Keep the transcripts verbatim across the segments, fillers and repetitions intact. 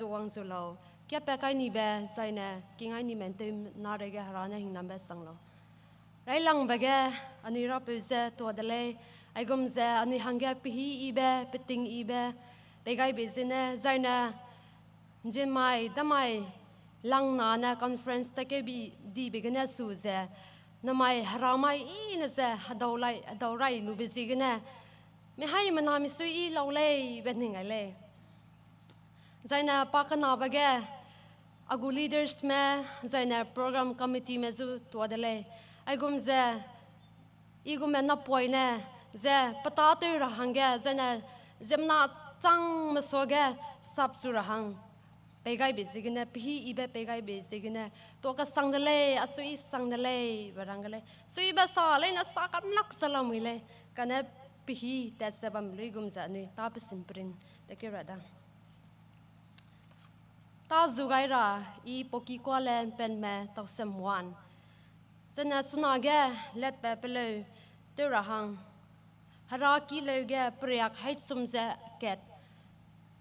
zu wang zu lau. Kia pe kai nibe, zaine, kingai ni men tew na rege Hera ne hingnambe sang lau. Railangbe ge, anui rapeu ze tua de lei, aigum ze anui hangge pehî yibe, peting yibe, pei gaibe zene, zaine, nziemmai, damai, lang na ne conference ta keu bi dibe gene su ze, namai, heramai, i ne ze, hedau lai, hedau rai lube ziegene, mi hai mena mi sui i lau lei, be ning gai lei. Zaine pa kenabe ge, a gu leadersme, zaine program committeeme zu tua de lei. Aigum ze, i gume napoine, ze petâtew ra hangge, zaine ziemmena changme suage, sapchu ra hang. Pei gaibe ziegene, pehî yibe pei gaibe ziegene, tuâ kesang de lei, a sui sang de lei, be rang ge lei. Suibe sa leine sa kamlak ze lamui lei, kane pehî tat ze bam luigum ze anui, tâ pesin prin, ta keu ra da. Tâ zu gai ra, i Poki Kuale Mpenme Tausemwan. Zene sunage letbe peleu tew ra hang. Hera ki leu ge periak haî chum ze kat,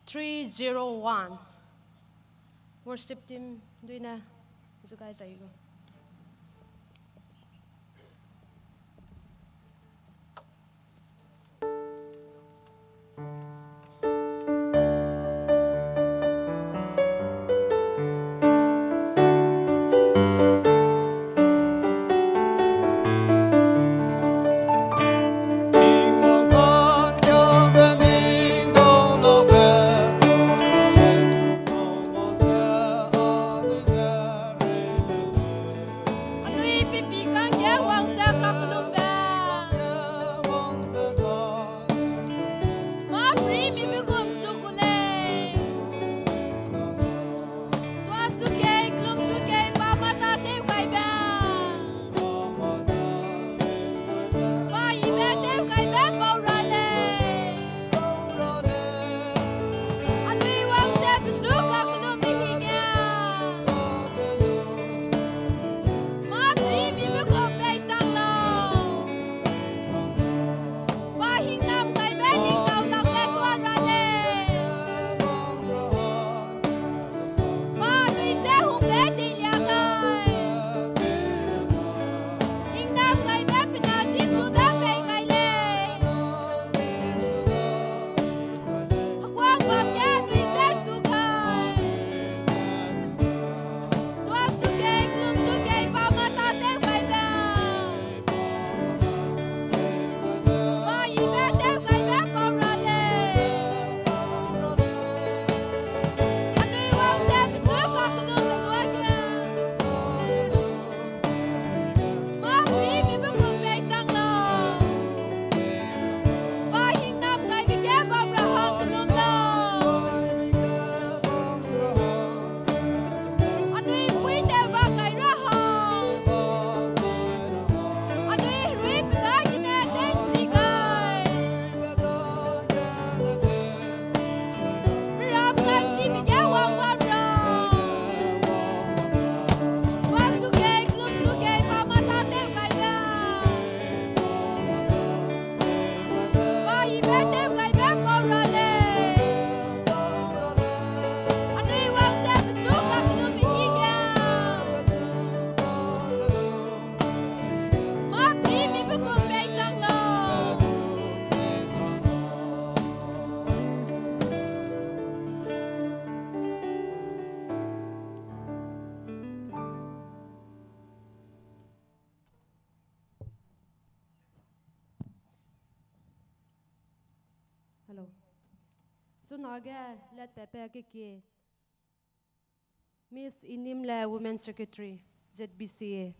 three zero one. Worship team duine zu gai zai gu. Anui pipi kangge wang ze kakellumbe. Mâ pri mibe gum chu gu lei. Tua sukei, kellum sukei, pa mâ tâtew gaibe. Pa yibe tew gaibe bau ra lei. Anui wang ze pechu kakellumbe hige. Mâ pri mibe gum pei chang lau. Pa hingnam gaibe hingdau lakbe tua ra lei. Pa anui ze hungbe teilia gai. Hingnam gaibe pena Jisu da pei gai lei. Heguang bam ge anui ze su gai. Tua sukei, kellum sukei, pa mâ tâtew gaibe. Pa yibe tew gaibe bau ra lei. Anui wang ze pechu kakellumbe luage. Mâ pri mibe gum pei chang lau. Pa hingnam gaibe ge bam ra hang kellum lau. Anui pui tew ba gai ra hang. Anui herui pe dagene tewchi gai. Peram ka'nchibe ge wang bam ra. Pa sukei, kellum sukei, pa mâ tâtew gaibe. Pa yibe tew gaibe bau ra lei. Anui wang ze pechu kakellumbe hige. Mâ pri mibe gum pei chang lau. Hello. Sunage letbe pe kekie Miss Inimle, Women Secretary, Z B C A.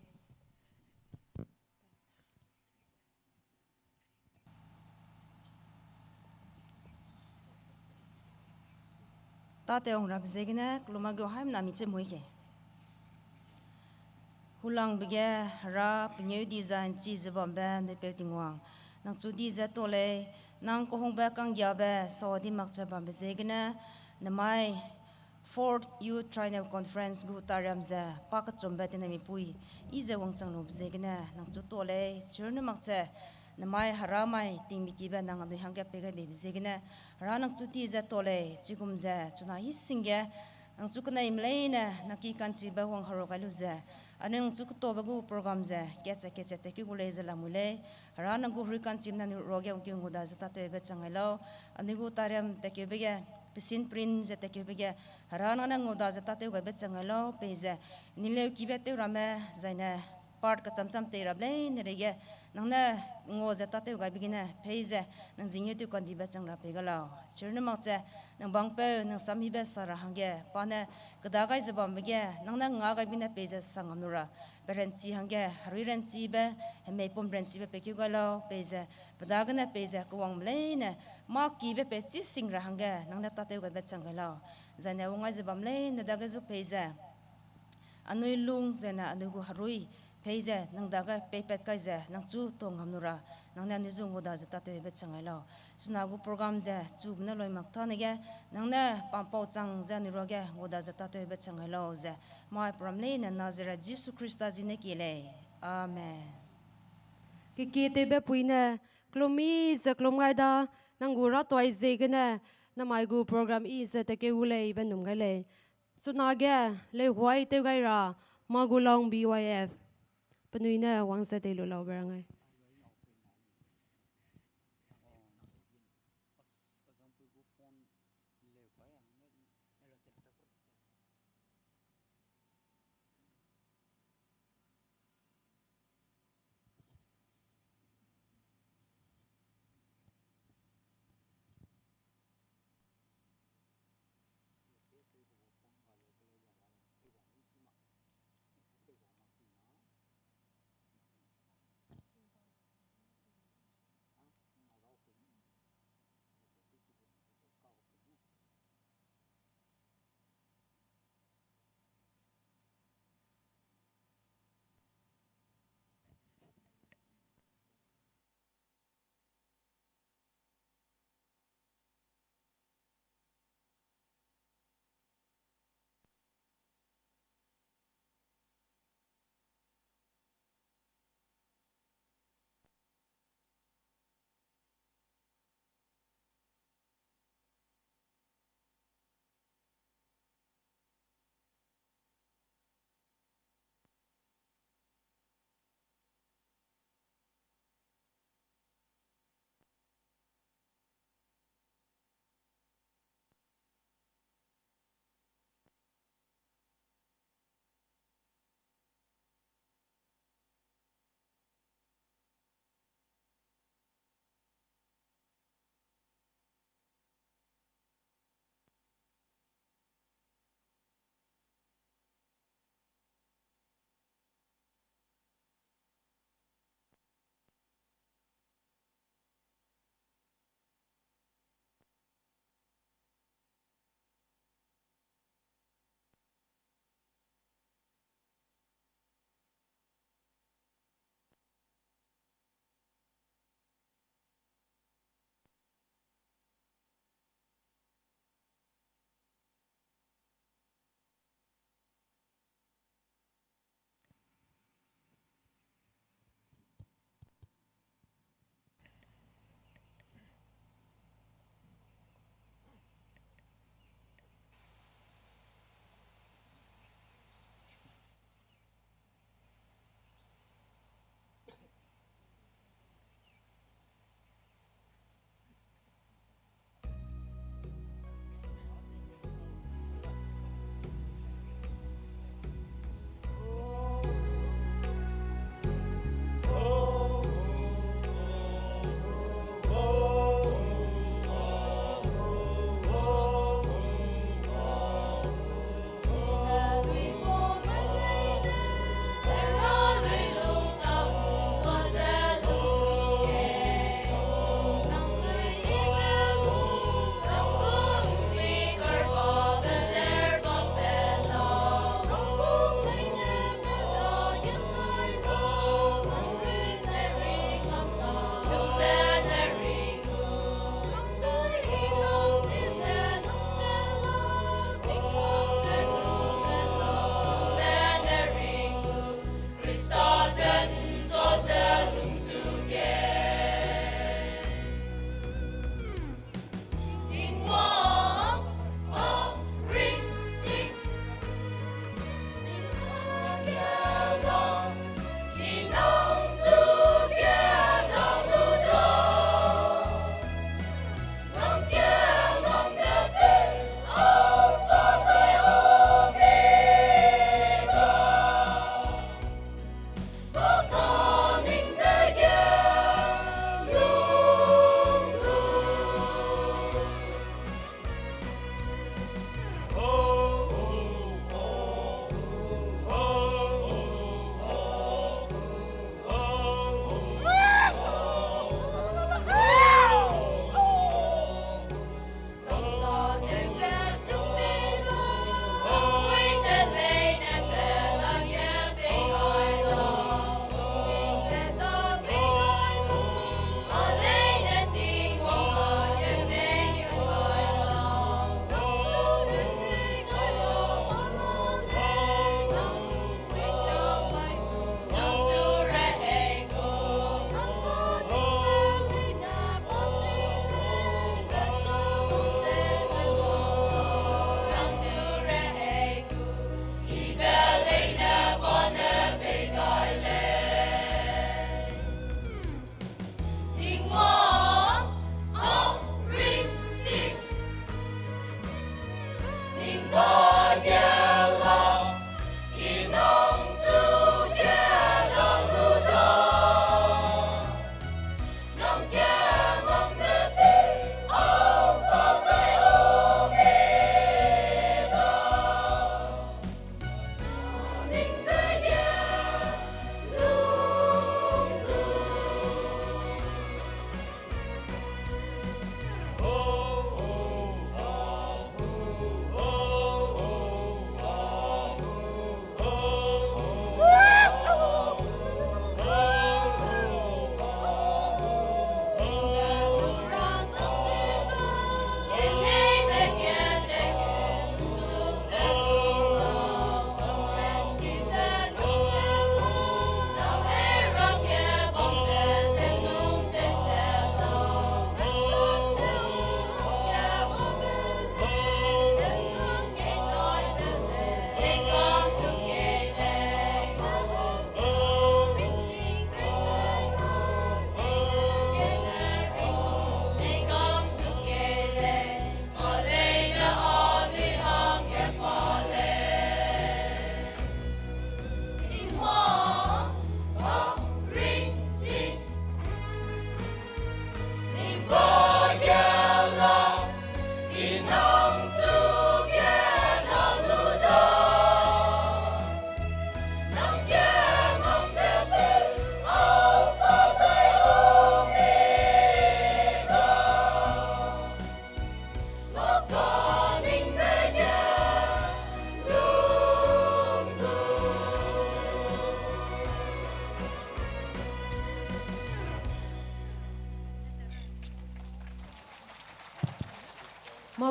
Tâtew wang rabe ziegene, kellum â gu haimena mi che mui ke. Hulangbe ge Hera pengeu di zai ’nchi ze bambe ’nduipeu Tingwang, nang chu di ze tuâ lei, nang kehungbe ka'nggiabe sau di makche bambe ziegene, nemai Fourth Youth Triennial Conference gu tariam ze pa kechumbe tinamipui, i ze wangchang lube ziegene nang chu tuâ lei, chirne makche, Namai Hera mai tingmikibe nang anui hangge pei gai beibe ziegene, Hera nang chu ti ze ta lei, chigum ze chuna hi singge, nang chu keneime leine nang ki ka'nchibe wang herua gai lu ze, anui nang chu ketabe gu program ze ketse ketse tekeu gu lei ze lamui lei. Hera nang gu herui ka'nchime nangnui ruage wangkeu nguda ze tâtewbe chang gai lau. Anui gu tariam tekeuba ge, pesin prin ze tekeuba ge, Hera nang ne nguda ze tâtew gaibe chang gai lau, peize nileu kibe tew ramme, zaine part kecham cham tei rabe leine reige, nang ne ngua ze tâtew gaibe gene peize nang zingyutew kandibe chang ra pei ga lau. Chirune mak ze, nang bangpeu nang samhibe sa ra hangge pa ne keda gai ze bambe ge nang ne nga gaibe gene peize sa ngam lu ra, pe ranchi hangge herui ranchibe, hemei pum ranchibe pei keu gai lau, peize pe dagene peize kewangme leine mâ kibe pei chî sing ra hangge nang ne tâtew gaibe chang gai lau. Zaine wang gai ze bam leine dage zu peize anui lung zene anui gu herui peize nang dage peipat kai ze nang chu ta ngam lu ra, nang ne anui zu nguda ze tâtewbe chang gai lau. Chuna gu program ze chube ne lui mak tâne ge, nang ne pampau chang ze anui ruage nguda ze tâtewbe chang gai lau ze, mai program leine Nazareth Jisu Khrista zi ne kie lei. Amen. Kekie tewbe pui ne, kelum mi ze kelum gai da, nang gu ratoi ziegene, namai gu program i ze tekeu gu lei be num gai lei. Chunage, leuhuai tew gai ra, Magulang B Y F. Penui ne wang ze tei lu laube rang ai.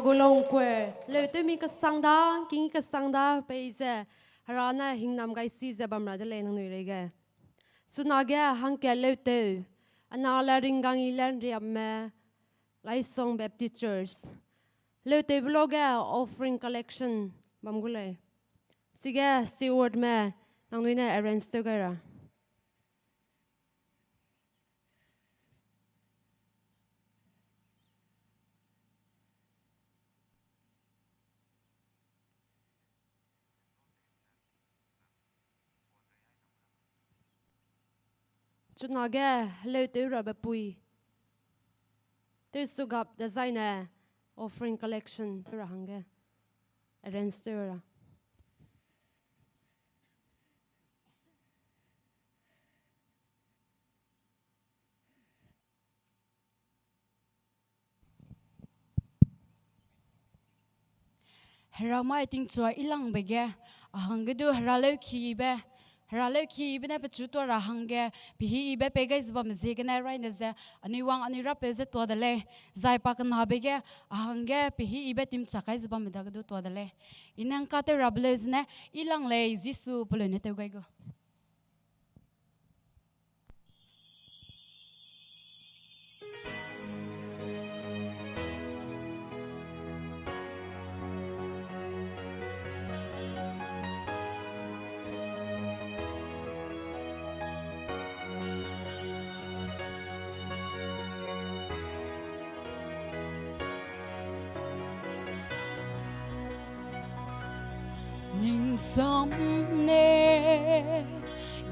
Gulong Choir, leutewmi kesang da, king kesang da, peize, Hera ne hingnam gai si ze bam ra de lei nangnui reige. Chunage hangkat leutew, ana le ringgang i le nriamme, Laisong Baptist Church. Leutewbe loge offering collection bam gu lei. Chige stewardme nangnui ne arrange tew gai ra. Chunage heleutew rabe pui tewsugap dezaine offering collection tew ra hangge arrange tew ra. Hera mai tingchua i langbe ge, a hangge du Hera leukibe, Hera leukibe ne pechu tuâ ra hangge, pehî yibe pei gai ze bamme ziegene raine ze, anui wang anui Rapeu ze tuâ de lei, zai pa kenabe ge, a hangge pehî yibe timchak kai ze bamme dage du tuâ de lei. I ne ngkatew rabe leu zene, i lang lei Jisu peleu ne tew gai gu. Ning sam ne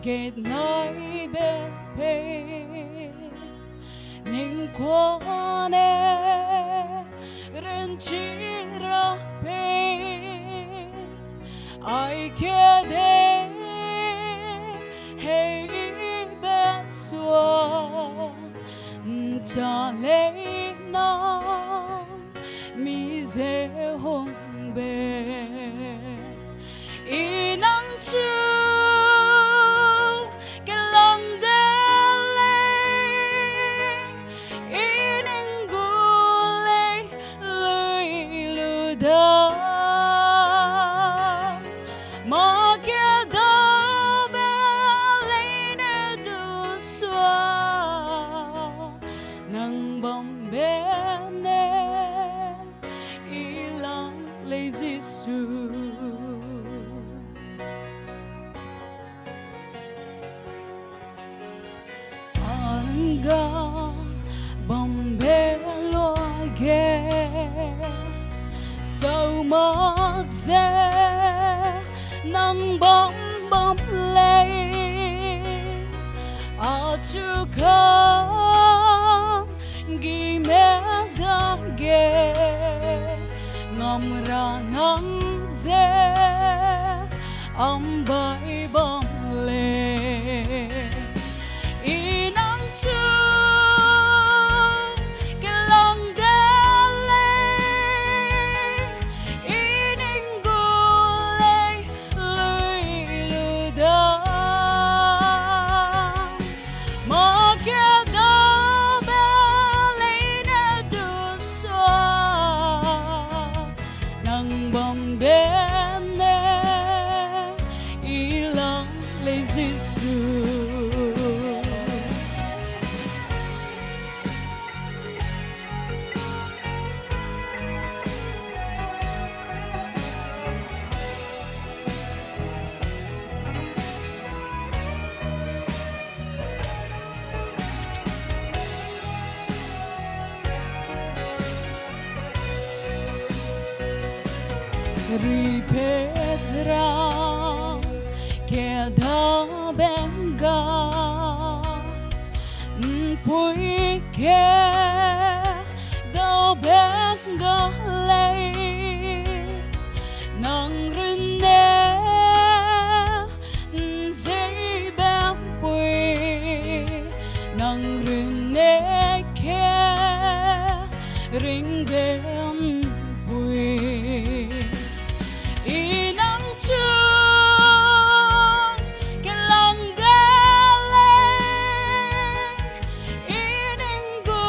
gat nai be pei, ning kuâ ne ranchi ra pei, ai kede hei be sua, ncha lei na mi ze hungbe. I nang chu kelang de lei, i ning gu lei lui lu da. Mâ kedabe leine du sua, nang bambe ne i lang lei Jisu. Anga bambe luage, sau mak ze nang bam bam lei, achu kangime dage, ngam ra nang ze ambai bam lei. I nang chu kelang de lei, i ning gu lei lui lu da. Mâ kedabe leine du sua, nang bambe ne i lang lei Jisu. Ripet ra keda bengga, mpui keda bengga lei, nang runne nzeibe mpui, nang runne ke ringbe mpui. I nang chu kelang de lei, i ning gu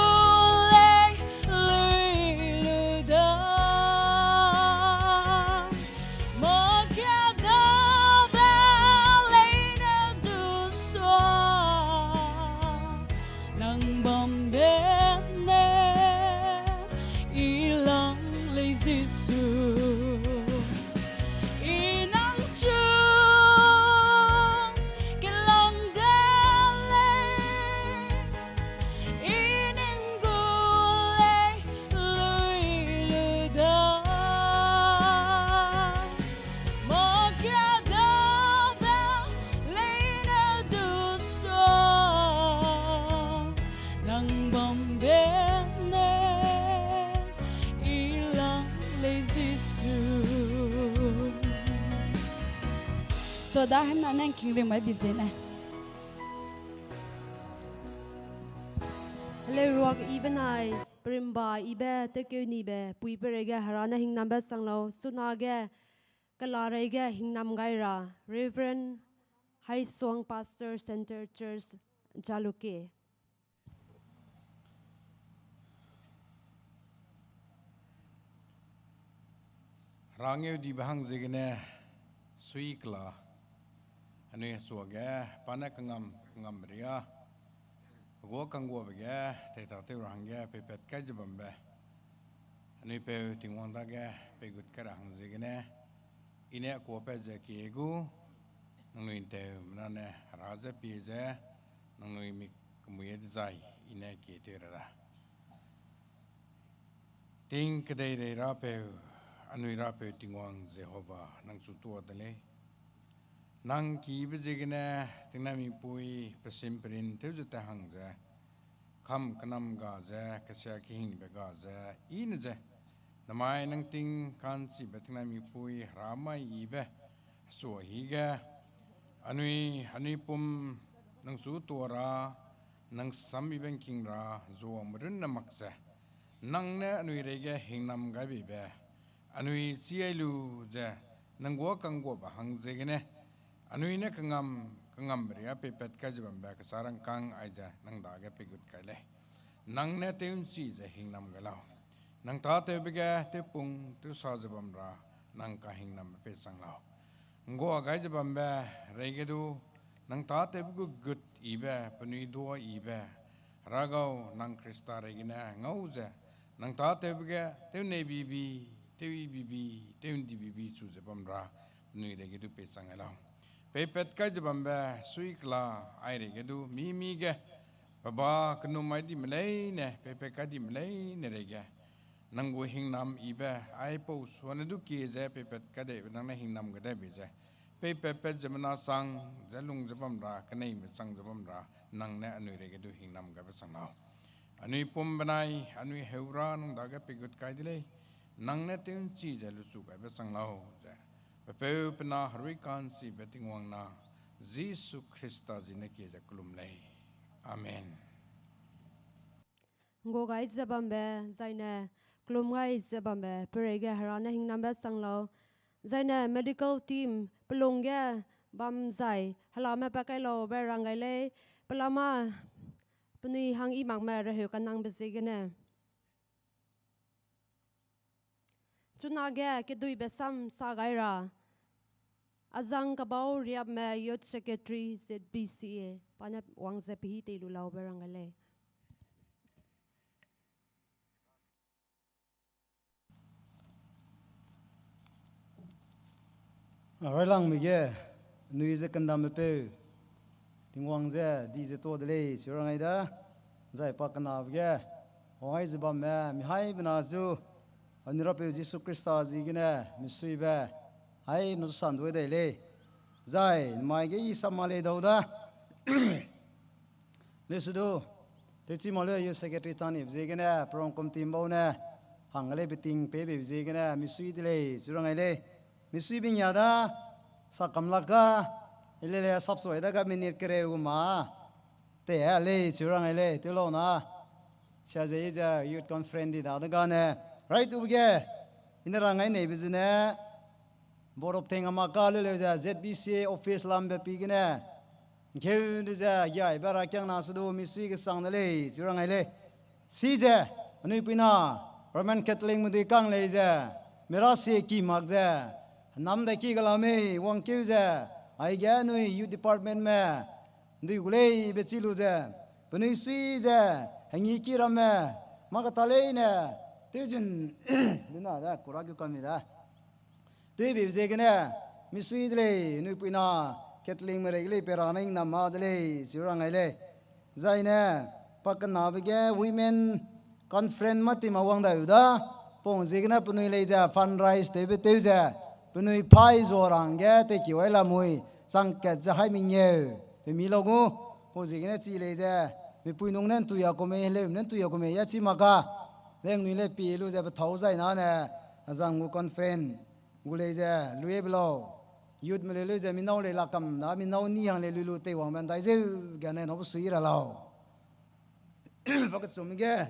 Lo da hemna nang king ring mai bi zene. Hello, ruak ibe nai, perimba ibe, tekeu nibe, pui perei ge Hera ne hingnambe sang lau, suna ge, kela rei ge hingnam gai ra, Reverend Haisuang Pastor Center Church, Jalukie. Rangeu dibe hang ziegene sui kela, anui hesuage pa ne kangam, kangam ria, gua kangguabe ge, teita tew ra hangge peipat kai ze bambe, anui peu Tingwang dage peigut kai ra hang ziegene, i ne kuapat ze kie gu, nangnui nteu mena ne hera ze pie ze, nangnui mi kemui e dezai, i ne kie tew ra da. Ting kedeirei Rapeu, anui Rapeu Tingwang Jehova, nang chu tuâ de lei. Nang kibe ziegene, tingnamipui, pesim perin tew ze ta hang ze, kam kenam ga ze, kesia kehingbe ga ze, i ne ze, namai nang ting ka'nchibe tingnamipui, hera mai ibe, sua hige, anui, anui pum, nang chu tuâ ra, nang sam ibe ngking ra, zuame runne mak ze, nang ne anui reige hingnam gai beibe, anui chi ai lu ze, nang gua kangguabe hang ziegene, anui ne kangam, kangam ria peipat kai ze bambe kesa rangkâng aize nang dage peigut kai lei. Nang ne tew'nchi ze hingnam gai lau. Nang tâtewbe ge tewpung tewsa ze bam ra, nang kahingnambe pei chang lau. Nggua gai ze bambe reige du, nang tâtewbe gu gut ibe, penui duâ ibe, Hera gau nang Khrista reigene ngau ze, nang tâtewbe ge tewnei bibi, tew-i bibi, tew'ndi bibi chu ze bam ra, penui reige du pei chang gai lau. Peipat kai ze bambe sui kela, ai reige du mi-mi ge, pe ba kenum mai dime leine, peipat kai dime leine reige, nang gu hingnam ibe, aipau suane du kie ze peipat kai deibe nang ne hingnam gai daibe ze, peipatpat ze mena chang ze lung ze bam ra, keneime chang ze bam ra, nang ne anui reige du hingnam gaibe chang lau. Anui pum benai, anui heu ra nang dage peigut kai de lei, nang ne tew'nchi ze luchu gaibe chang lau ze, pe peu pe na herui ka'nchibe Tingwang na, Jisu Khrista zi ne kie ze kelum lei. Amen. Ngua gai ze bambe, zaine kelum gai ze bambe, perei ge Hera ne hingnambe chang lau. Zaine medical team pelung ge bam zai, helame pa kai laube rang gai lei, pelama penui hang i makme reheu kanangbe ziegene. Chunage keduibe sam sa gai ra, Azang Kabau Riapme, Youth Secretary, Z B C A, pa ne wang ze pehî tei lu laube rang gai lei. Railangme ge, anui ze kendambe peu, Tingwang ze, di ze tuâ de lei, chi rang gai da, zai pa kenabe ge, wang gai ze bamme, mi haibena zu, anui Rapeu Jisu Khrista ziegene, misuibe, haimena zu sanduai dai lei, zai, mai ge i sa ma lei dau da. Leuse du, tewchi ma leu Youth Secretary tanibe ziegene, program committee bau ne, hangge lei beting peibe ziegene, misui de lei, chi rang gai lei. Misui bing ya da, sa kam lak ga, i le le sapsuai da ga minute kereu gu ma, te a lei, chi rang gai lei, tew lau na. Sia ze i ze Youth Conference di da de gane, raitube ge, i ne rang gai neibe zene, Board of Thing ama ka leu leu ze Z B C A office lambe pi gene, ngkeu de ze giaibe rakiangna se du misui kesang de lei, chi rang gai lei. Chize, anui puina, Roman Catholic medui kang lei ze, mira sie ki mak ze, henam de ki gala mei wangkeu ze, aige anui Youth Departmentme, ndui gu lei be chi lu ze, penui sui ze, hengi ki ramme, mâ kata leine, tewzun, luna da, kura keu kam mi da. Tewbeibe ziegene, misui de lei, anui puina, Catholic merei ge lei, pe ra ne hingnam ma de lei, chi rang gai lei. Zaine, pa kenabe ge Women Conference mâ ti ma wang dai u da, pung ziegene penui lei ze fundraise tewbe tew ze, penui paî zua ra hangge teikiu ai lamui, chang kat ze hai mengeu, pe mi lau gu, pung ziegene chi lei ze, mipui nung ne ntui a ku mei, heleu ne ntui a ku mei, ya chi mak ka, leng nui le pi lu ze pethâu zai nane, azang gu conference, gu lei ze, luibe lau. Youth me leu leu ze mi nâu lei la kam da, mi nâu ni hang lei lui lu teiwangbe ndai zeu ge ne nâu pe sui ra lau. Pa kechum ge,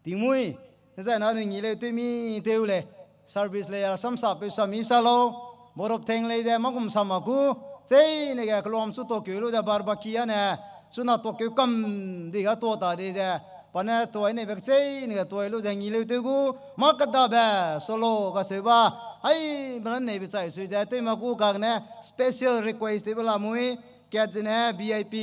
tingmui, zai na anui ngi leu tew mi tew lei, service lei a samsa peu sa mi sa lau, borop theng lei ze mâ gum sa ma gu, cheine ge keluam chu tokeu lu ze barbecue a ne, chuna tokeu kam di ga tuâ ta di ze, pa ne tuai neibe kecheine ge tuai lu ze ngi leu tew gu, mâ kedabe, solo kaseu ba, ai, bena neibe chai sui ze tew ma gu kagene special request tewbe lamui, kat zene V I P,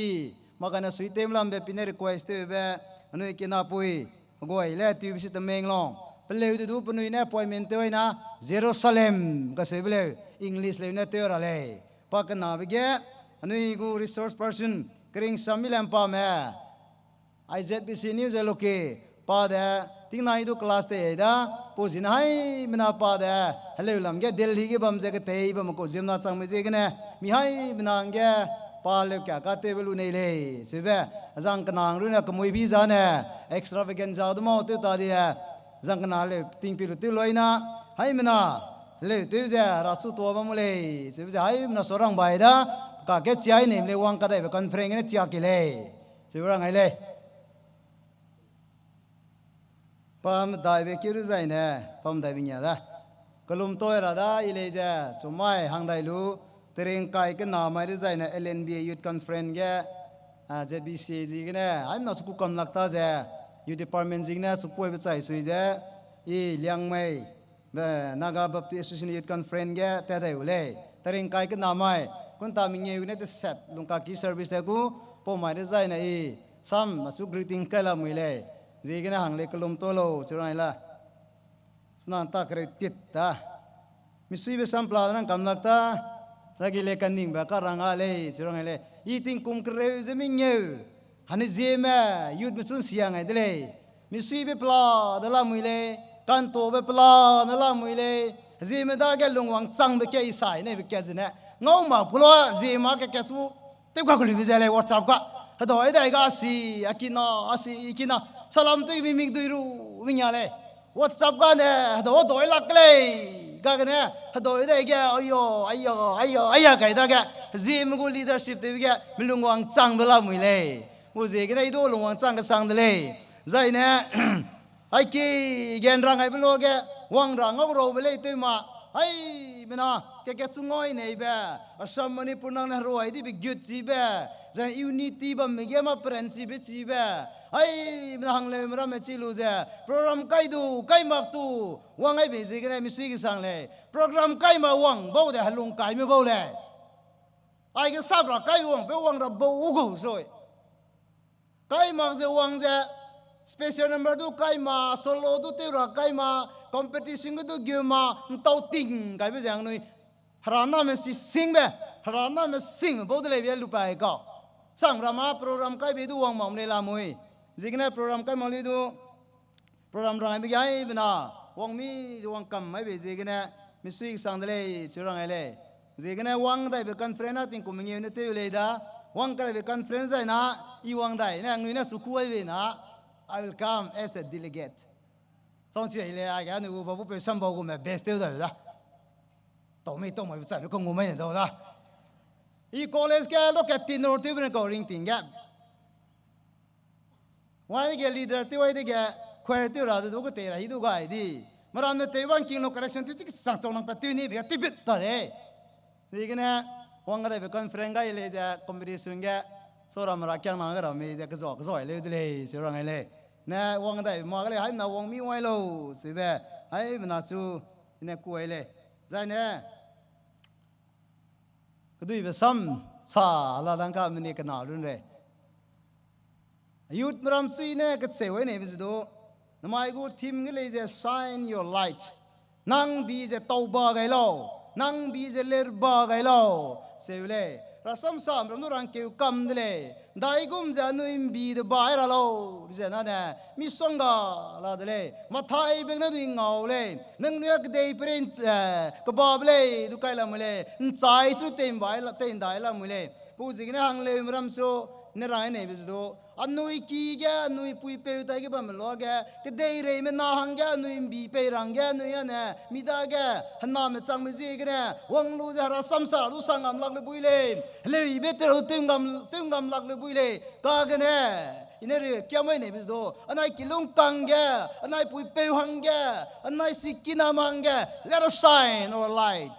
mâ kane sui tew lambe pi ne request tewbe, anui kinapui, guai le tewbe si Tamenglong. Peleu de du penui ne appointment tew ai na, Jerusalem kaseube leu, English leu ne tew ra lei. Pa kenabe ge, anui gu resource person, Keringsam Milampame, I Z B C News ze loke, pa de, tingnai du class tei ai da, pau zine haimena pa de, heleu lam ge Delhi ge bam ze ketei bam kau ziemmena changme ziegene, mi haimena hangge, pa leu ka katewbe lu nei lei, seube, azang kenang runne kemui bi zane, extravaganza du mau tew ta di, zang kena leu tingpi lu tew lui na, haimena, heleu tew ze hera su tuâ bam mu lei, seube ze haimena sa rang bai da, kake chiai nei lei wang kadaibe conference gene chia ke lei, seube rang ai lei. Pa medaibe keu dezaine, pa medaibe ngia da. Kelum toi ra da, i lei ze, chumai hangdai lu, teringkai kena mai dezaine L N B A Youth Conference ge, a, Z B C ziegene, haimena su ku kam lak ta ze, Youth Department ziegene su kuibe chai sui ze, i Liangmai, be, Naga Baptist Association Youth Conference ge tat dai u lei. Teringkai kena mai, kunta mengeu gene teset lungkaki service te gu, pau mai dezaine i, sam, a su greeting kai lamui lei. Ziegene hang lei kelum to lau, chi rang ai la. Sena ta kereu tit da. Misuibe sam pela nang kam lak ta. Dagi lei kaningbe ka rang a lei, chi rang ai lei. I tingkum kereu ze mengeu. Hane zieme, youth me chun siang ai de lei. Misuibe pela de lamui lei. Kantobe pela ne lamui lei. Zieme dage lungwang changbe ke i sai neibe kat zene. Ngau mak pula zieme ke ke su tew ka keluibe ze lei WhatsApp ga. Hedai dai ga si, a kina, a si, i kina. Salam tew mi mik dui ru, mi ngia lei. WhatsApp ga ne, hedau hedau lak lei. Ga gene, hedau dai ge, ayo, ayo, ayo, aya kai dage. Zieme gu leadership tew ge, mi lungwang changbe lamui lei. Gu ziegene i du lungwang chang kesang de lei. Zaine, aiki gen rang aibe luage, wang ra ngau raube lei tew ma. Haimena, ke ke chu ngai neibe, Assam Manipur nang ne heruai dibe gut chibe, zai unity bamme ge ma peren chibe chibe. Haimena hangleume ramme chi lu ze, program kai du, kai mak tu, wang aibe ziegene misui kesang lei. Program kai ma wang bau de helung kaime bau lei. Aige sap ra kai wangpeu wang ra bau u gu sui. Kai mak ze wang ze, special number du kai ma, solo du tew ra kai ma, competition ge du geu ma, ntau ting kaibe ze anui. Heraname si singbe, heraname singbe bau de leibe lupai kau. Sang ra ma program kaibe du wang mak lei lamui. Ziegene program kai mak lei du, program rang aibe ge haimena, wang mi ze wang kam aibe ziegene, misui kesang de lei, chi rang ai lei. Ziegene wang daibe conference na tingkum mengeu ne tew lei da, wang kadaibe conference zai na, i wang dai ne, anui ne su ku aibe na, I will come as a delegate. Chang chi ai lei, aige anui gu babu peu sambau gume best tew dai da. Tau mei tau mai bu chai me kau ngu mai ne dau da. I college ge loke tin nor tew bene kau ring ting ge. Wai dege leader tew wai dege, choir tew ra de du ketei ra hi du gai di. Meram ne tew bang king lo correction tew chik sang chang nang pa tew ni be tew bit ta de. Ziegene, wang kadaibe conference gai lei ze competition ge, so ra mera kiang nang ge ra mi ze kezua kezua leu de lei, se rang ai lei. Ne wang kadaibe ma ge lei, haimena wang mi wai lau, sebe, haimena chu, ne ku ai lei. Zaine, keduibe sam, sa, la dang ka mene kena run rei. Youth meram chui ne kecheu ai neibe ze du, namai gu theme ge lei ze shine your light. Nang bi ze tau ba gai lau, nang bi ze ler ba gai lau, seu lei. Rasam sam ram nu rangkeu kam de lei. Ndaigum ze anui mbi de ba ai ra lau, ze na ne, misongga la de lei. Mathai beng ne anui ngau lei. Nangnui a kedei perin, eh, kebabe lei, du kai lamui lei. Nchai su tei mbai la, tei ndai lamui lei. Pu ziegene hangleu meram su, ne rang ai neibe ze du, Anui ki ge, anui puipeu tai ge bamme luage, kedeireime na hangge, anui mbi pei rangge, anui ane, mi dage, hename changme ziegene, wang lu ze hera samsa du sang ngam lak le bui lei, heleuibe te lu tew ngam, tew ngam lak le bui lei, kagene, i ne ri kiamai neibe du, anai kilung kangge, anai puipeu hangge, anai sikiname hangge, let us shine our light.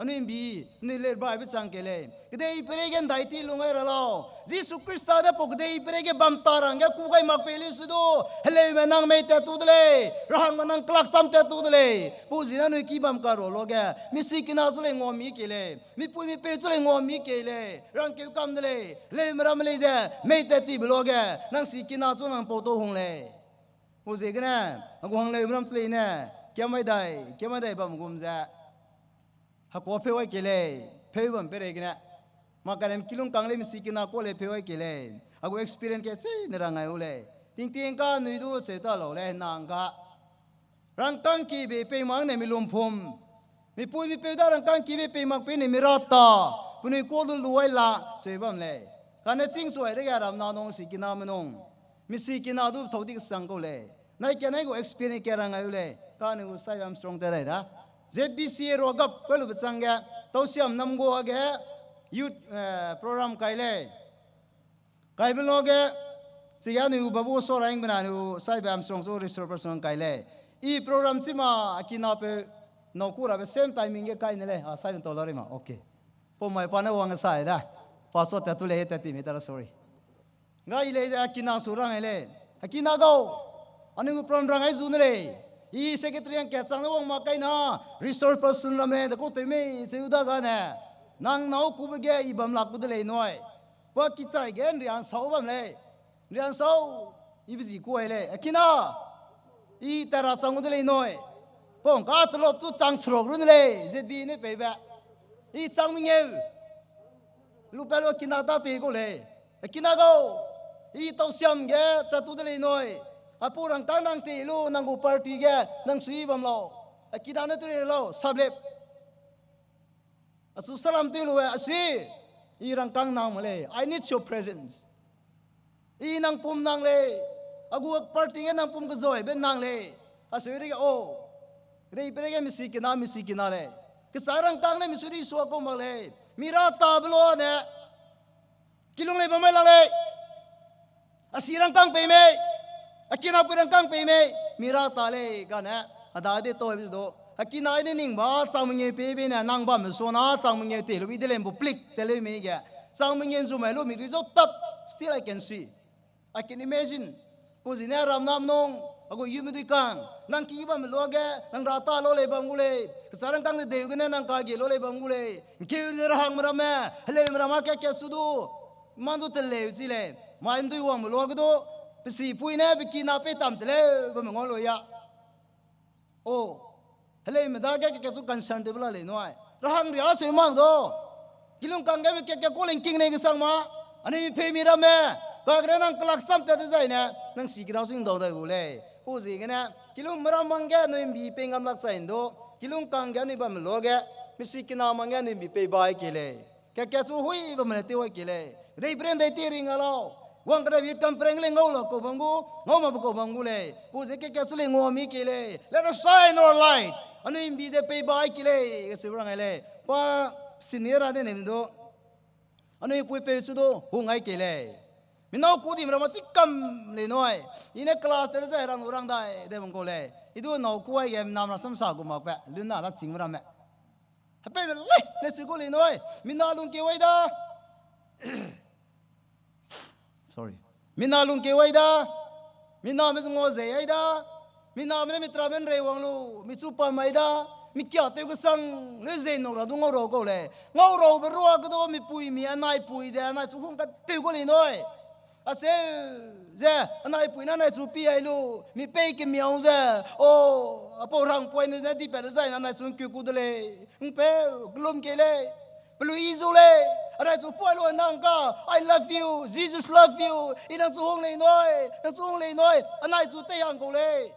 Anui mbi, anui le baibe chang kei lei. Kedei peirei ge ndai ti lung ai ra lau. Jisu Khrista ne pau kedei peirei ge bam ta rangge ku gai mak pei lei su du. Heleume nang mei tat tu de lei. Rahangme nang kelak cham tat tu de lei. Pau zine anui ki bam ka ro luage. Mi sikina zu lei ngua mi kei lei. Mipui mipeu zu lei ngua mi kei lei. Rangkeu kam de lei. Heleume ramme lei ze. Mei tat tibe luage. Nang sikina zu nang pau tau hung lei. Pau ziegene. A gu hangleume ram chu lei ne. Kiamai dai, kiamai dai bam gum ze. Hekua pheu ai kei lei, pheu bam peireigene. Makanem kilung kang lei mi sikina kua lei pheu ai kei lei. A gu experience ke chi ne rang ai u lei. Tingting ka nui du cheu ta lau lei nang ka. Rangkâng kibe pei mak ne mi lumpum. Mipui mipeu da rangkâng kibe pei mak pei ne mi ra ta. Penui kua du lu ai la cheu bam lei. Kane chîng suai dege ram na nung sikiname nung. Mi sikina du thau di kesang kau lei. Nai ke nai gu experience ke rang ai u lei. Kane gu Saibe Armstrong te dai da. Z B C ruagap kai lube changge. Tausiam nam gua ge youth program kai lei. Kaibe luage, chige anui gu babu so raing bena anui gu Saibe Armstrong chu resource person kai lei. I program chi ma akinapeu nau ku rabe same timing ge kai ne lei. A Saibe tau la rei ma. Okay. Pau mai pa ne wang sai da. Pa so tat tu lei tat ti mi ta la sorry. Ngai lei ze akina su rang ai lei. Akina gau. Anui gu program rang ai zu ne lei. I secretary ang kat chang ne wang mak kai na. Resource person ram lei de kau tew mei cheu da gane. Nang nau kube ge i bam lak gu de lei nui. Pa kichai ge nrian sau bam lei. Nrian sau. I be zi kuai lei. Akina. I tara chang gu de lei nui. Pau ngka telop tu chang seruk run lei. Z B ne peibe. I chang mengeu. Lu pa lu akina ta pei gu lei. Akina gau. I tausiam ge tat tu de lei nui. Apau rangkâng nang te lu nang gu party ge nang sui bam lau. Akina ne tu lei lau. Sablep. Asu salam te lu e, asui. I rangkâng nang ma lei. I need your presence. I nang pum nang lei. A gu party ge nang pum kezoibe nang lei. Asui dege o. Kedei peirei ge mi sikina, mi sikina lei. Kesa rangkâng ne mi sui di sua kau mak lei. Mi ra tabe lu ne. Kilung lei bam mai la lei. Asi rangkâng pei mei. Akinapui rangkâng pei mei. Mi ra ta lei gane. A da de tau be du. Akina ne ning ba chang mengeu pei be ne nang bamme sua na chang mengeu te lu i de lei bu plik te lei mei ge. Chang mengeu zu mai lu mi result tap. Still I can see. I can imagine. Pau zine ram nam nung, a gu yume dui kang, nang ki bamme luage, nang ra ta lu lei bam gu lei, kesa rangkâng de deu gene nang kage lu lei bam gu lei, nkeu ne rahangme ramme, heleume ramme kat kat su du, man du teleu chi lei, mai ndui wangme luage du, pe sipui ne pe kina pei tam teleu bamme ngau lu ya. O, heleume dage kat kat su concern te be la lei nui. Rahang ria seu mang du. Kilung kangge be kat kat ku lei ngking nei kesang ma. Anui mi peumi ramme. Kagene nang kelak cham tat dezaine. Nang sikina sing dau dai gu lei. Pau ziegene. Kilungme ram mang ge anui mbi pei ngam lak chai ndu. Kilung kangge anui bamme luage. Mi sikina mang ge anui mbi pei bai kei lei. Kat kat su hui bamme ne tew ai kei lei. Kedei peirei ndai ti ring a lau. Wang kena youth conference lei ngau la kau bam gu, ngau ma be kau bam gu lei. Pau ze kat kat su lei ngua mi kei lei. Let us shine our light. Anui mbi ze pei bai kei lei, kacheu rang ai lei. Pa senior ra de ne mi du. Anui puipeu chu du, hung ai kei lei. Mi nau ku dim ramme chi kam lei nui. I ne class te ze rang rang dai, de bam kau lei. I du nau ku ai ge mi nam ra samsa gu mak pe, lun na da ching ramme. Hepei be lei, ne chu gu lei nui. Mi na lungkeu ai da. Sorry. Mi na lungkeu ai da. Mi name zungua zei ai da. Mi name ne mi tera men rei wang lu, mi chu pa mai da. Mi kia tew kesang, le zei nau ra du ngau rau kau lei. Ngau rau be rua ge du, mi pui mi anai pui ze, anai chu hung ka tew gu lei nui. Aseu ze, anai pui na anai chu pi ai lu, mi pei kemiau ze, o, apau rang poi ne di pat dezai na anai chu ngkeu ku de lei, ngpeu, kelum kei lei, pelui zu lei, anai chu poi lu nang ka, I love you, Jesus love you, i nang chu hung lei nui, nang chu hung lei nui, anai chu tei hang kau lei.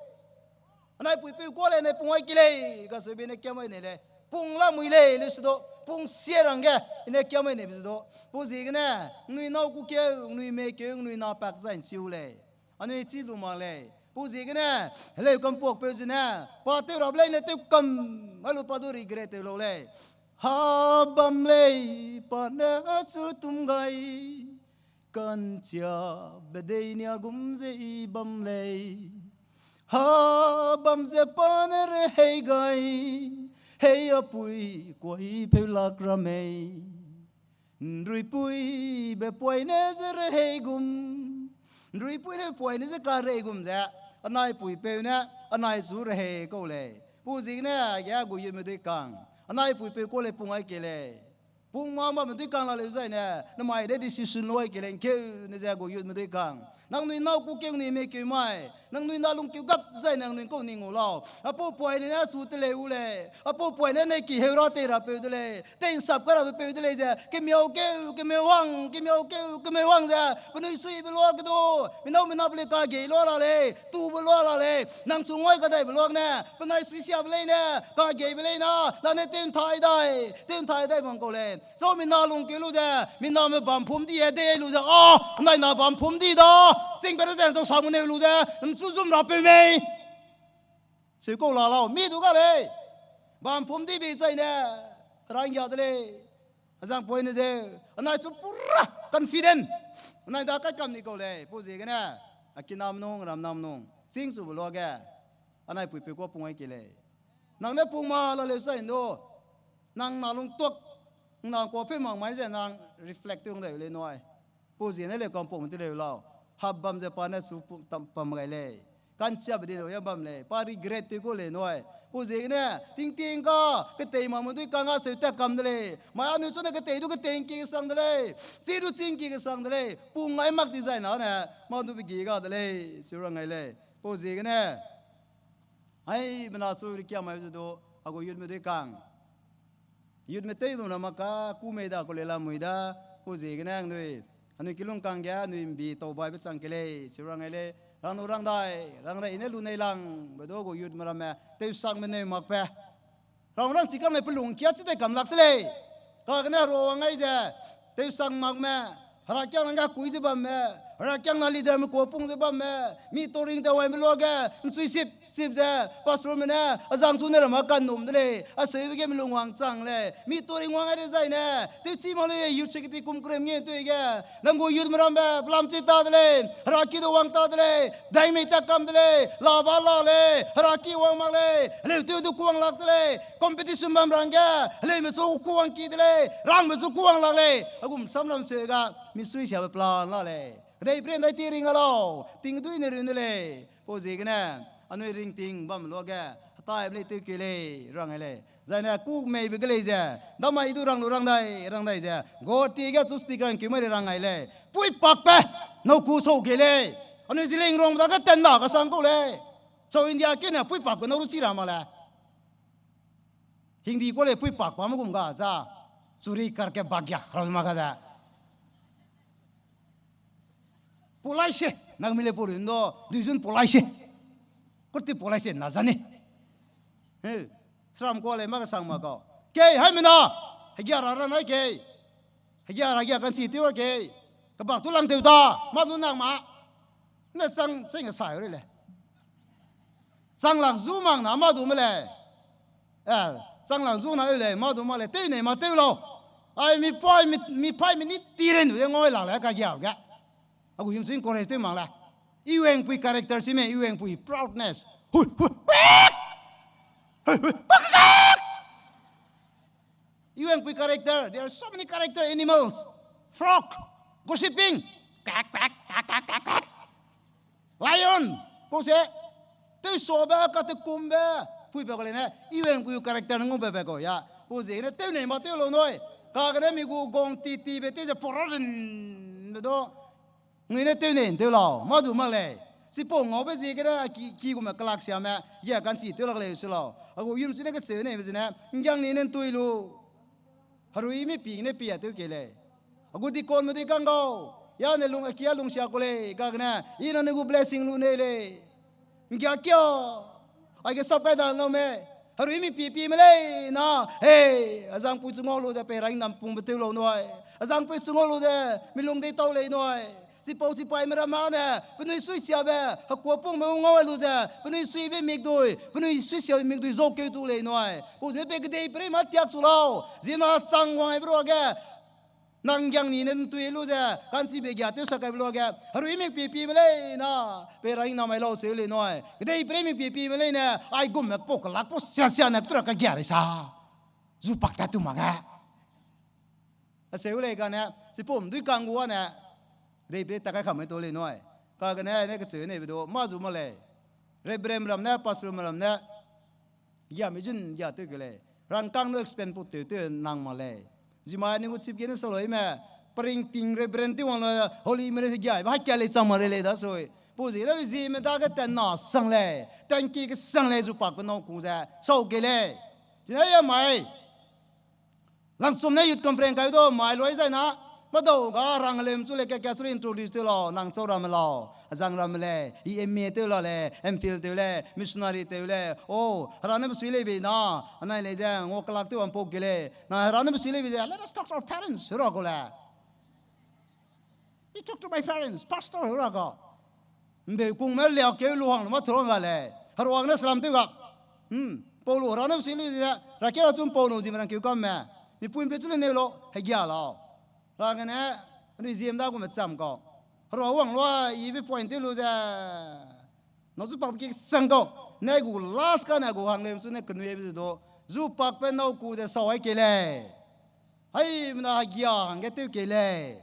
Anai puipeu kua lei ne pung ai kei lei, kaseube ne kiam ai nei lei. Pung la mui lei, leu se du. Pung sia rangge, i ne kiamai neibe ze du. Pau ziegene, ngnui nâu kûkeu, ngnui meikeu, ngnui na pak zai nchiu lei. Anui chi lu mak lei. Pau ziegene, heleu kam puakpeu zene, pa tew rabe leine tew kam, a lu pa du regret tew lau lei. Ha bam lei, pa ne achu tum gai. Kanchiabe dei nia gum ze i bam lei. Ha bam ze pa ne rehei gai. Hei a pui kuai peu lak ra mei. Nruipuibe poine ze rehei gum. Nruipuine poine ze karei gum ze. Anai puipeu ne, anai su rehei kau lei. Pau ziegene ge a gu youthme dui kang. Anai puipeu kau lei pung ai ke lei. Pung ma bamme dui kang la leu zaine, namai de decision lu ai ke lei, nkeu ne ze a gu youthme dui kang. Nangnui nâu kûkeu nui meikeu mai, nangnui na lungkeu gap zai nangnui kau ning u lau. Apau poine ne su te lei u lei, apau poine ne ki heu ra tei rapeu de lei, tei nsap kai rabe peu de lei ze, kemiau keu, kemiau wang, kemiau keu, kemiau wang ze, penui suibe lua ke du, mi nâu mi na pe lei kagei lua la lei, tube lua la lei, nang chu ngui kadaibe luak ne, penai suisiabe leine, kageibe leina, la ne tew nthai dai, tew nthai dai bam kau lei. Sau mi na lungkeu lu ze, mi name bam phum di e de lu ze, a, nai na bam phum di da, chingbe de zen sau sam neu lu ze, nchu zum rapeu mei. Seu kau la lau, mi du ga lei. Bam phum di be zaine, ranggia de lei. Azang poine ze, anai chu pura confident. Anai da kai kam ni kau lei, pau ziegene. A kinam nung, ram nam nung. Chîng chube luage, anai puipeu kua pung ai ke lei. Nang ne pung ma la leu sai ndo. Nang na lungtuak, nang kuapeu mak mai ze nang reflect tew hang dai lei nui. Pau ziegene leu kam pum te leu lau. Hap bam ze pa ne su pam gai lei. Kanchiabe di leu ya bam lei. Pa regret tew kau lei nui. Pau ziegene, tingting ka, ketei makme dui kang a seu tat kam de lei. Mai anui chune ketei du ketei ngki kesang de lei. Chi du chi ngki kesang de lei. Pung ngai mak di zai na ne, ma du be gi ga de lei. Seu rang ngai lei. Pau ziegene, ai, mena su rikia mai ze du, a gu youthme dui kang. Youthme tew bam na mak ka, kû mei da, kau lei la mui da, pau ziegene anui, anui kilung kang ge, anui mbi tau baibe chang ke lei, chi rang ngai lei, rang nu rang dai, rang dai ne lu nei lang, be du gu youthme ramme, tewsangme neu mak pe. Rang rang chi kang lei pelung kia chi dai kam lak te lei. Kagene hera wang ai ze, tewsang makme, herakiang nang ga kui ze bamme, herakiang na leaderme kuapung ze bamme, mi toring te waime luage, nchui sip, sip ze, pastorme ne, azang chu ne rama kan num de lei, aseube ge melung wang chang lei, mi toring wang ai de zaine, tewchi mak lei youth secretary kum kerem nge tui ge, nang gu youthme rambe, pelam chi ta de lei, heraki du wang ta de lei, dai mei ta kam de lei, la ba la lei, heraki wang mak lei, heleu tew du kuwang lak de lei, competition bam rangge, heleume chu kuwang ki de lei, rangme chu kuwang lak lei, a gum samlam se ga, mi sui siabe plan la lei. Kedei prin dai ti ring a lau, ting dui ne run de lei. Pau ziegene, anui ringting bam luage, hetaibe lei tew ke lei, rang ai lei. Zaine kû meibe ge lei ze, damai du rang lu rang dai, rang dai ze, Guwahati ge chu speaker ngkeu mai rei rang ai lei. Puipakbe, nâu kû sau ke lei. Anui Zeliangrongbe dage tenda kasang kau lei. Chau India kene puipakbe nâu du chi ra mak le. Hindi kau lei puipakbe me gum ga za, churi karke bhag gaya, rau mak ga ze. Polai se, nang mi le pau run do, dui zun polai se. Kurti polai se, na zane. He, sram kau lei mak kasang mak kau. Kei, haimena, hegia ra ra nai kei. Hegia ra gia kanchi tew a kei. Kebak tu lang tew da, ma du nang ma. Ne chang, chang sai re le. Chang lak zu mak na ma du me lei. Eh, chang lak zu na eu lei, ma du mak lei, tew nei ma tew lau. Ai, mi pai, mi, mi pai, mi ni ti ren u de ngau lak lei kagiau ge. A gu him chu encourage tew mak lei. Iwengpui character si me, Iwengpui proudness. Hui, hui, pek! Hui, hui, pek, pek! Iwengpui character, there are so many character animals. Frog, gossiping. Kak, kak, kak, kak, kak, kak. Lion, pau se, tew sobe, katekumbe, puibe kau lei ne, Iwengpui character ne ngau bebe kau ya. Pau ziegene tew nei ma tew lau nui. Kagene mi gu gong ti tibe tew ze pororin be do. Ngui ne tew nei tew lau, ma du mak lei. Chipau ngaube ziegene ki, ki gume kelak siame, ya kanchi tew lak lei se lau. A gu yum chine kecheu neibe zene, ngiang ni ne ntui lu. Herui mi pi ne pi a tew kei lei. A gu deaconme dui kang gau. Ya ne lung, a kia lungsia kau lei, kagene, i na ne gu blessing lu nei lei. Ngia kia, aige sap kai da lau me. Herui mi pie pie me lei na, hei, azangpui chu ngau lu de pei rang nam pungbe tew lau nui. Azangpui chu ngau lu de, mi lung dei tau lei nui. Chipau chipaime ramme ne, penui sui siabe, hekuapungme ngau lu ze, penui suibe mikdui, penui sui siabe mikdui zau keu tu lei nui. Pau ze pe kedei perei ma tiak chu lau, ziena chang wang aibe ruage, nang giang ni ne ntui lu ze, ka'nchibe gia tew sak kaibe luage, herui mi pie pie me lei na, pei rang nam mai lau cheu lei nui. Kedei perei mi pie pie me lei ne, aigum me pau kelak pau sia sia ne ketura kagia rei sa. Zu pak ta tu mak ge. Acheu lei kane, chipau mdui kang gu ane, kedei perei ta kai kam mai tu lei nui. Kagene ne kecheu neibe du, mâ zu ma lei. Reverend ram ne, pastor ram ne, gia mi zun gia tew ke lei. Rangkâng nu expand put tew tew nang mak lei. Zimai ni gu chip ge ne sa lui me, peringting Reverend tew wang lu, Holy Mary se gia, ba hakia lei chang mak rei lei da sui. Pau ziegene zime dage tat na sang lei, tanki kesang lei zu pakbe nâu ku ze, sau ke lei. Zine ya mai. Langchum ne youth conference kai du mai lui zai na, madau ga rang lem chu lei ka ka chu introduce tew lau, nang chau ramme lau, azang ramme lei, i M A tew la lei, M Phil tew lei, missionary tew lei, o, hera ne besui lei bei na, anai lei ze, ngau kelak tew wang pau ke lei, na hera ne besui lei bei ze, let us talk to our parents, hera kau lei. You talk to my parents, pastor, hera kau. Mbeu kungme liakeu lu hang lu ma thurang ga lei. Herua ne salam tew ga. Hmm, pau lu hera ne besui lei ze, ra ke ra chum pau lu zim rangkeu kamme. Mi pui mpe chu le neu lau, hegia lau. Ra gene, anui ziem da gu me cham kau. Herua wang lua, ibe point tew lu ze. Nâu zu pakbe ki sang kau. Ne gu last kane gu hang leu chu ne kenui be ze du. Zu pakbe nâu ku ze sau ai ke lei. Haimena hegia hangge tew ke lei.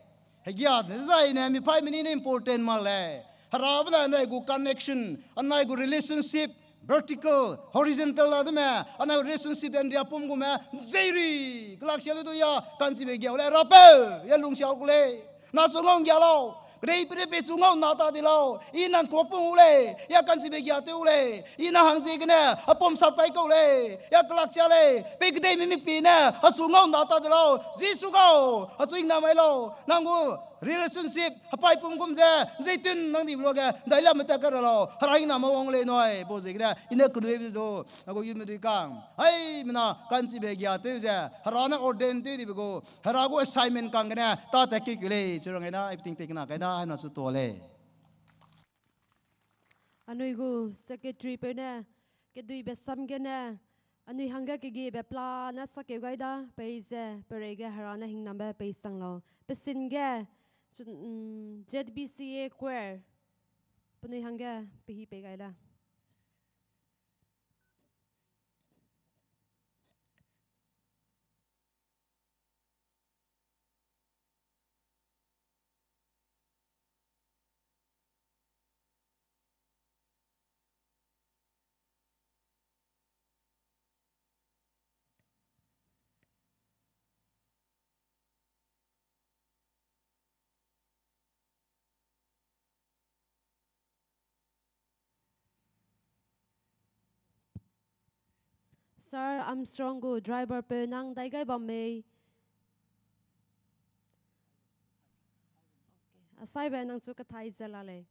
Hegia dezaine mi paî meni ne important mak lei. Hera be ne anai gu connection, anai gu relationship, vertical, horizontal la de me, anai relationship and ria pum gu me, zeiri, kelak sia lu du ya, ka'nchibe giau lei, rapeu, ya lungsiau ku lei. Na su ngau nggia lau, kedei pere pe su ngau na ta di lau, i nang kuapung u lei, ya ka'nchibe gia tew u lei, i na hangziegene, a pum sap kai kau lei, ya kelak sia lei, pe kedei mimik pi ne, a su ngau na ta di lau, Jisu gau, a su hingna mai lau, nang gu relationship, hepaî pum gum ze, zeitun nang di luage, ndai lam me ta ka ra lau, hera hingna ma wang lei nui, pau ziegene, i ne keluibe zu, a gu yunme dui kang, haimena, ka'nchibe gia tew ze, hera ne ordain tew dibe gu, hera gu assignment kang gene, ta ta keu keu lei, chirang gai na, ai peting te kena gai na, haimena su tua lei. Anui gu secretary peu ne, keduibe sam gene, anui hangge kegiebe pla ne sakeu gai da, peize, pereige hera ne hingnambe pei sang lau. Pesin ge, chun, mm, Z B C A choir, penui hangge pehi pei gai da. Sir Armstrong gu driver peu nang dai gai bam mei. Asaibe nang chu kathai ze la lei.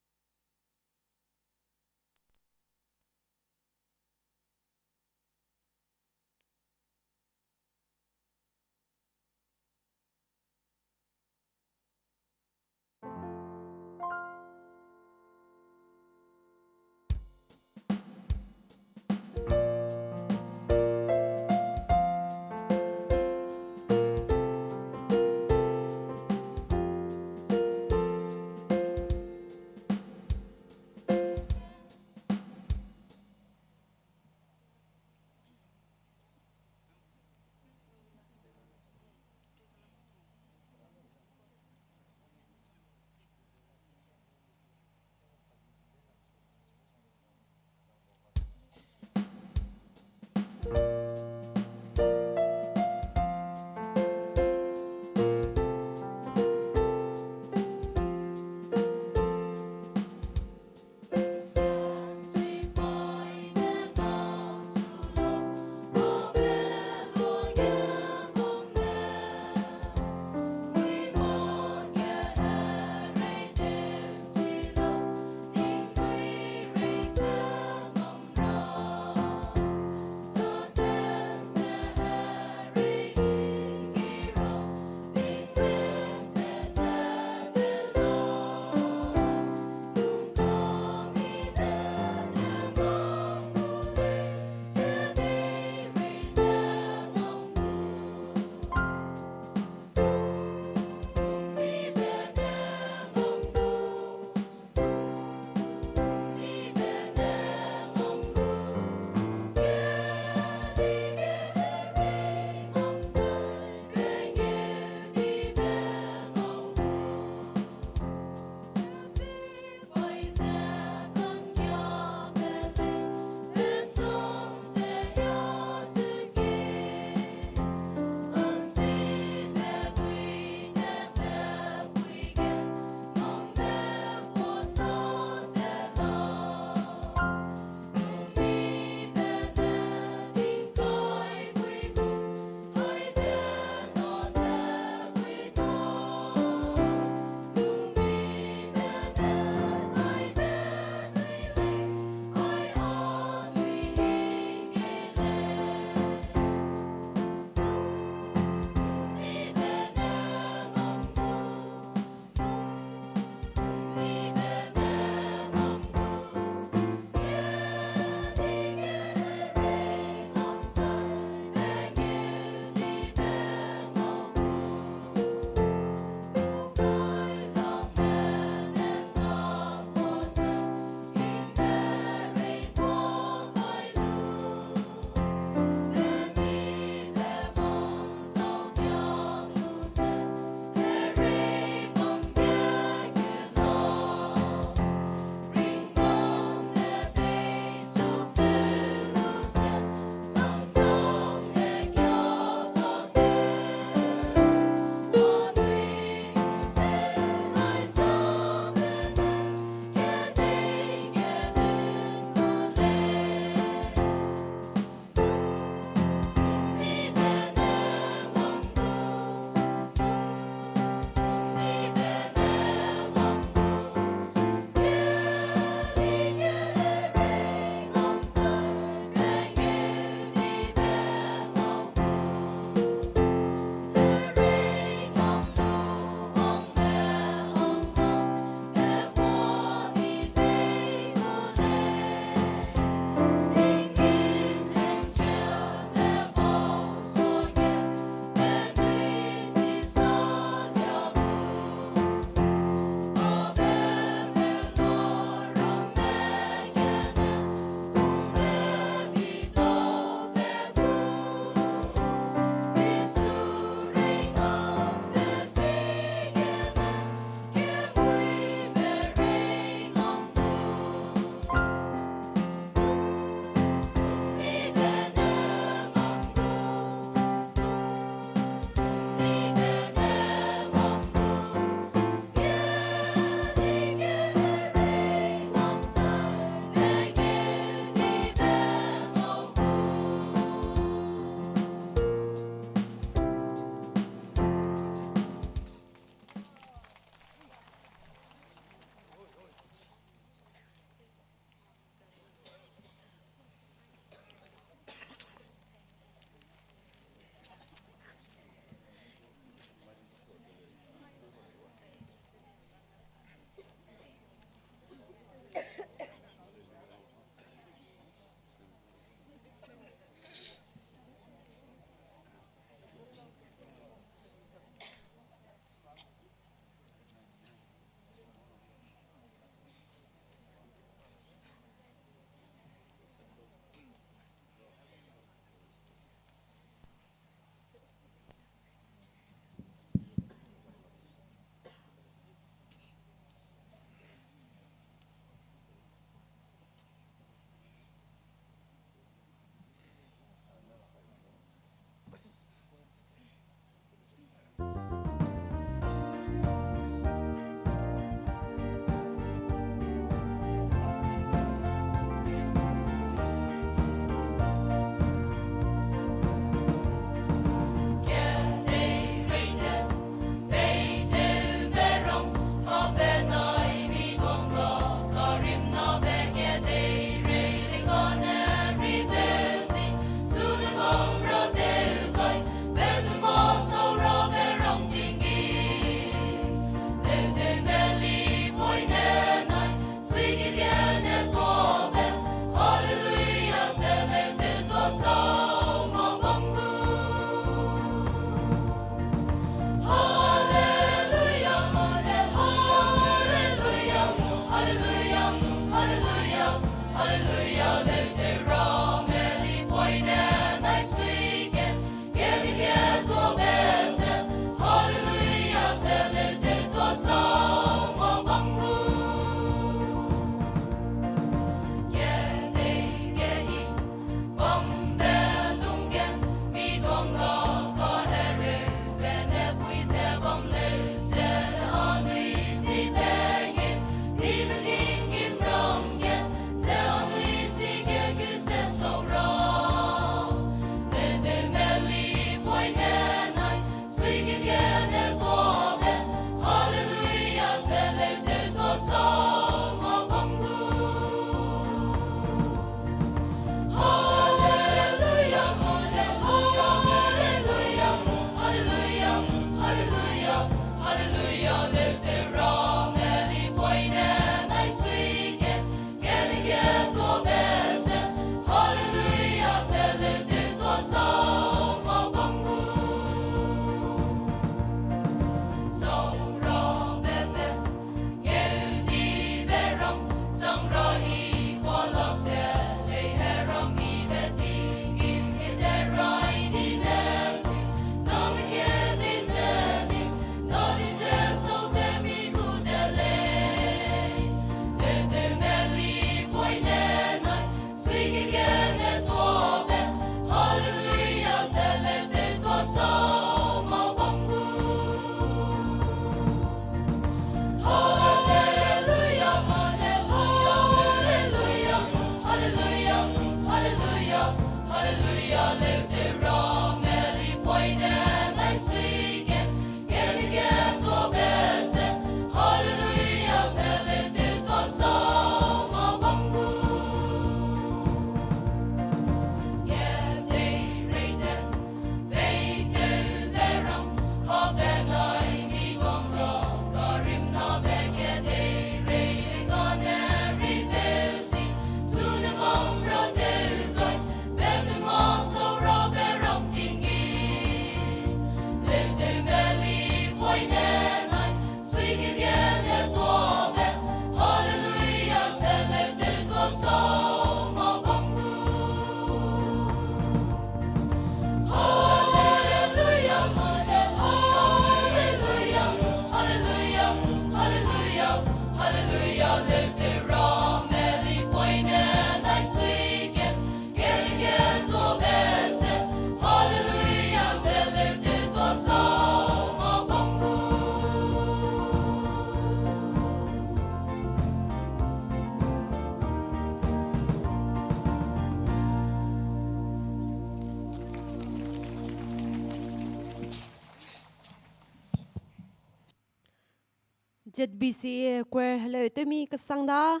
Z B C choir heleu tewmi kesang da,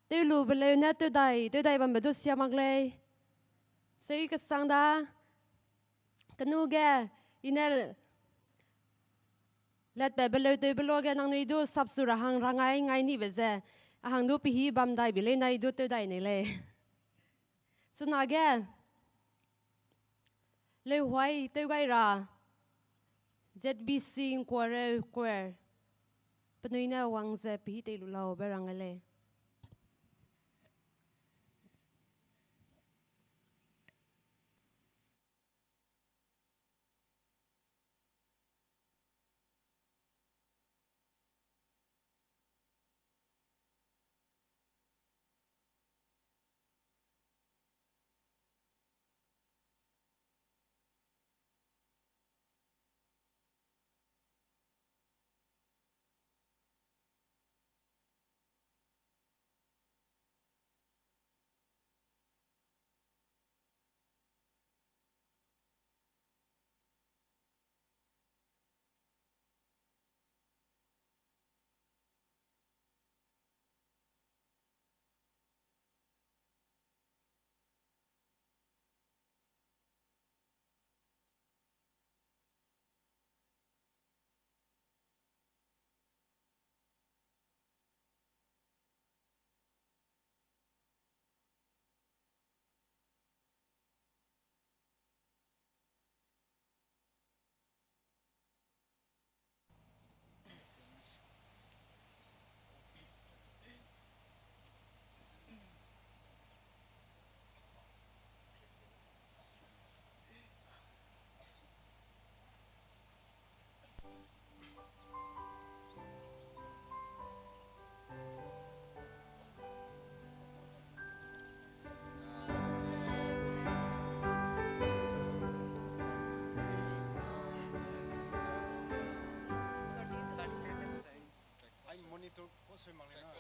tewlube leu ne tewdai, tewdai bambe du sia mak lei. Seui kesang da, kenu ge, i ne letbe beleu tewbe luage nangnui du sapsu ra hang rangai ngai nibe ze, a hang du pehî bam dai bi lei nai du tewdai nei lei. Chunage, leuhuai tewgai ra, Z B C Nkuareu choir, penui ne wang ze pehî tei lu laube rang lei. Ai monitor ko sui mak lei na.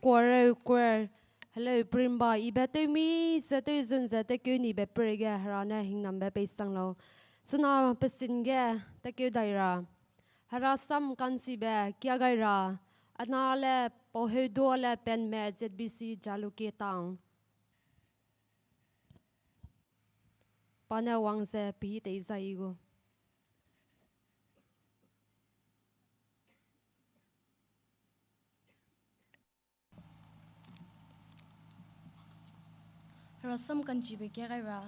Choir, choir, heleu prinba ibe tewmi ze tewzun ze tekeu nibe peireige Hera ne hingnambe peisang lau. Suna pesin ge tekeu dai ra. Hera sam ka'nchibe kia gai ra. Ana le Pauheuduale Penme Z B C Jalukie Town. Pa ne wang ze pehî tei zai i gu. Hera sam ka'nchibe kia gai ra.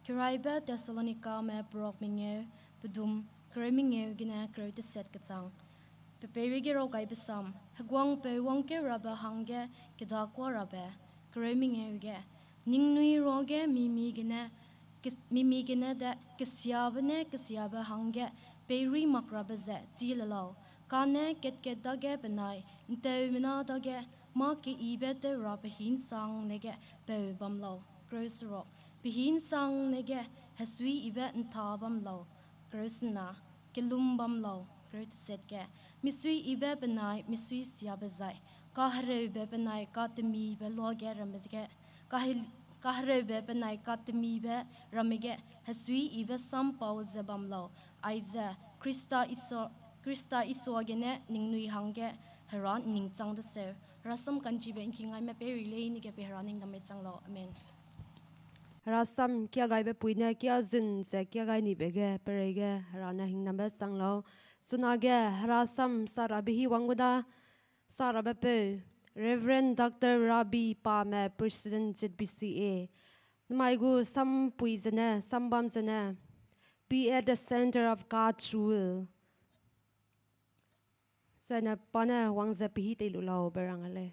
Keraibe Thessalonikame perok mengeu, pedum, kereu mengeu gene kereu teset kechang. Pe peireige raw gaibe sam, heguangpeu wangkeu rabe hangge kedakua rabe, kereu mengeu ge, ningnui ruage mi mi gene, ke-, mi mi gene de kesiabe ne kesiabe hangge peiruî mak rabe ze chî le lau. Kane kat-kat dage benai ’nteumena dage mâ keyibe tew ra pehî ’nsangne ge peu bam lau. Kereu seruk, pehî ’nsangne ge hesuiyibe ’nta bam lau. Kereu sena, kelum bam lau. Kereu teset ge, misuiyibe benai misuisiabe zai kahereube benai katemibe luage ramme ge, kahe-, kahereube benai katemibe ramme ge hesuiyibe sam pau ze bam lau. Aize Khrista Isua, Khrista Isua gene ningnui hangge Hera ’nningchang deseu. Hera sam ka'nchibe ’ngkingaime peireige leine ge pe Hera ne hingnambe chang lau. Amen. Hera sam kia gaibe pui ne kia zun ze kia gai nibe ge peireige Hera ne hingnambe chang lau. Sunage Hera sam sa rabe hî wang gu da, sa rabe peu, Reverend Doctor Rabi Pame, President Z B C A. Namai gu sam pui zene, sam bam zene, Be at the center of God's will. Zene pa ne wang ze pehî tei lu lau be rang a lei.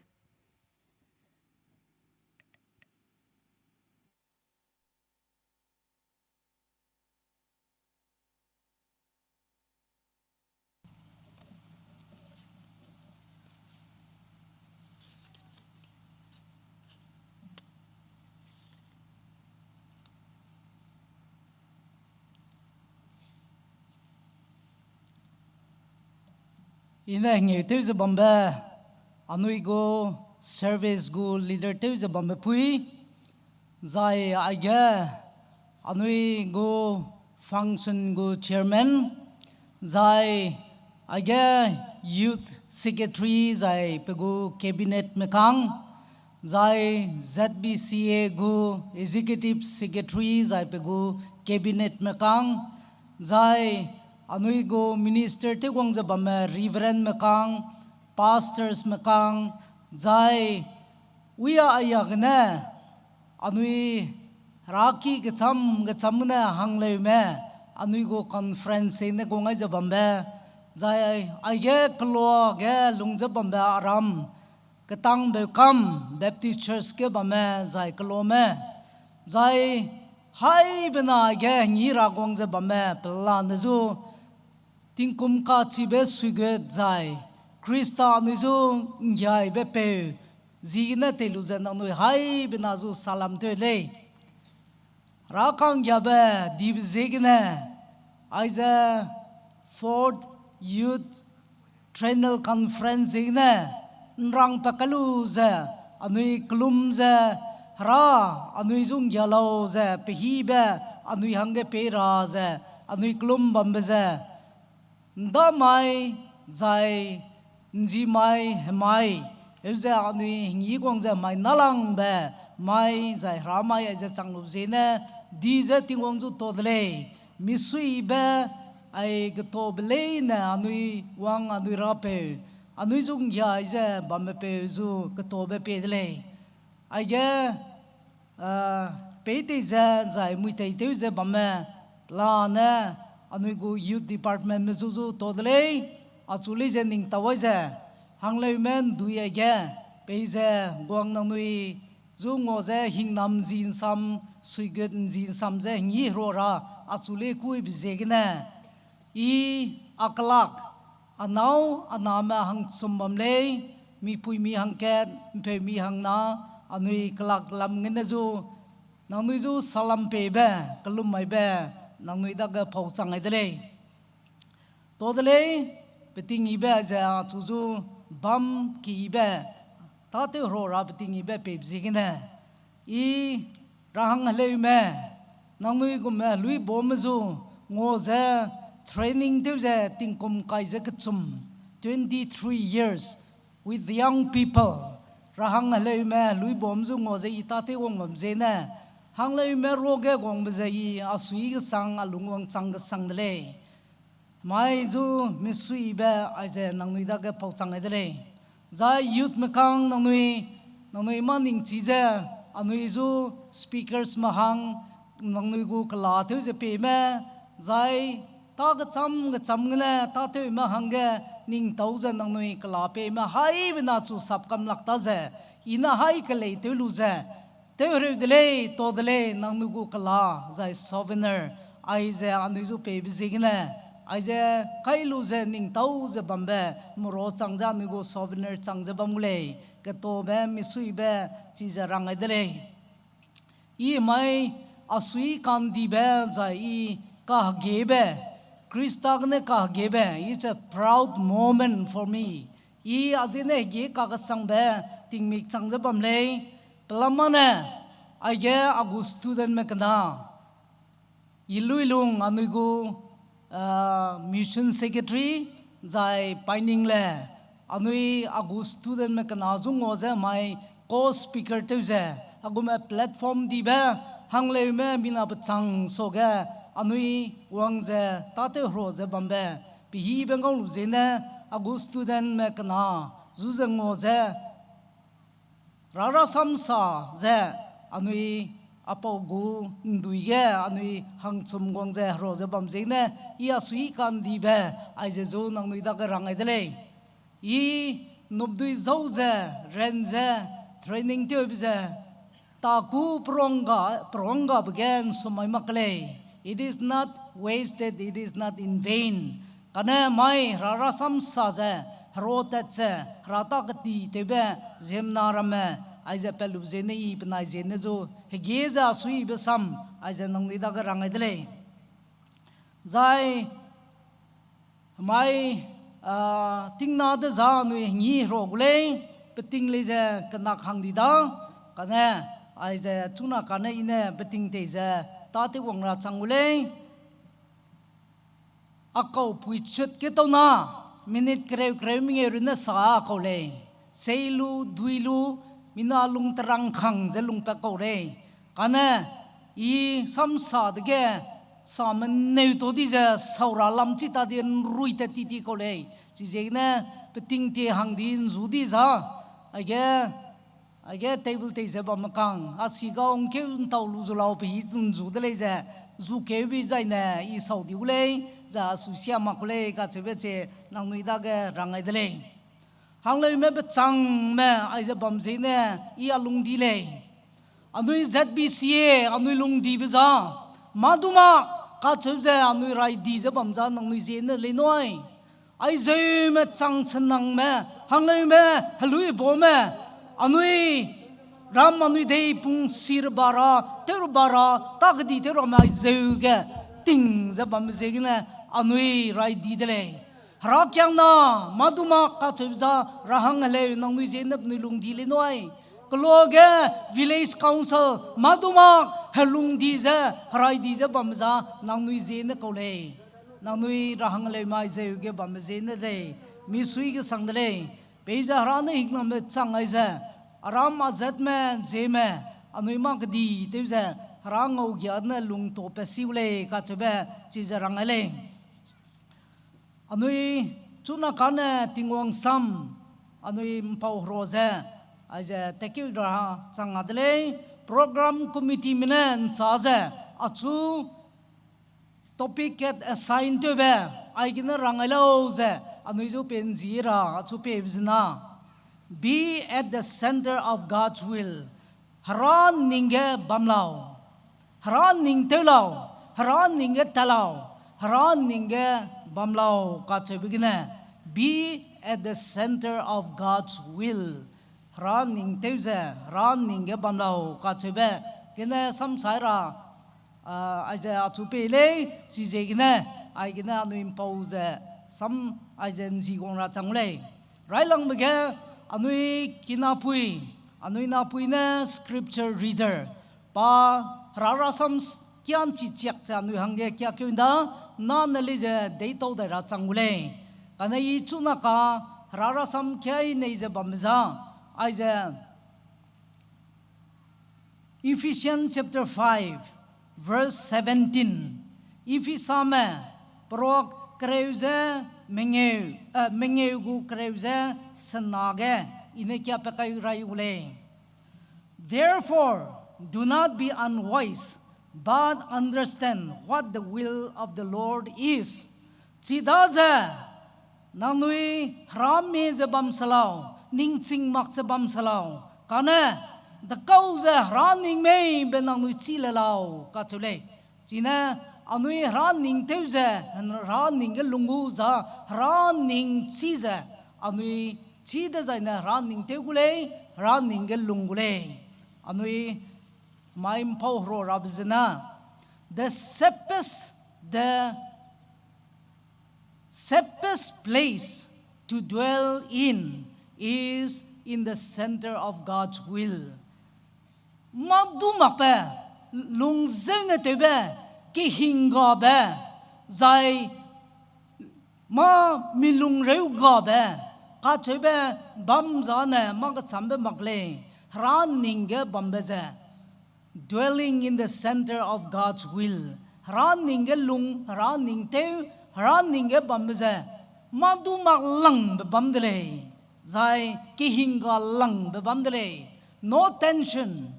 I ne hengeu tew ze bambe, anui gu service gu leader tew ze bambe pui, zai aige anui gu function gu chairman, zai aige youth secretary zai pe gu cabinet mekang, zai Z B C A gu executive secretary zai pe gu cabinet mekang, zai anui gu minister tewguang ze bamme reverend mekang, pastors mekang, zai uia aia gene anui heraki kecham kecham gene hangleume, anui gu conference ne gu ngai ze bambe, zai aige kelua ge lung ze bambe aram, Ketangbe Kam Baptist Church ge bamme zai keluame, zai haibena ge ngi ra guang ze bamme pelane zu, tingkum kachibe suigut zai Khrista anui zu nggiaibe peu, ziegene tei lu ze nangnui haibena zu salam tew lei. Rakanggiabe dibe ziegene, aize fourth Youth Triennial Conference ziegene, nrang pa kalu ze, anui kelum ze, Hera, anui zu nggia lau ze, pehîbe, anui hangge pei ra ze, anui kelum bambe ze, ndamai, zai nzimai, hemai, heu ze anui hingyi guang ze mai nalangbe, mai, zai Hera mai, aize chang lu ziegene, di ze Tingwang zu to de lei, misuibe, ai getabe leine anui wang anui rapeu, anui zu nggiai ze bamme peu zu getabe pie de lei. Aige, ah, peitei ze zai muitei tew ze bamme pelane anui gu youth departmentme zu zu to de lei, achu lei ze ning tau ai ze, hangleume ndui aige, peize guang nangnui zu ngau ze hingnam nzi nsam, suigut nzi nsam ze hingyi herua ra, achu lei kuibe ziegene, i a kelak, a nâu, a name hangchum bam lei, mipuimi hangkat, mpeumi hangna, anui kelak lam gene zu, nangnui zu salam peibe, kelum maibe, nangnui dage pau chang ai de lei. To de lei, peting yibe ze achu zu bam keyibe, tâtew hero ra beting yibe peibe ziegene, I rahang heleume, nangnui gumme heluibaume zu ngua ze training tew ze tingkum kai ze kechum, twenty-three years with young people. Rahang heleume heluibaume zu ngua ze I tâtew wang bam ziegene, hangleume ruage guangbe ze I a sui kesang a lungwang chang kesang de lei. Mai zu misuibe aize nangnui dage pau chang gai de lei. Zai youth mekang nangnui, nangnui mâ ningchi ze, anui zu speakers me hang, nangnui gu kela tew ze peime, zai tâ kecham kecham gene tâtewme hangge ningtau ze nangnui kela peime haibe na chu sap kam lak ta ze, I ne hai kelei tew lu ze, tew hereu de lei, ta de lei, nangnui gu kela, zai souvenir, aize anui zu peibe ziegene, aize kai lu ze ningtau ze bambe, mera chang ze anui gu souvenir chang ze bam gu lei, ketabe, misuibe, chize rang gai de lei. I mai a sui kandibe zai I kahegebe, Khrista gene kahegebe, it's a proud moment for me. I a ziegene hege kakesangbe tingmik chang ze bam lei, pelamane, aige a gu studentme kena, I luilung anui gu, mission secretary, zai pioneer le, anui a gu studentme kena zu ngua ze mai co-speaker tew ze, a gume platform dibe, hangleume mina bechang suage, anui wang ze tâtew hero ze bambe, pehibe ngau lu ziegene, a gu studentme kena zu ze ngua ze, Hera rasam sa ze anui a pau gu ndui ge anui hangchum guang ze hero ze bam ziegene, I a sui kandibe aize zu nangnui dage rang gai de lei. I nupdui zau ze ran ze training tewbe ze, taku perongga, peronggabe ge nsum mai mak lei. It is not wasted, it is not in vain. Kane mai Hera rasam sa ze, hero tat ze, Hera ta kedi tewbe ziemmena ramme, aize pat lu ziegene I penai ziegene zu hege ze a suibe sam aize nangnui dage rang gai de lei. Zai mai, tingna dezai anui hengî hero gu lei, peting lei ze kenak hang di da, kane, aize chuna kane I ne peting tei ze tâtew wang ra chang gu lei. A kau puichut ge tau na, minute kereu kereu mengeu runne sa a kau lei. Sei lu, dui lu, mina lung terang kang ze lungpat kau lei. Kane, I samsa dege, sameneu tau di ze, sau ra lam chi ta di nrui tat ti ti kau lei. Chiziegene, peting tie hang di nzu di za, aige, aige table tei ze bamme kang, a si gau ngkeu ntau lu zu lau pe hî nzu de lei ze, zu keu bi zaine I sau di gu lei, zai a su sia mak ku lei kacheube che nangnui dage rang gai de lei. Hangleume bechângme aize bam ziegene I a lung di lei. Anui Z B C A, anui lung dibe za, mâ du mâ, kacheu ze anui rai di ze bam za nangnui ziegene lei nui. Aizeume chang senangme, hangleume, heluibaume, anui ram anui dei pung si reba ra, tew reba ra, ta kedi tew ramme aizeu ge, ting ze bamme ziegene, anui rai di de lei. Herakiangna, mâ du mâ kacheu za, rahang heleu nangnui ziegene penui lung di lei nui. Keloa ge village council, mâ du mâ helung di ze, herai di ze bamme za, nangnui ziegene kau lei. Nangnui rahang heleu mai zeu ge bamme ziegene lei, misui kesang de lei. Peize Hera ne hingnambe chang aize, aram azatme, zieme, anui mâ kedi tew ze, Hera ngaugiane lungtaupat si gu lei kacheube, chize rang gai lei. Anui chuna kane Tingwang sam, anui mpau hero ze, aize tatkeu ra chang a de lei, program committeeme ne nchâ ze, achu topic kat assign tewbe, aigene rang gai lau ze, anui zu pe nzi ra, achu pebe zena. Be at the center of God's will. Hera ning ge bam lau. Hera ning tew lau. Hera ning ge tat lau. Hera ning ge bam lau kacheube gene. Be at the center of God's will. Hera ning tew ze, Hera ning ge bam lau kacheube gene samsai ra, aize achu pei lei, chiziegene, aigene anui mpau ze, sam aize nziguang ra chang lei. Railangbe ge, Anui kinapui, anui napui ne scripture reader, pa Hera rasam s-, kianchi chiak ze anui hangge kiakeu nda, na ne lei ze deitau dai ra chang gu lei. Kane i chuna ka Hera rasam kiai nei ze bambe za, aize Ephesians chapter five, verse seventeen. Ephesame, perok kereu ze mengeu, eh, mengeu gu kereu ze sena ge, i ne kia pe kai rai gu lei. Therefore, do not be unwise, but understand what the will of the Lord is. Chidaze, nangnui Hera mie ze bam se lau, ningching mak ze bam se lau, kane, dekau ze Hera ning mei be nangnui chî le lau, kacheu lei. Chine, anui Hera ning tew ze, Hera ning ge lung gu za, Hera ning chî ze, anui chî dezaine Hera ning tew gu lei, Hera ning ge lung gu lei. Anui mai mpau hero rabe zena, the safest, the safest place to dwell in is in the center of God's will. Mâ du makbe, lungzeune tewbe, kehinggabe, zai mâ milung reugabe, kacheube bam zane mâ kechambe mak lei, Hera ning ge bambe ze. Dwelling in the center of God's will. Hera ning ge lung, Hera ning tew, Hera ning ge bambe ze, mâ du mak langbe bam de lei, zai kehingga langbe bam de lei. No tension.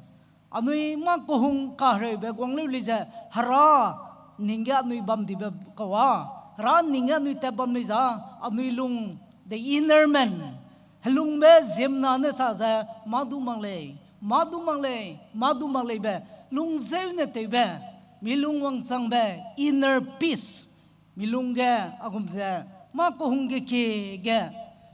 Anui mâ kehung kahereube guang leu lei ze, Hera ning ge anui bam dibe kau a, Hera ning ge anui tat bam lei za, anui lung, the inner man, helungbe ziemmena ne sa ze, mâ du mak lei, mâ du mak lei, mâ du mak leibe, lungzeune tewbe, milung wangchangbe, inner peace, milung ge, a gum ze, mâ kehung ge kie ge,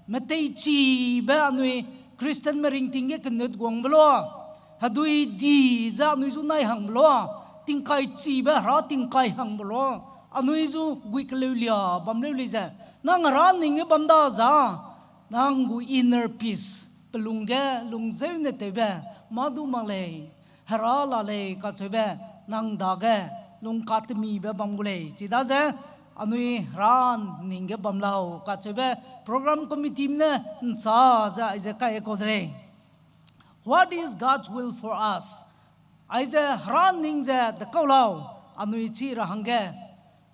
meteichibe anui Christianme ringting ge kenut guangbe la, hedui di ze anui zu nai hangbe la, tingkaichibe Hera tingkai hangbe la, anui zu gui keleulia bam leu lei ze, nang Hera ning ge bam da za, nang gu inner peace, pelung ge lungzeune tewbe, mâ du mak lei, Hera la lei kacheube, nang dage lungkatemibe bam gu lei. Chidaze, anui Hera ning ge bam lau kacheube, program committee ne nchâ ze aize kai kau de lei. What is God's will for us? Aize Hera ning ze dekau lau, anui chî ra hangge.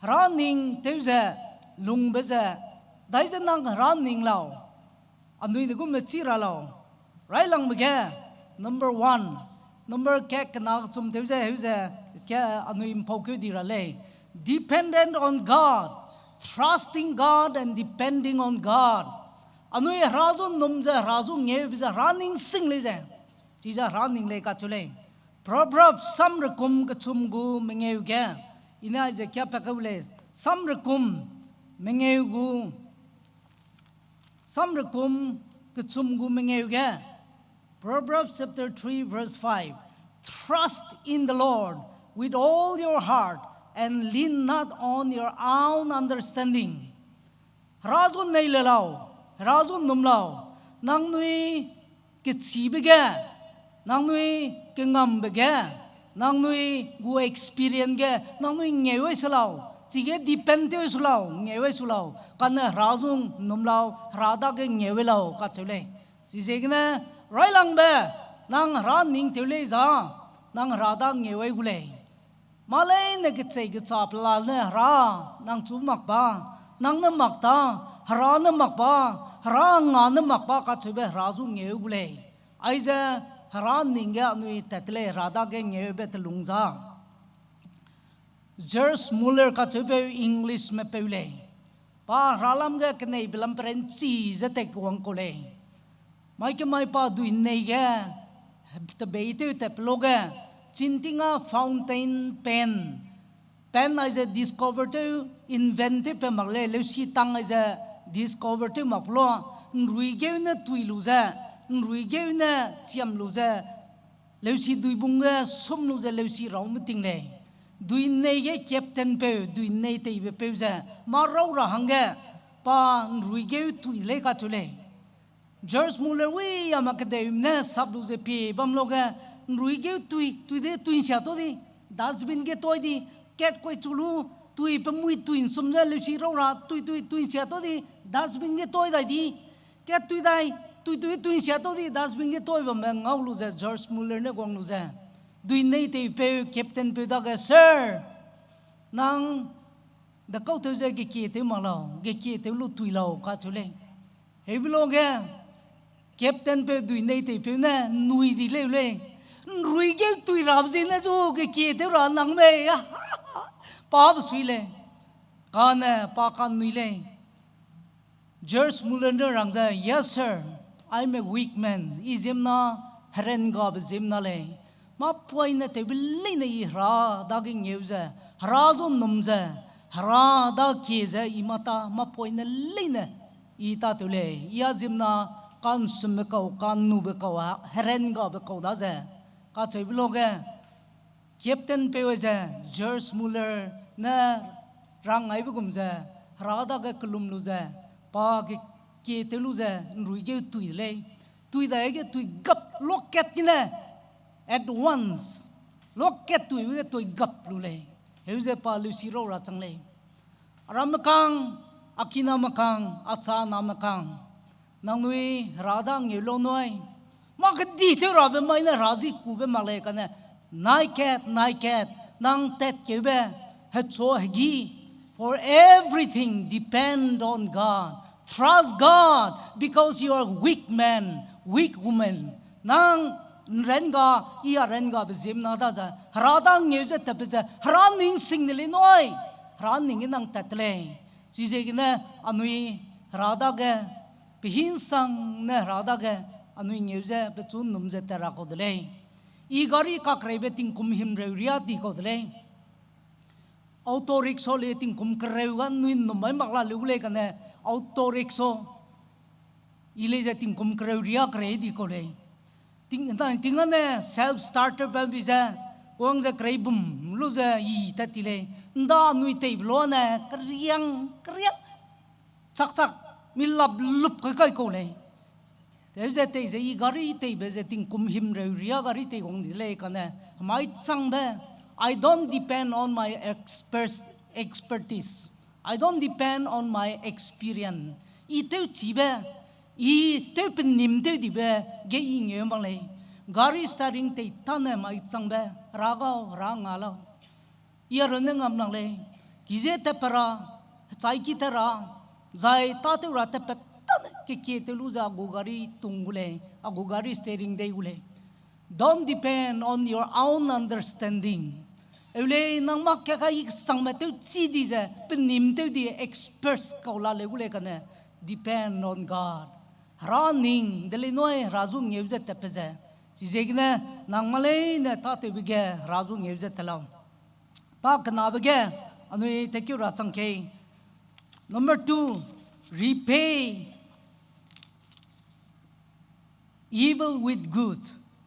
Hera ning tew ze, lungbe ze, dai ze nang Hera ning lau. Anui de gume chî ra lau. Railangbe ge, number one. Number ke kena kechum tew ze, heu ze, ke anui mpau keu di ra lei. Dependent on God. Trusting God and depending on God. Anui Hera zu num ze, Hera zu ngeube ze, Hera ning sing lei ze. Chize Hera ning lei kacheu lei. Proverbs samrekum kechum gu mengeu ge. I ne aize kia pa kau lei. Samrekum mengeu gu Samrekum kechum gu mengeu ge, Proverbs chapter three verse five, Trust in the Lord with all your heart and lean not on your own understanding. Hera zu nei le lau, Hera zu num lau, nangnui kechibe ge, nangnui kengambe ge, nangnui gu experience ge, nangnui ngeu ai se lau, chige depend tew su lau, ngeu ai su lau, kane Hera zu num lau, Hera dage ngeu ai lau, kacheu lei. Chiziegene, railangbe, nang Hera ning tew lei za, nang Hera da ngeu ai gu lei. Mâ leine kechei kecha pelane Hera, nang chu mak ba, nang ne mak ta, Hera ne mak ba, Hera nga ne mak ba kacheube Hera zu ngeu gu lei. Aize Hera ning ge anui tat te lei, Hera dage ngeube telung za. George Muller kacheupeu Englishme peu lei. Pa Hera lam ge keneibe lam perenchi ze tat wang kau lei. Mai kemai pa dui nei ge, tebeitew tat pe lo ge, chinting a fountain pen, pen aize discover tew, invent tew pe mak lei, leusi tang aize discover tew mak pe lo, nruigeu ne tui lu ze, nruigeu ne chiam lu ze, leusi duibung ge sum lu ze leusi raume ting lei. Dui nei ge captain peu, dui nei teibe peu ze, mâ rau ra hangge, pa nruigeu tui lei kacheu lei. George Muller wi a ma kedeu ne sap lu ze pie bam lo ge, nrui geu tui, tui de tui nsia to di, dustbin ge toi di, kat koi chu lu, tui pe mui tui nsum ze leusi rau ra, tui tui tui nsia to di, dustbin ge toi dai di, kat tui dai, tui tui tui nsia to di, dustbin ge toi bambe ngau lu ze George Muller ne guang lu ze, dui nei teipeu, captain peu dage, Sir, nang de kau tew ze gekie tew mak lau, gekie tew lu tui lau kacheu lei. Heube lo ge, captain peu dui nei teipeu ne nui di leu lei. Nrui geu tui rabe ziene zu gekie tew ra nang mei. Pa be sui lei. Kane pa kanui lei. George Muller ne rang ze, Yes, sir, I'm a weak man. I ziemmena herengabe ziemmena lei. Mâ poine tewbe leine i Hera dage ngeu ze, Hera zu num ze, Hera da kie ze i mâ ta, mâ poine leine i tâtew lei. I a ziemmena ka'nsumme kau, ka'nnube kau, herengabe kau daze, kacheube lo ge, captain peu ze, George Muller ne rang aibe gum ze, Hera dage kellum lu ze, pa ge kie tew lu ze, nrui geu tui de lei. Tui dage tui gap lokat gene, at once, lokat tuibe ge tui gap lu lei. Heu ze pa leusi rau ra chang lei. Aramme kang, a kiname kang, a chaname kang, nangnui Hera da ngeu lau nui. Mâ kedi tew rabe mai ne Hera zi kube mak lei kane, nai kat, nai kat, nang tatkeube, hechu hegi, for everything depend on God. Trust God because you are weak man, weak woman. Nang nrenga, i a rengabe ziemmena daze, Hera da ngeu ze tatbe ze, Hera ning sing de lei nui. Hera ning ge nang tat de lei. Chiziegene anui Hera dage, pehinsang ne Hera dage, anui ngeu ze pechu num ze tat ra kau de lei. I gari kakreibe tingkum himreu riâ di kau de lei. Auto rickshaw le tingkum kereu ga nui num mai mak la leu gu lei kane auto rickshaw. I lei ze tingkum kereu riâ kerei di kau lei. Ting, na, ting ane self starter bam bi ze, wang ze kerei bum lu ze i tat ti lei. Nda nui teibe lu ne, keriang, keriang, chak chak, mi lap lup kai kai kau lei. Teu ze tei ze i gari teibe ze tingkum himreu riâ gari tei guang di lei kane, mai changbe, I don't depend on my expert, expertise. I don't depend on my experience. I tewchibe, i tew penim tew dibe ge i ngeu mak lei. Gari steering tei tane mai changbe, Hera gau, Hera nga lau. I a runne ngam lang lei. Ki ze tatpe ra, hechai ki tat ra, zai tâtew ra tatpat tane kekie tew lu ze a gu gari tung gu lei, a gu gari steering dei gu lei. Don't depend on your own understanding. Eu lei, nang mâ keka i kesangme tewchi di ze, penim tew di experts kau la leu gu lei kane, depend on God. Hera ning de lei nui, Hera zu ngeu ze tatpe ze. Chiziegene, nang mâ leine tâtewbe ge Hera zu ngeu ze tat lau. Pa kenabe ge, anui tekeu ra chang kei. Number two, repay evil with good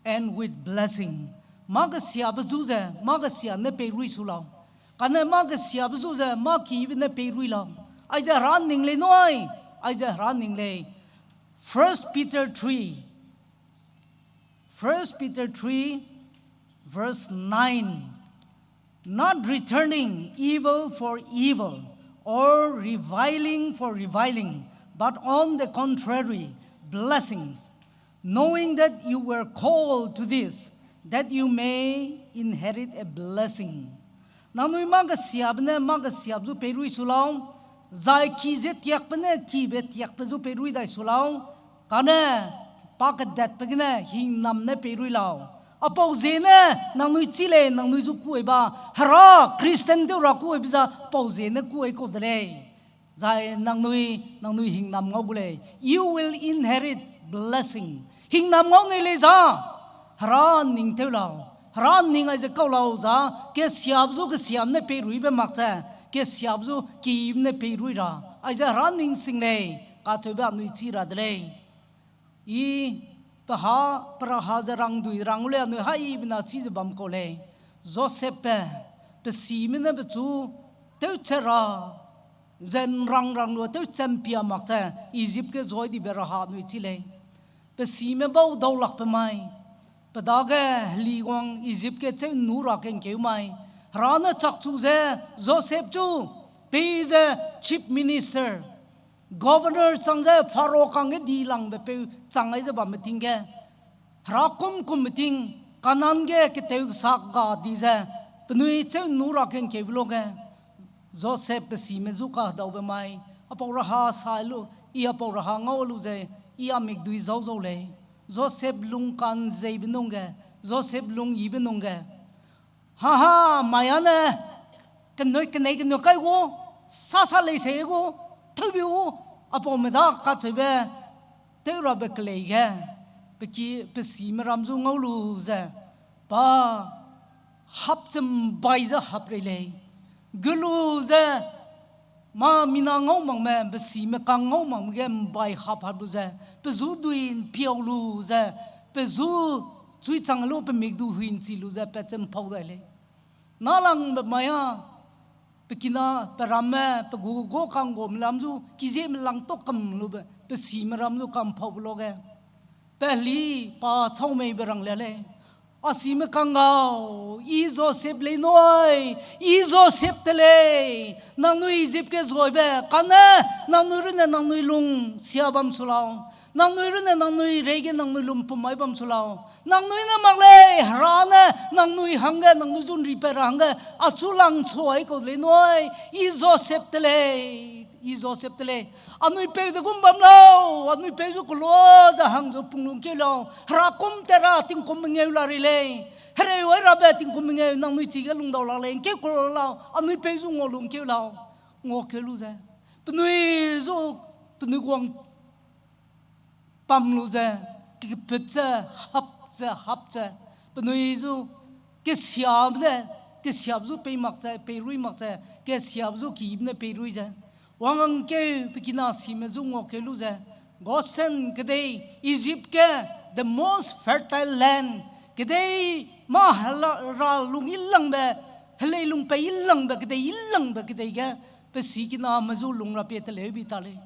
and with blessing. Mâ kesiabe zu ze, mâ kesia ne peirui su lau. Kane mâ kesiabe zu ze, mâ kibe ne peirui lau. Aize Hera ning lei nui, aize Hera ning lei. First Peter three, First Peter three, verse nine. Not returning evil for evil or reviling for reviling, but on the contrary, blessings, knowing that you were called to this, that you may inherit a blessing. Nangnui mâ kesiabe ne mâ kesiabe zu peirui su lau, zai ki ze tiakbe ne kibe tiakbe zu peirui dai su lau, kane pa kedetbe gene hingnam ne peirui lau. Apau ziene nangnui chi lei, nangnui zu kuai ba, Hera Christian tew ra kuaibe za pau ziene kuai kau de lei. Zai nangnui, nangnui hingnam ngau gu lei. You will inherit blessing. Hingnam ngau nei lei za, Hera ning tew lau. Hera ning aize kau lau za, kesiabe zu kesiam ne peiruibe mak ze, kesiabe zu kibe ne peirui ra. Aize Hera ning sing lei, kacheube anui chi ra de lei. I pe ha, pe raha ze rangdui rang gu lei anui haibe na chi ze bam kau lei. Josepbe, pe sime ne pechu, tewche ra, ze nrang rang lu tewche mpia mak ze, Egypt ge zoi dibe raha anui chi lei. pe sime bau daulakbe mai, pe dage heliguang Egypt ge cheu nu ra kengkeu mai, Hera ne chakchu ze Joseph chu, pei ze chief minister, governor chang ze Pharaoh kangge dilangbe peu chang ai ze bamme ting ge, Hera kum kum meting, Kanan ge keteu sak ga di ze, penui cheu nu ra kengkeube lo ge, Joseph pe sime zu kahedaube mai, apau raha sai lu, i apau raha ngau lu ze, i a mikdui zau zau lei. Joseph lung kanzeibe nung ge, Joseph lung yibe nung ge, haha, mai a ne, kenui kenei kenui kai gu, sa sa lei se gu, tewbi gu, apaume da kacheube, tew rabe kelei ge, pe ki, pe sime ram zu ngau lu ze, pa hap ze mbai ze hap rei lei. Gulu ze, mâ mina ngau makme, pe sime kang ngau makme ge mbai hap hap lu ze, pe zu dui mpiau lu ze, pe zu chui chang lu pe mikdu hui nchi lu ze, pat ze mpau dai lei. Nâlangbe mai a, pe kina, pe ramme, pe gu gu kangguame lam zu, kizieme lang tok kam lube, pe sime ram zu kampaube lo ge, pe heli pa chau meibe rang le lei. A sime kang gau, i Joseph lei nui, i Joseph te lei, nangnui Egypt ge zuaibe, kane, nangnui runne nangnui lung sia bam su lau, nangnui runne nangnui reige nangnui lumpum mai bam su lau, nangnui ne mak lei, Hera ne, nangnui hangge, nangnui zu nripat ra hangge, achu lang chuai kau de lei nui, i Joseph te lei, i Joseph te lei. Anui peu de gum bam lau, anui peu zu kelo ze hang zu pung lungkeu lau, Hera kum te ra tingkum mengeu la rei lei. Hereu ai rabe tingkum mengeu, nangnui chige lungdau lak lei, ngkeu kelo lau, anui peu zu ngua lungkeu lau, nguakeu lu ze. Penui zu, penui guang pam lu ze, keput ze, hap ze, hap ze, penui zu, kesiabe ne, kesiabe zu pei mak ze, peirui mak ze, kesiabe zu kibe ne peirui ze. Wang angkeu pe kina sime zu nguakeu lu ze, Goshen kedei, Egypt ge, the most fertile land, kedei mâ hela-, ra lung ilangbe, helei lung pei ilangbe, kedei ilangbe kedei ge, pe sikiname zu lung ra pie teleu bi ta lei.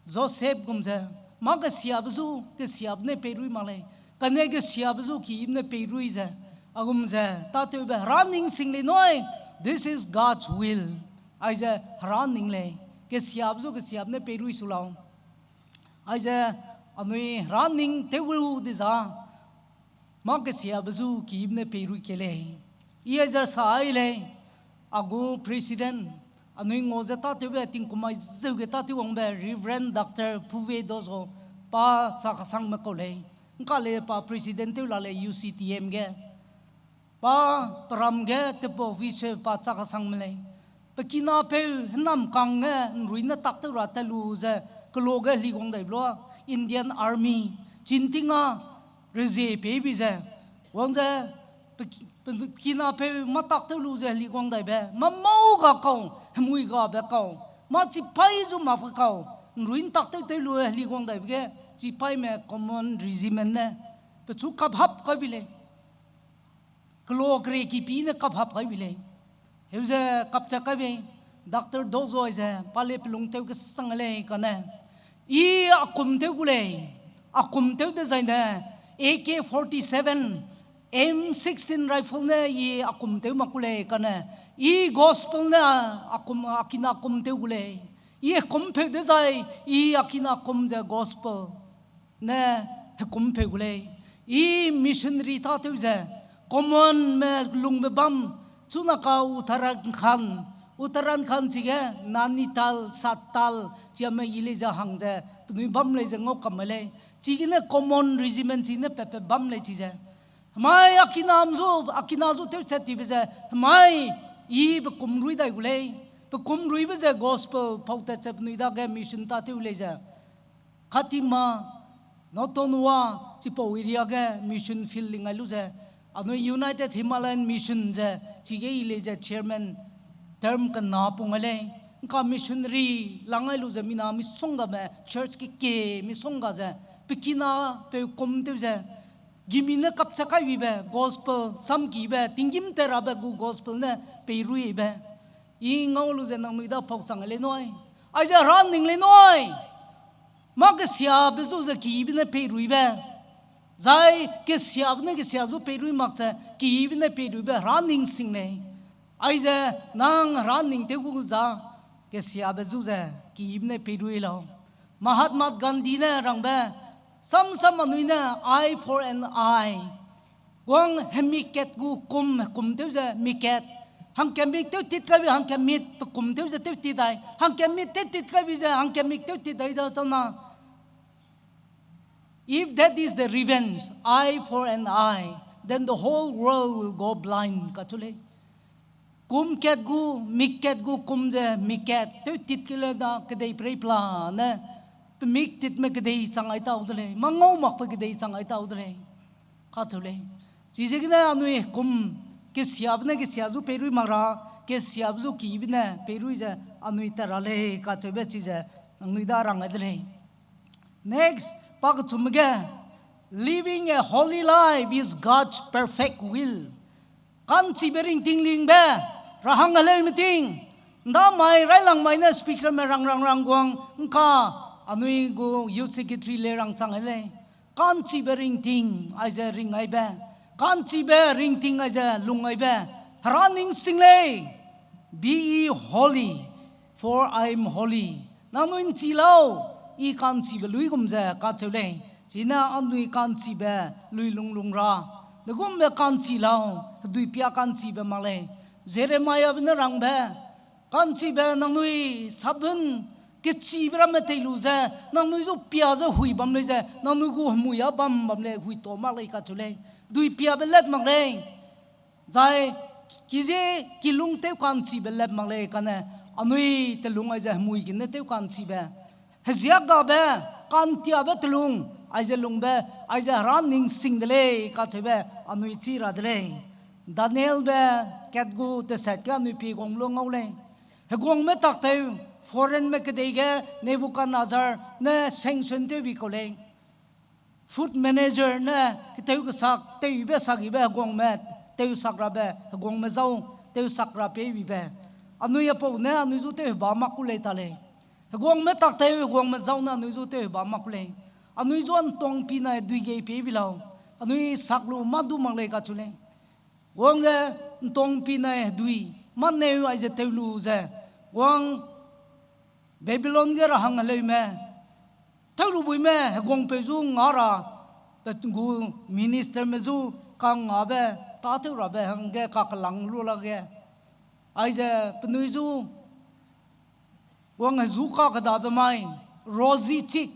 Joseph gum ze, mâ kesiabe zu, kesiabe ne peirui mak lei, kane kesiabe zu kibe ne peirui ze, a gum ze, tâtewbe Hera ning sing lei nui, this is God's will. Aize Hera ning lei, kesiabe zu kesiabe ne peirui su lau. Aize anui Hera ning tew gu di za, mâ kesiabe zu kibe ne peirui kei lei. I aize sa ai lei, a gu president, anui ngau ze tâtewbe tingkum mai zeu ge tâtew wangbe Reverend Doctor Puve Dozo, pa chakasangme kau lei. Ngka le pa president tew la lei U C T M ge. Pa peram ge tepau vice pa chakasangme lei. Pe kinapeu hênamkang ge nrui ne tak tew ra tat lu ze, kelo ge heliguang daibe lua, Indian Army, chinting a rezie pei bi ze, wang ze, pe ki-, pe kinapeu mâ tak tew lu ze heliguang daibe, mâ mau ga kau, hemui gabe kau, mâ chipaî zu makbe kau, nrui ne tak tew tew lu heliguang daibe ge, chipaîme common regiment ne, pechu kaphap kai bi lei. Kelo kere kipi ne kaphap kai bi lei. Heu ze kapcha kai bei, Doctor Dozoi ze, pa le pelung tew kesang lei kane. I a kum tew gu lei, a kum tew dezaine, A K forty-seven, M sixteen rifle ne i a kum tew mak gu lei kane. I gospel ne a kum, a kina kum tew gu lei. I hekum peu dezai, i a kina kum ze gospel ne hekum peu gu lei. I missionary tâtew ze, common me lungbe bam, chuna ka Uttarakhand, Uttarakhand chige, Nainital, Sattal, chiame i lei ze hang ze, penui bam lei ze ngau kam lei. Chigene common regiment chine pepe bam lei chi ze. Hemai a kinam zu, a kina zu tewchat tibe ze, hemai i pe kum rui dai gu lei. Pe kum ruibe ze gospel pautat ze penui dage mission tâtew lei ze. Khatima, Notonwa, chipau area ge mission field lingai lu ze, anui United Himalayan Mission ze, chige i lei ze chairman term kena pung lei, ngka missionary langai lu ze mina misonggabe church kekie misongga ze, pe kina peu kum tew ze, gimi ne kapcha kai bibe gospel, samkibe, tinggîm te rabe gu gospel ne peiruibe. I ngau lu ze nangnui da pau chang lei nui. Aize Hera ning lei nui. Mâ kesiabe zu ze kibe ne peiruibe. Zai kesiabe ne kesia zu peirui mak ze kibe ne peiruibe hera ning sing lei. Aize nang hera ning tew gu za kesiabe zu ze kibe ne peirui lau. Mahatma Gandhi ne rangbe, samsam anui ne eye for an eye. Wang hemik kat gu kum, kum tew ze mik kat. Hangkemik tew tit kaibe, hangkemik pe kum tew ze tew tit dai. Hangkemik tew tit kaibe ze, hangkemik tew tit dai da tau na. If that is the revenge, eye for an eye, then the whole world will go blind, kacheu lei. Kum kat gu, mik kat gu kum ze mik kat, tew tit ke le da kedei perei pela ne, pe mik titme kedei chang ai tau de lei, mâ ngau makbe kedei chang ai tau de lei, kacheu lei. Chiziegene anui kum kesiabe ne kesia zu peirui mak ra, kesiabe zu kibe ne peirui ze anui tat ra lei, kacheube chize nangnui da rang ai de lei. Next, pa kechum ge, living a holy life is God's perfect will. Ka'nchibe ringting lingbe, ra hang heleume ting, ndamai railangmai ne speakerme rang rang rang guang, ngka anui gu youth secretary le rang chang e lei. Ka'nchibe ringting aize ring aibe, ka'nchibe ringting aize lung aibe, hera ning sing lei. Be ye holy, for I am holy. Nangnui ’nchi lau, I ka'nchibe luigum ze, kacheu lei. Chine anui ka'nchibe lui lung lung ra, degumbe ka'nchi lau, hedui pia ka'nchibe mak lei. Jeremiabe ne rangbe, ka'nchibe nangnui sabun kechibe ramme tei lu ze, nangnui zu pia ze hui bam lei ze, nangnui gu hemui â bam bam lei, hui ta mak lei kacheu lei. Dui piabe let mak lei. Zai kize kilung tew ka'nchibe let mak lei kane, anui telung aize hemui gene tew ka'nchibe, heziakgabe, ka'ntiabe telung aize lungbe, aize hera ning sing de lei kacheube anui chi ra de lei. Danielbe kat gu tesat ge anui pie guang lu ngau lei. Heguangme taktew, foreignme kedei ge Nebukadnezar ne sanction tew bi kau lei. Food manager ne ketew kesak, tewbe sagibe heguangme, tewsak rabe heguangme zau, tewsak ra peibibe. Anui apau ne anui zu tew heba mak ku lei ta lei. Heguangme taktew, heguangme zau ne anui zu tew heba mak ku lei. Anui zu ’ntong pinai dui gei peibi lau. Anui sak lu mâ du mak lei kacheu lei. Guang ze ’ntong pinai hedui, mâ neu aize tew lu ze, guang Babylon ge ra hang heleume, tew lu buime heguangpeu zu nga ra, pe gu ministerme zu kangngabe, tâtew rabe hangge kakelang lu lage, aize penui zu guang hezu kakedabe mai, rosy cheek,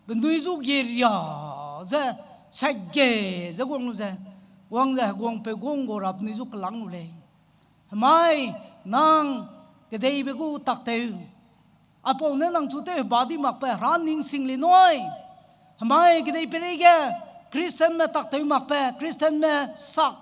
penui zu geria ze, sat ge ze guang lu ze, guang ze heguangpeu guang gu ra penui zu kelang lu lei. Hemai, nang kedeibe gu taktew, apau ne nang chu tew heba di makbe hera ning sing lei nui. Hemai kedei peireige Christianme taktew makbe, Christianme sak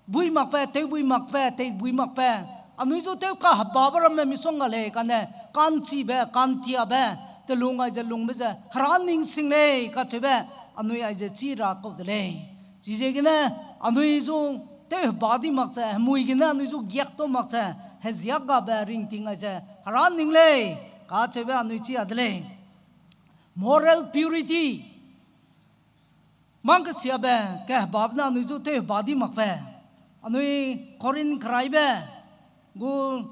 bui makbe, tew bui makbe, tei bui makbe, anui zu tew kahebabe ramme misongga lei kane, ka'nchibe, ka'ntiabe, telung aize lungbe ze hera ning sing lei kacheube, anui aize chi ra kau de lei. Chiziegene anui zu tew heba di mak ze, hemui gene anui zu giak tau mak ze, heziakgabe ringting aize hera ning lei kacheube anui chi a de lei. Moral purity. Mâ kesiabe, kehebabe ne anui zu tew heba di makbe, anui Korinth keraibe gu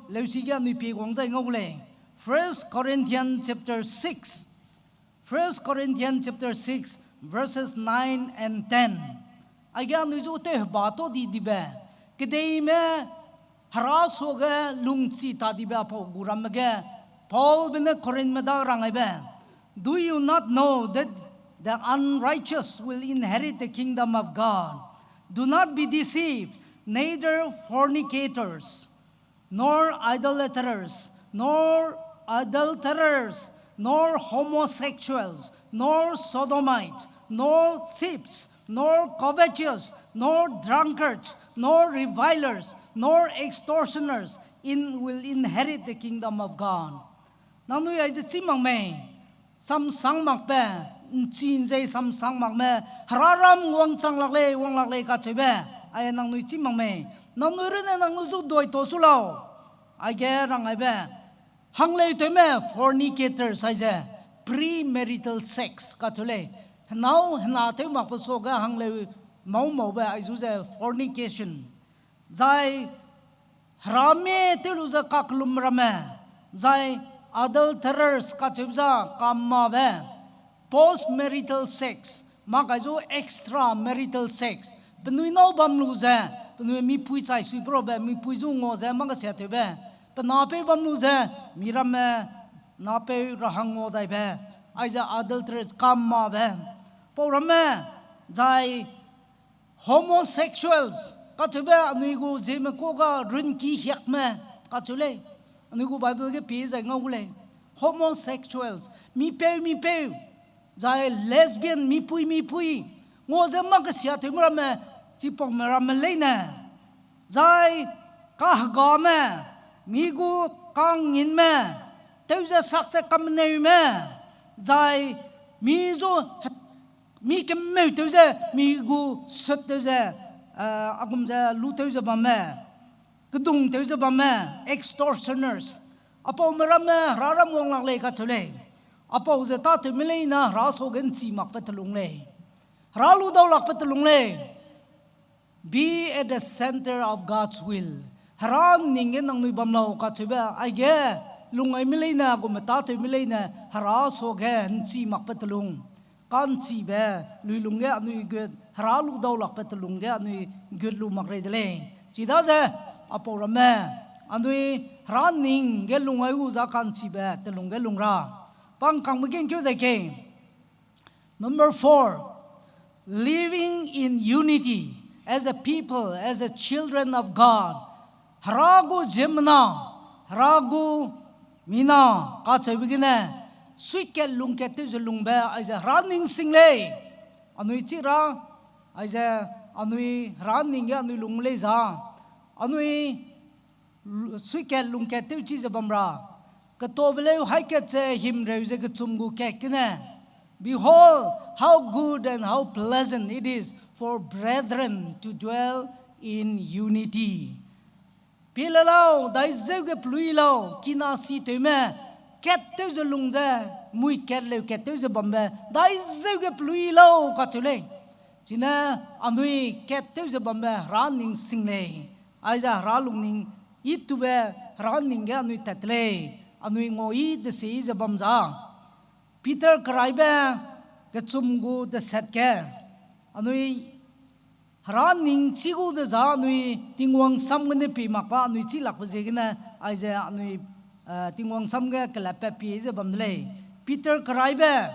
leusige anui pie guang zai ngau gu lei. First Corinthians chapter six, First Corinthians chapter six, verses nine and ten. Aige anui zu tew heba tau di dibe, kedeime hera suage lungchi ta dibe apau gu ramme ge, Paulbe ne Korinthme da rang aibe, Do you not know that the unrighteous will inherit the kingdom of God? Do not be deceived, neither fornicators, nor idolaters, nor adulterers, nor homosexuals, nor sodomites, nor thieves, nor covetous, nor drunkards, nor revilers, nor extortioners in, will inherit the kingdom of God. Nangnui aize chî mak mei, samsang makbe, ’nchi ’nzei samsang makme, hera ram wangchang lak lei, wang lak lei kacheube, ai nangnui chî mak mei, nangnui runne nangnui zu dui tau su lau. Aige rang aibe, hangleu tewme fornicators aize, premarital sex kacheu lei. Henâu hena tew makbe suage hangleu mau maube aizu ze fornication. Zai heramie tew lu ze kakellum ramme, zai adulterers kacheube za kammabe, post marital sex, mak aizu extra marital sex, penui nâu bam lu ze, penui mipui chai sui prabe, mipui zu ngua ze mâ kesia tewbe, pe napeu bam lu ze, miramme napeu ra hang ngua daibe, aize adulterers kammabe, pau ramme, zai homosexuals kacheube anui gu ziemme kuâ ga runki hiakme kacheu lei. Anui gu Bible ge pie zai ngau gu lei. Homosexuals, mipeu mipeu, zai lesbian, mipui mipui, ngua ze mâ kesia tewme ramme, chipaume ramme leine, zai kahegame, mi gu kanginme, tew ze sak ze kameneume, zai mi zu mi kemeu tew ze, mi gu sut tew ze, eh, a gum ze lu tew ze bamme, kedung tew ze bamme, extortioners. Apaume ramme hera ram wang lak lei kacheu lei. Apau ze tâtewme leine hera suage ’nchi makbe telung lei. Hera lu dau lakbe telung lei. Be at the center of God's will. Hera ’nning ge nangnui bam lau kacheube, aige lungaime leine, gume tâtewme leine, hera suage ’nchi makbe telung. Ka'nchibe, luilung ge anui gut, hera lu dau lakbe telung ge anui gut lu mak rei de lei. Chidaze, apau ramme, anui hera ’nning ge lungai gu za ka'nchibe telung ge lung ra. Pangkangbe ge ’ngkeu dai kei. Number four, living in unity as a people, as a children of God. Hera gu ziemmena, hera gu mina kacheube gene, suikat lungkat tew ze lungbe, aize hera ’nning sing lei. Anui chi ra, aize anui hera ’nning ge anui lung lei za. Anui suikat lungkat tew chi ze bam ra. Ketabe leu haî kat ze himreu ze kechum gu kat gene, Behold, how good and how pleasant it is for brethren to dwell in unity. Pie le lau, daizeu ge pelui lau, kina si tewme, kat tew ze lung ze, mui kat leu kat tew ze bambe, daizeu ge pelui lau kacheu lei. Chine anui kat tew ze bambe hera ’nning sing lei. Aize hera lungning, itube hera ’nning ge anui tat lei. Anui ngau yi desei ze bam za. Peter keraibe kechum gu deset ge, anui hera ’nning chî gu de za anui Tingwang sam gene pie mak ba anui chî lakbe ziegene, aize anui, eh, Tingwang sam ge kelatpat pie ze bam de lei. Peter keraibe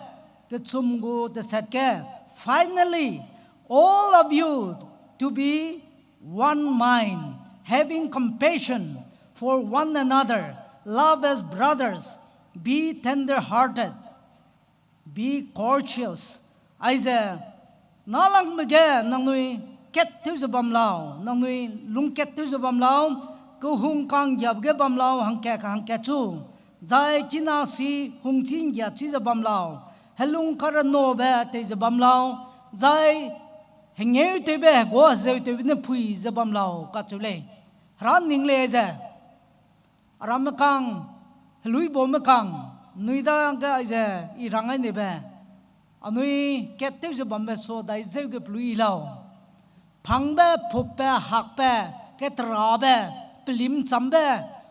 kechum gu deset ge, Finally, all of you to be one mind, having compassion for one another, love as brothers, be tender-hearted, be courteous. Aize, nâlangme ge nangnui kat tew ze bam lau, nangnui lungkat tew ze bam lau, kehung ka'nggiabe ge bam lau, hangkat hangkat chu. Zai kina si hungchî ’nggia chi ze bam lau, helung karenobe tei ze bam lau, zai hengeutewbe, heguâ hezeutewbe ne pui ze bam lau kacheu lei. Hera ’nning lei ze, aramme kang, heluibaume kang, nui dage aize i rang ai nebe, anui kat tew ze bambe sua daizeu ge pelui lau. Pangbe, pupbe, hakbe, keterabe, pelimchambe,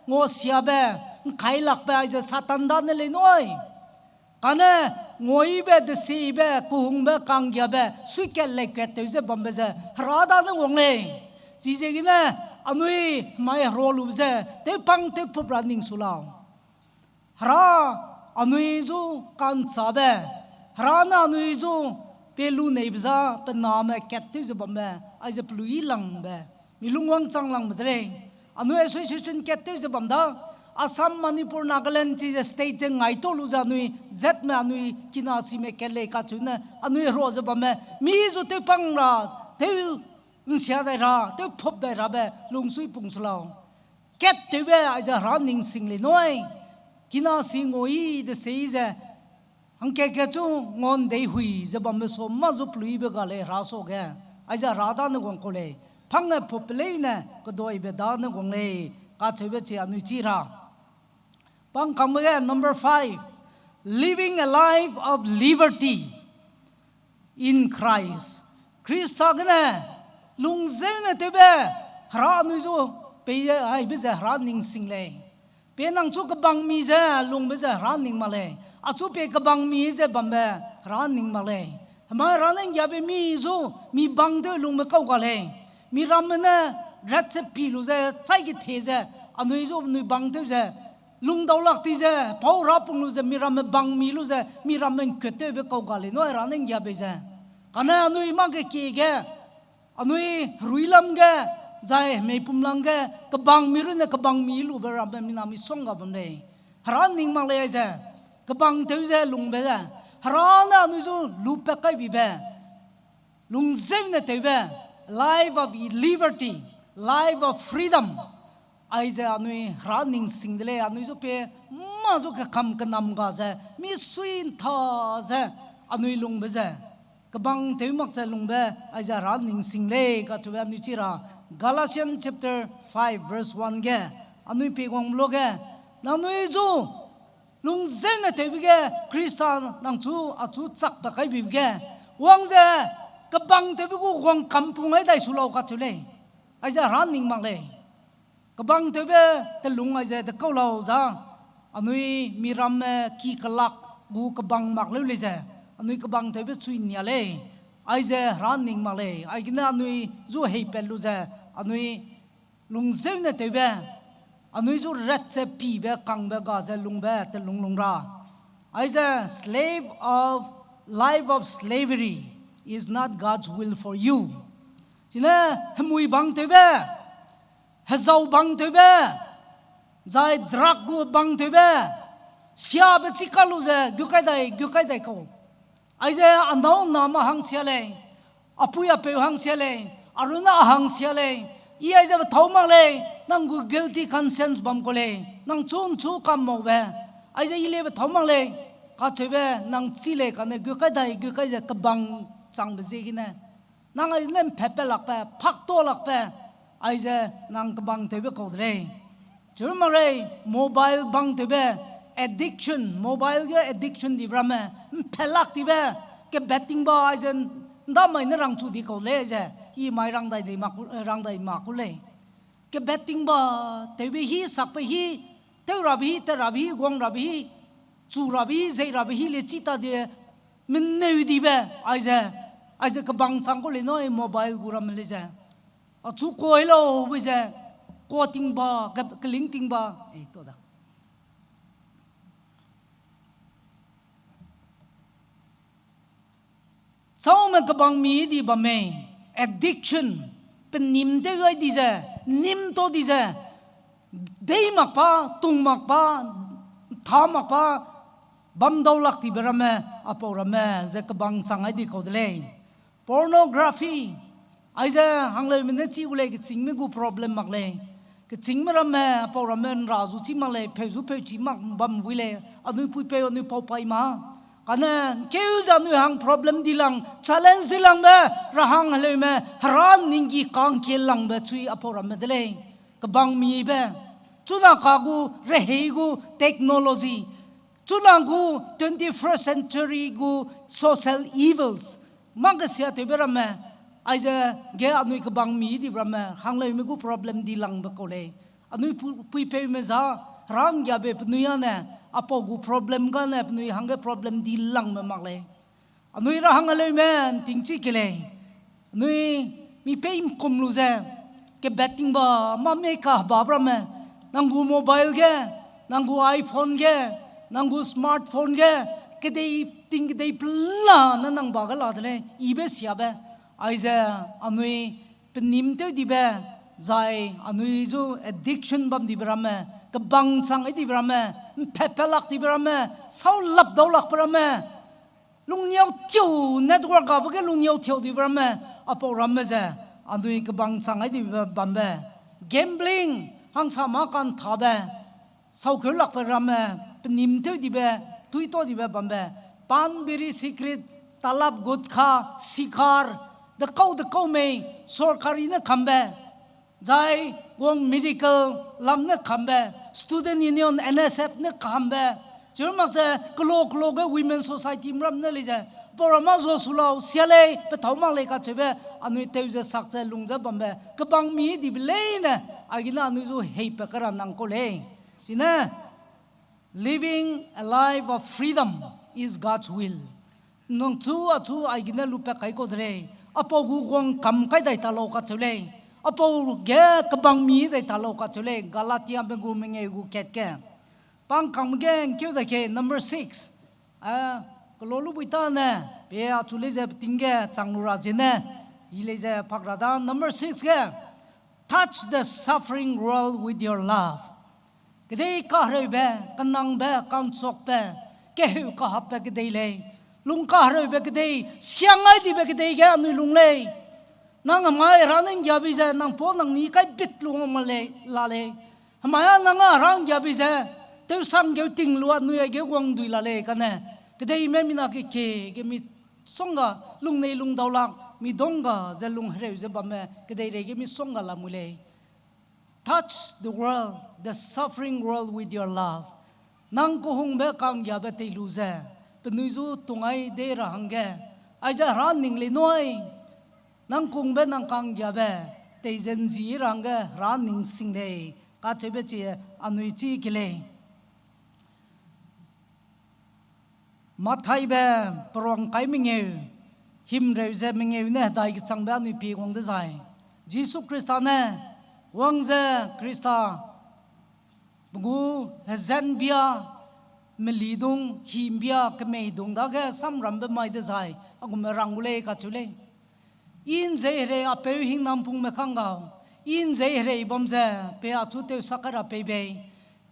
nguasiabe, ’ngkailakbe aize Satan dane lei nui. Kane nguaibe, desibe, kehungbe, ka'nggiabe, suikat leikat tew ze bambe ze Hera dane wang lei. Chiziegene anui mai herua lube ze tewpang tewpup ra ning su lau. Hera anui zu ka'nchâbe, Hera ne anui zu pie lu neibe za pe name kat tew ze bambe, aize pelui langbe, mi lungwang chang langbe de lei. Anui association kat tew ze bam da, Assam, Manipur, Nagaland chize state ze ngai tau lu ze anui zatme anui kina sime kat lei kacheu ne anui herua ze bamme, mi zu tewpang ra, tew ’nsia dai ra, tewpup dai rabe lungsui pung se lau. Kat tewbe aize Hera ning sing lei nui. Kina si nguai desei ze, hangkat kat chu nguandeihui ze bambe sua mâ zu peluibe ga lei Hera suage. Aize Hera dane guang kau lei. Pangge pup pe leine keduibe dane guang lei, kacheube chi anui chi ra. Pangkangbe ge number five, Living a life of liberty in Christ. Khrista gene lungzeune tewbe, Hera anui zu pei aibe ze Hera ning sing lei. Pe nang chu kebang mi ze lungbe ze Hera ning mak lei. Achu pe kebang mi ze bambe Hera ning mak lei. Hema Hera ne nggiabe mi zu mi bang tew lungbe kau ga lei. Mi ramme ne rat ze pi lu ze, chai kethe ze, anui zu anui bang tew ze, lungdau lak ti ze, pau Hera pung lu ze, mi ramme bang mi lu ze, mi ramme ngkut tewbe kau ga lei, nui Hera ne nggiabe ze. Kane anui mâ ge kie ge, anui heruilam ge, zai hemeipumlang ge, kebang mi runne kebang mi lube ramme mina misongga bam lei. Hera ning mak lei aize, kebang tew ze lungbe ze, Hera ne anui zu lupat kaibibe. Lungzeune tewbe, life of liberty, life of freedom. Aize anui Hera ning sing de lei, anui zu pe mâ zu kekam kenam ga ze, misui ntha ze, anui lungbe ze, kebang tew mak ze lungbe, aize Hera ning sing lei kacheube anui chi ra. Galatians chapter five verse one ge, anui pie guang lu ge, nangnui zu lungzeune tewbe ge, Khrista nang chu achu chakbe kaibibe ge, wang ze kebang tewbe gu wang kampung ai dai su lau kacheu lei. Aize Hera ning mak lei. Kebang tewbe telung aize dekau lau za, anui mi ramme ki kelak gu kebang mak leu lei ze, anui kebang tewbe chui nia lei. Aize Hera ning mak lei. Aigene anui zu heipat lu ze, anui lungzeune tewbe, anui zu rat ze pibe kangbe ga ze lungbe telung lung ra. Aize slave of, life of slavery is not God's will for you. Chine hemui bang tewbe, hezau bang tewbe, zai drug gu bang tewbe, siabe chi ka lu ze gu kai dai, gu kai dai kau. Aize anâu name hang sia lei, apui apeu hang sia lei, arune a hang sia lei, i aize bethâu mak lei, nang gu guilty conscience bam ku lei, nang chu nchu kam maube, aize i le bethâu mak lei, kacheube nang chi lei kane gu kai dai, gu kai ze kebang changbe ziegene. Nang ai ne mpatpat lakbe, phakta lakbe, aize nang kebang tewbe kau de lei. Chirumare, mobile bang tewbe, addiction, mobile ge addiction dibe ramme, mpat lak tibe, kebetting ba aize, ndamai ne rangchu di kau lei ze, i mai rang dai di mak ku, rang dai mak ku lei. Kebetting ba, tewbe hi, sakbe hi, tew rabe hi, tat rabe hi, guang rabe hi, chu rabe hi, zei rabe hi le chi ta die, meneu dibe, aize, aize kebang chang ku lei nui mobile gu ramme lei ze. Achu koi lau be ze, kua ting ba, ke-, keling ting ba, e, to da. Chaume kebang mi di bam mei, addiction, penim tew gai di ze, nim ta di ze, dei mak pa, tung mak pa, tha mak pa, bam dau lak tibe ramme, apau ramme ze kebang chang ai di kau de lei. Pornography, aize hangleume ne chi gu lei, kechîngme gu problem mak lei. Kechîngme ramme, apau ramme nra zu chi mak lei, pheu zu pheu chi mak bam wi lei, anui puipeu, anui paupai ma. Kane, keu ze anui hang problem di lang, challenge di langbe, ra hang heleume, hera ninggi kangkie langbe chui apau ramme de lei. Kebang mibe, chuna ka gu, rehei gu, technology, chuna gu twenty-first century gu social evils, mâ kesia tewbe ramme, aize ge anui kebang mi dibe ramme, hangleume gu problem di langbe kau lei. Anui pu-, puipeume za, ranggiabe penui â ne, apau gu problem ga ne, penui hangge problem di langbe mak lei. Anui ra hang heleume, ntingchi ke lei. Anui mi pei nkum lu ze, kebetting ba, mâ mei kaheba ramme, nang gu mobile ge, nang gu iPhone ge, nang gu smartphone ge, kedei ting kedei pela ne nang ba ge la de lei, ibe siabe, aize anui penim tew dibe, zai anui zu addiction bam dibe ramme, kebang chang ai dibe ramme, mpatpat lak dibe ramme, sau lap dau lakbe ramme, lungniau thiu network gabe ge lungniau thiu dibe ramme, apau ramme ze, anui kebang chang ai dibe bambe, gambling, hangsa mâ kanthabe, saukeu lakbe ramme, penim tew dibe, tuita dibe bambe, pan, biri, cigarette, talab, gutkha, cigar, dekau dekau mei, sorkari ne kambe, zai guang medical lam ne kambe, student union, N S F ne kambe, Chirmak ze kelo kelo ge Women Society ram ne lei ze, pau ra mâ zua su lau, sia lei, pe tâu mak lei kacheube, anui tew ze sak ze lung ze bambe, kebang mi dibe leine, aigene anui zu heipat kera nang kau lei. Chine, living a life of freedom is God's will. Nang chu achu aigene lupat kai kau de lei. Apau gu guang kam kai dai ta lau kacheu lei. Apau ge kebang mi dai ta lau kacheu lei. Galatiame gu mengeu gu kat ge. Pangkangme ge ngkeu dai ke number six. A, kelo lu bui tane, pe achu lei ze peting ge chang lu ra zene, i lei ze pak ra da number six ge, Touch the suffering world with your love. Kedei kahereube, kenangbe, ka'nchuakbe, keheu kahapbe kedei lei. Lung kahereube kedei, siang ai dibe kedei ge anui lung lei. Nang hemai hera ne nggiabe ze, nang pau nang ni kai bit lu ngau ma lei, la lei. Hemai a nang a hera nggiabe ze, tewsang geu ting lu anui aige guang dui la lei kane. Kedeime mina kekie ge mi songga lungnei lungdau lak, mi dongga ze lung hereu ze bamme, kedeirei ge mi songga lamui lei. Touch the world, the suffering world with your love. Nang kehungbe ka'nggiabe tei lu ze, penui zu tung ai dei ra hangge, aize hera ning lei nui. Nang kehungbe nang ka'nggiabe tei ze nzi ra hangge hera ning sing lei, kacheube chi anui chî ke lei. Mathaibe peruang kai mengeu, himreu ze mengeu ne hedai kechangbe anui pie guang dezai, Jisu Khrista ne, wang ze Khrista pe gu hezenbia, melidung, himbia, kemeidung dage samrambe mai dezai, a gume rang gu lei kacheu lei. I nzei herei a peu hingnam pungme kang gau, i nzei herei bam ze, pe achu tewsak kai ra pei bei.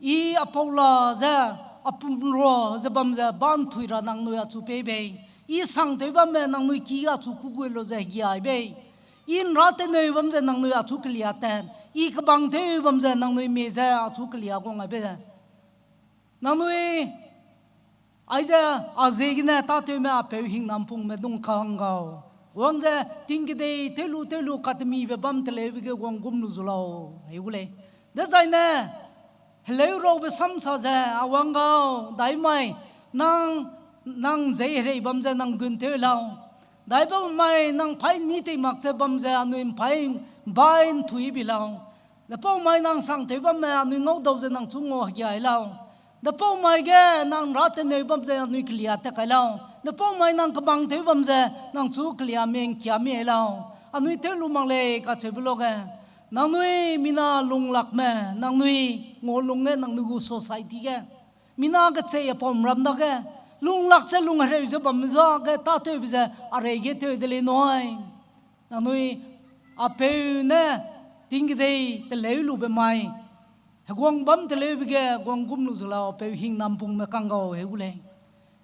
I a pau la ze, a pum rua ze bam ze, banthui ra nangnui achu pei bei. I sangtew bamme nangnui ki achu kû gu lu ze hegiai bei. I nra teneu bam ze nangnui achu kelia tat. I kebang tew bam ze nangnui mie ze achu kelia guang ai bei. Nangnui, aize, a ziegene tâtewme a peu hingnam pungme dung kang gau. Wang ze, ting kedei, tew lu, tew lu, katemibe bam teleube ge wang gum lu zu lau, heu gu lei. Dezaine, heleu raube samsa ze, a wang gau, dai mai, nang, nang zei herei bam ze nang gun tew lau. Dai bam mai, nang paî ni tei mak ze bam ze, anui paî bai nthui bi lau. Depau mai nang sangtew bamme anui ngaudau ze nang chu ngau hegiai lau. Depau mai ge nang ra teneu bam ze anui kelia tat kai lau. Depau mai nang kebang tew bam ze nang chu kelia mengkia mi lau. Anui tew lu mak lei kacheube luge, nangnui mina lunglakme, nangnui ngau lung ge nangnui gu society ge, mina kechei a pam ram dage, lunglak ze lung hereu ze bamme zage tâtewbe ze a reige tew de lei nui. Nangnui a peu ne ting kedei teleu lube mai, heguang bam teleube ge guang gum lu zu lau, a peu hingnam pungme kang gau heu gu lei.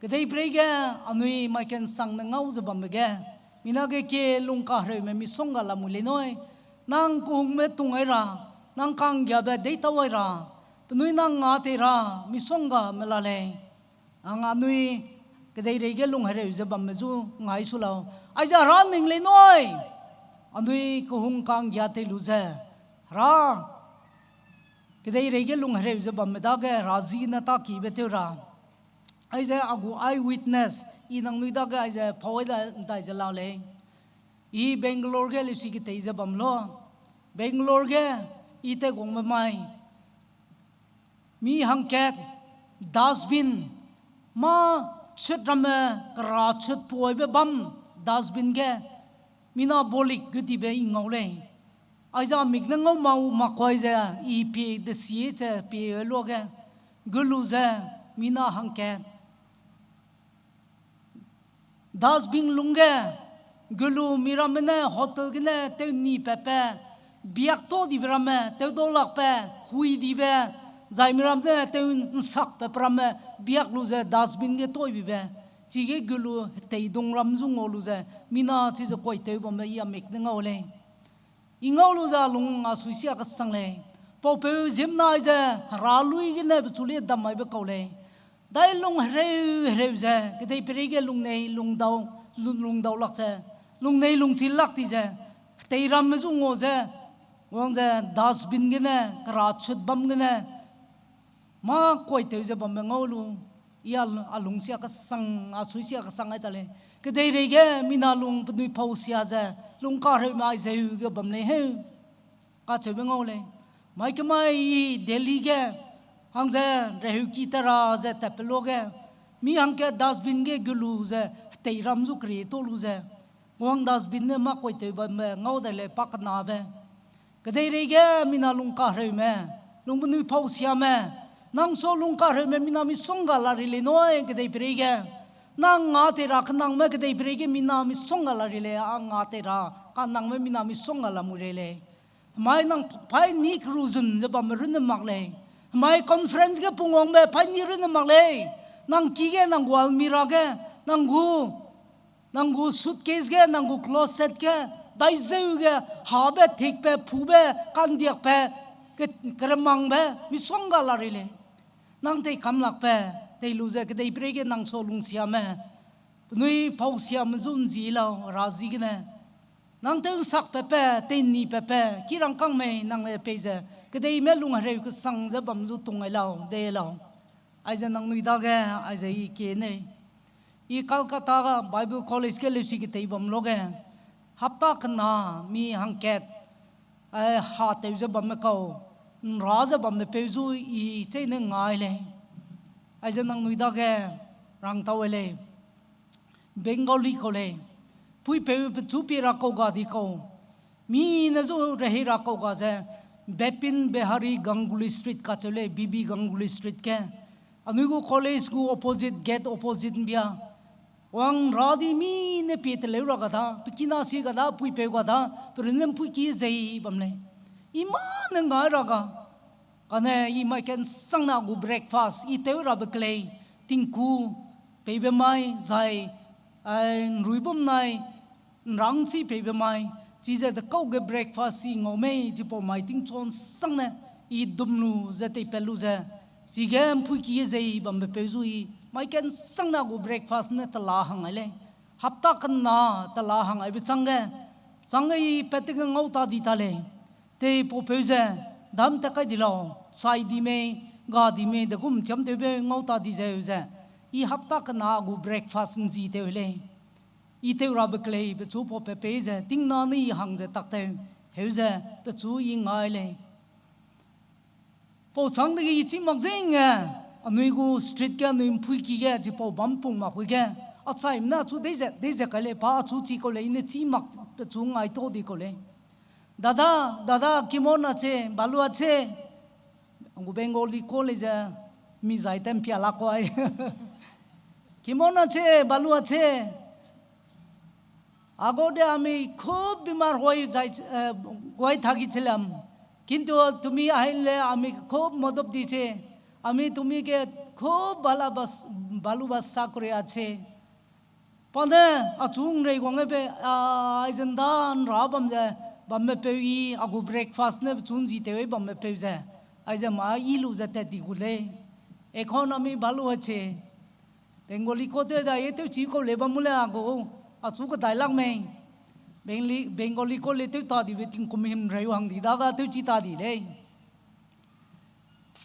Kedeipereige anui mai kensang ne ngau ze bambe ge, mina ge kie lung kahereume misongga lamui lei nui. Nang kehungme tung ai ra, nang ka'nggiabe deîtau ai ra, penui nang nga tei ra, misonggame la lei. Nang anui kedeirei ge lung hereu ze bamme zu ngai su lau. Aize hera ning lei nui. Anui kehung ka'nggia tei lu ze, hera kedeirei ge lung hereu ze bamme dage hera zi ne tâkibe tew ra. Aize a gu eyewitness, i nangnui dage aize pau ai da ndai ze la lei. I Bangalore ge leusi ketei ze bam lau. Bangalore ge i teguangbe mai, mi hangkat dustbin, mâ chut ramme kera chut puaibe bam dustbin ge, mina bolik gedibe i ngau lei. Aize a mik ne ngau mau makuai ze, i pie de sie ze pie luage, gulu ze, mina hangkat dustbin lungge, gulu mi ramme ne hotel gene tew ni patpe, biak ta dibe ramme, tew daulakpe, hui dibe, zai mi ramme ne tew nsakpe pe ramme, biak lu ze dustbin ge taibibe, chige gulu teidung ram zu ngau lu ze, mina chize kuaitew bamme i a mik ne ngau lei. I ngau lu ze a lung a suisia kesang lei. Paupeu ziemna aize, hera lui gene pechu le dam maibe kau lei. Dai lung hereu hereu ze, kedeipereige lungnei lungdau, lung, lungdau lak ze, lungnei lungchi lak ti ze, hetei ramme zu ngau ze, wang ze dustbin gene, kera chut bam gene, mâ kuaitew ze bamme ngau lu, I a, a lung sia kesang, a sui sia kesang ai ta lei. Kedeirei ge mina lung penui pau sia ze, lung kahreume aizeu ge bam lei heu. Kacheube ngau lei. Mai kemai i Delhi ge, hang ze reheuki tera ze tatpe luage, mi hangkat dustbin ge gulu ze, hetei ram zu kere ta lu ze, guang dustbin ne mâ kuaitew bambe ngau dai lei pa kenabe. Kedeirei ge mina lung kahreume, lung penui pau siame, nang sa lung kahreume mina misongga la ri lei nui, kedeiperei ge. Nang nga tei ra kenangme kedeiperei ge mina misongga la ri lei, a nga tei ra kenangme mina misongga la mu rei lei. Hemai nang paî ni keruzun ze bamme runne mak lei. Hemai conference ge pungwangbe paî ni runne mak lei. Nang ki ge, nang gu almirah ge, nang gu nang gu suitcase ge, nang gu closet ge, daizeu ge, habe, tikbe, pube, kandiakbe, ke-, keremangbe misongga la ri lei. Nang tei kamlakbe, tei lu ze kedeiperei ge nang sa lung siame, penui pau siame zu nzi lau, hera ziegene. Nang tew nsakpatpe, tei nipatpe, ki rangkâng mei nang le peize, kedeime lung hereu kesang ze bam zu tung ai lau, de lau. Aize nangnui dage, aize i kie nei. I Calcutta Bible College ge leusi ketei bam luage, hapta kena mi hangkat, ai, hatew ze bamme kau, nra ze bamme peu zu i cheîne ngai lei. Aize nangnui dage rangtau e lei. Bengali kau lei. Puipeu pechu pie ra kau ga di kau. Mi ne zu rehei ra kau ga ze, Bipin Bihari Ganguly Street kacheu lei, B B Ganguly Street ge. Anui gu college gu opposite, gate opposite mbia. Wang ra di mi ne pie teleu ra ga da, pe kina si ga da, puipeu ga da, pe runne mpuiki zei bam lei. I mâ ne ngai ra ga. Kane i mai kensang na gu breakfast, i tew rabe kelei, tingku, peibe mai, zai, ai, nruibum nai, nrangchi peibe mai, chize dekau ge breakfast i ngau mei, chipau mai tingchuan sang ne, i dum lu ze teipat lu ze, chige mpuiki zei bambe peu zu i, mai kensang na gu breakfast ne tela hang ai lei. Hapta kena tela hang aibe changge, changge i pat te ge ngau ta di ta lei. Tei paupeu ze, dam tat kai di lau, sai di mei, ga di mei, de gum chiam tewbe ngau ta di zeu ze, i hapta kena gu breakfast nzi tew lei. I tew rabe kelei pechu pau pe pei ze, tingna ne i hang ze tak tew, heu ze, pechu i ngai lei. Pau châng dege i chî mak zing ge, anui gu street ge, anui mpuiki ge, chipau bam pung makbe ge, achaime ne achu dei ze, dei ze kai lei, pa achu chi kau lei, i ne chî mak pechu ngai ta di kau lei. Dada, dada, কেমন আছে, ভালো আছে? Gu Bengali kau lei ze, mi zai te mpia la kuai. কেমন আছে, ভালো আছে? আগতে আমি খুব বেমার হয়ে যাই, আহ, হয়ে থাকি ছিলাম। কিন্তু তুমি আহিলে আমি খুব মদত দিছে। আমি তুমিকে খুব ভালোবাস-, ভালোবাসা করে আছে। Pa ne, achu ngrei guang ge be, a, aize nda nra bam ze, bamme peu i, a gu breakfast ne pechu nzi tew bamme peu ze. Aize ma i lu ze tat di gu lei. এখন আমি ভালো আছি। Bengali kau tew da ye tewchi kau lei bam mu le a gu, achu kedai lak mei. Bengali, Bengali kau lei tew ta dibe tingkum himreu hang di dage tewchi ta di lei.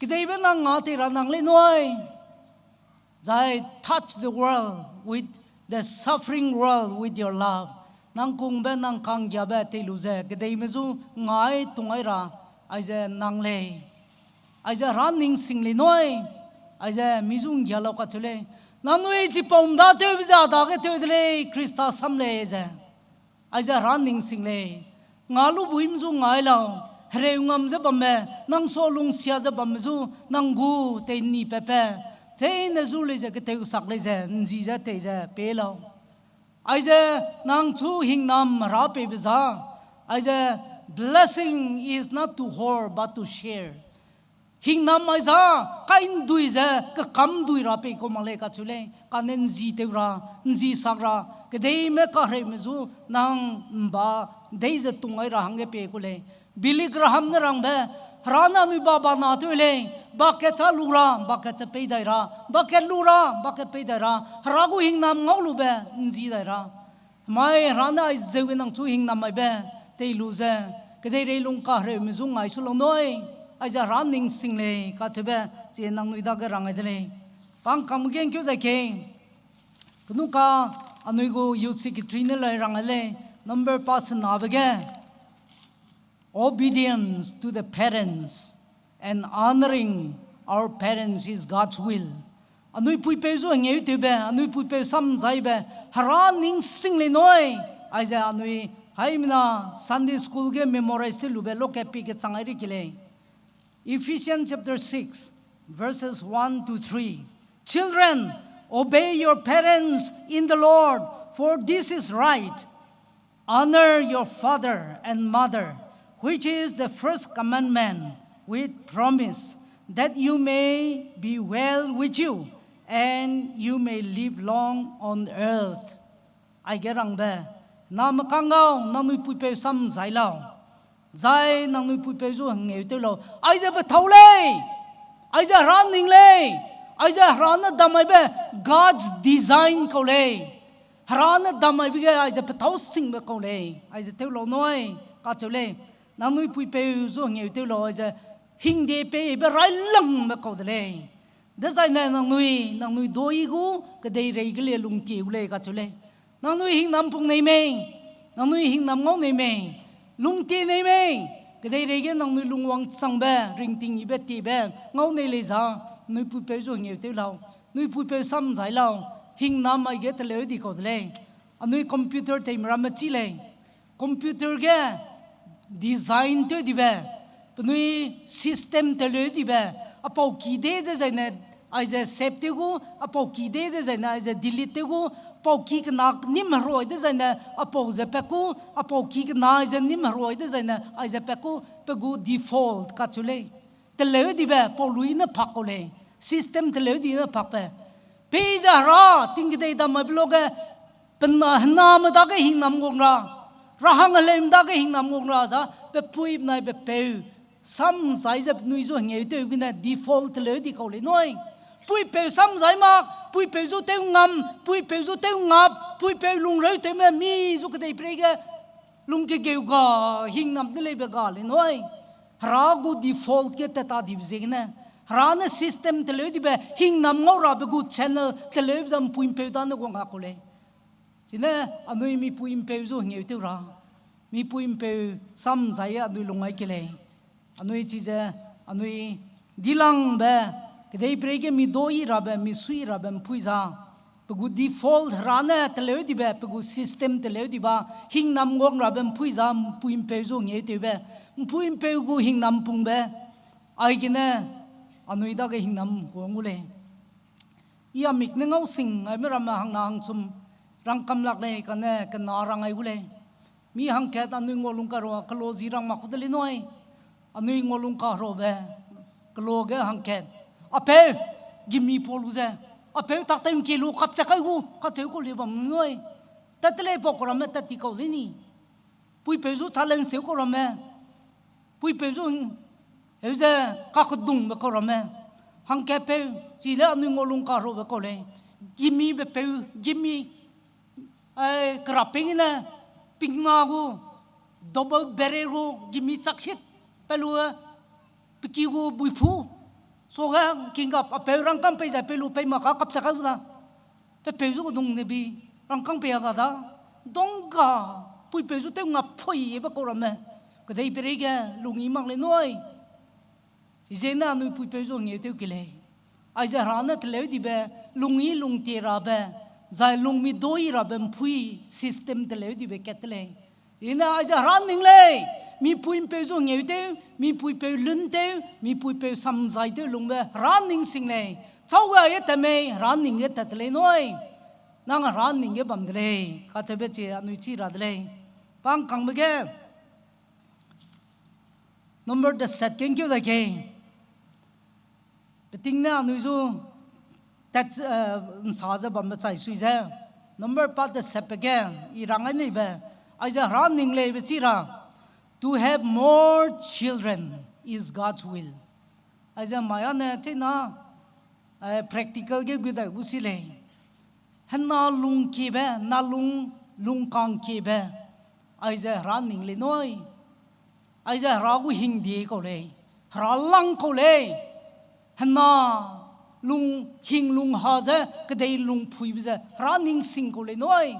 Kedeibe nang nga tei ra nang lei nui. Zai touch the world with the suffering world with your love. Nang kungbe nang kanggiabe tei lu ze, kedeime zu ngai tung ai ra, aize nang lei. Aize hera ning sing lei nui, aize mi zu nggia lau kacheu lei. Nangnui chipau mda tewbe ze a dage tew de lei, Khrista sam lei ze. Aize hera ning sing lei. Nga lu buîme zu ngai lau, hereu ngam ze bamme, nang sa lungsia ze bamme zu, nang gu tei ni pepe. Cheîne zu lei ze, keteu sak lei ze, nzi ze, tei ze, pe lau. Aize nang chu hingnam hera peibe za. Aize blessing is not to hoard but to share. Hingnam aiza, kai ndui ze, kekam ndui ra pei kau mak lei kacheu lei, kane nzi tew ra, nzi sak ra, kedeime kahereime zu, nang mba dei ze tung ai ra hangge pei kau lei. Billy Graham ne rangbe, hera ne anui ba ba na tew lei, ba kat cha lu ra, ba kat cha pei dai ra, ba kat lu ra, ba kat pei dai ra, hera gu hingnam ngau lube, nzi dai ra. Hemai hera ne aizeu ge nang chu hingnam maibe, tei lu ze, kedeirei lung kahereume zu ngai su lau nui, aize hera ning sing lei, kacheube, chi nangnui dage rang ai de lei. Pangkam ge ngkeu da ke. Kenu ka anui gu youth secretary ne lai rang lei, number pa senabe ge. Obedience to the parents and honoring our parents is God's will. Anui puipeu zu hengeu tewbe, anui puipeu samzaibe, Hera ning sing lei nui. Aize anui haimena Sunday school ge memorize te lube loke pi ge chang ai ri ke lei. Ephesians chapter six, verses one to three. Children, obey your parents in the Lord, for this is right. Honor your father and mother, which is the first commandment with promise, that you may be well with you and you may live long on earth. Aige rangbe, na mekang gau, nangnui puipeu sam zai lau. Zai nangnui puipeu zu hengeu tew lau. Aize pethau lei. Aize Hera ning lei. Aize Hera ne damaibe God's design kau lei. Hera ne damaibe ge aize pethau singbe kau lei. Aize tew lau nui, kacheu lei. Nangnui puipeu zu hengeu tew lau aize hingde peibe railangbe kau de lei. Dezaine nangnui, nangnui doi gu, kedeirei ge le lungtie gu lei kacheu lei. Nangnui hingnam pung nei mei, nangnui hingnam ngau nei mei, lungtie nei mei, kedeirei ge nangnui lungwang changbe, ringting yibe tiebe, ngau nei lei za, nui puipeu zu hengeu tew lau, nui puipeu sam zai lau, hingnam aige teleu di kau de lei. Anui computer teime ramme chi lei. Computer ge design tew dibe, penui system teleu dibe, apau ki de dezaine aize save tew gu, apau ki de dezaine aize delete tew gu, apau ki kena nim heroi dezaine apau ze pat gu, apau ki kena aize nim heroi dezaine aize pat gu, pe gu default kacheu lei. Teleu dibe pau lui ne pak kau lei, system teleu di ne pakbe. Peize Hera tingkedei dam maibe luge, pe na, hename dage hingnam guang ra, rahang heleume dage hingnam guang ra za, pe pui benai pe peu, sam zai ze penui zu hengeu tew gene default teleu di kau lei nui. Puipeu sam zai mak, puipeu zu tew ngam, puipeu zu tew ngap, puipeu lungreu tewme mi zu kedei peireige, lungkegeu ga, hingnam de leibe ga lei nui. Hera gu default ge tat ta dibe ziegene, Hera ne system teleu dibe, hingnam ngau rabe gu channel teleube za ’mpui'mpeu dane guang ga kau lei. Chine anui mipui'mpeu zu hengeu tew ra, mipui'mpeu sam zai anui lung ai ke lei. Anui chize, anui dilangbe, kedei peireige mi doi rabe, mi sui rabe ’mpui za, pe gu default Hera ne teleu dibe, pe gu system teleu diba, hingnam guang rabe ’mpui za, ’mpui'mpeu zu hengeu tewbe, ’mpui'mpeu gu hingnam pungbe, aigene anui dage hingnam guang gu lei. I a mik ne ngau sing ngaime ramme hangna hangchum rangkam lak lei kane kena rang ai gu lei. Mi hangkat anui ngua lung karua kelo zi rang mak ku de lei nui. Anui ngua lung kaherobe kelo ge hangkat, apeu, gimi pau lu ze, apeu tak tew ’ngkie lu kapcha kai gu, kacheu kau lei bam nui. Tat te lei pau kau ramme tat ti kau lei ni. Puipeu zu challenge tew kau ramme, puipeu zu heuze kakedungbe kau ramme, hangkatpeu, chile anui ngua lung kaherobe kau lei. Gimibe peu, gimi, ai, kerapeng ne, pingna gu, double barrel gu, gimi chak hit, pe lu, peki gu buiphu, suage kinggap, apeu rangkâng pei zai pe lu pei mak ka kapcha kai gu da. Pe peu zu kedung ne bi, rangkâng pei a ga da. Dongga, puipeu zu tew nga phoibe kau ramme, kedei peireige lungyi mak lei nui. Chiziegene anui puipeu zu hengeu tew ke lei. Aize Hera ne teleu dibe, lungyi lungtie rabe, zai lungmi doi rabe ’mpui system teleu dibe kat te lei. Ine aize Hera ning lei, mipui'mpeu zu hengeu tew, mipuipeu lun tew, mipuipeu samzai tew lungbe Hera ning sing lei. Chau ge aie tat mei, Hera ning ge tat te lei nui. Nang Hera ning ge bam de lei, kacheube chi anui chi ra de lei. Pangkangbe ge, number deset kengkeu da ke. Peting ne anui zu tat, eh, ’nsa ze bambe chai sui ze. Number pa desetbe ge, i rang ai neibe, aize Hera ning leibe chi ra, to have more children is God's will. Aize mai ane chena, eh, practical ge gu dai gu si lei. Hena lungkiebe, na lung, lungkangkiebe, aize Hera ning lei nui. Aize Hera gu hingde kau lei, Hera lang kau lei. Hena lung hing lung ha ze, kedei lung phuibe ze, hera ning sing kau lei nui.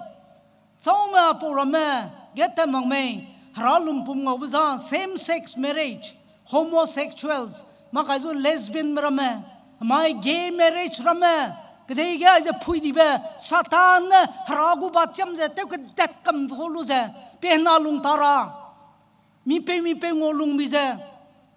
Chaume apau ramme, ge tat mak mei, hera lumpum ngaube za, same sex marriage, homosexuals, makai zu lesbian ramme, mai gay marriage ramme, kedei ge aize phui dibe, Satan ne hera gu bachiam ze, tew kedat kam du lu ze, pe hena lung ta ra. Mipeu mipeu ngau lung bi ze,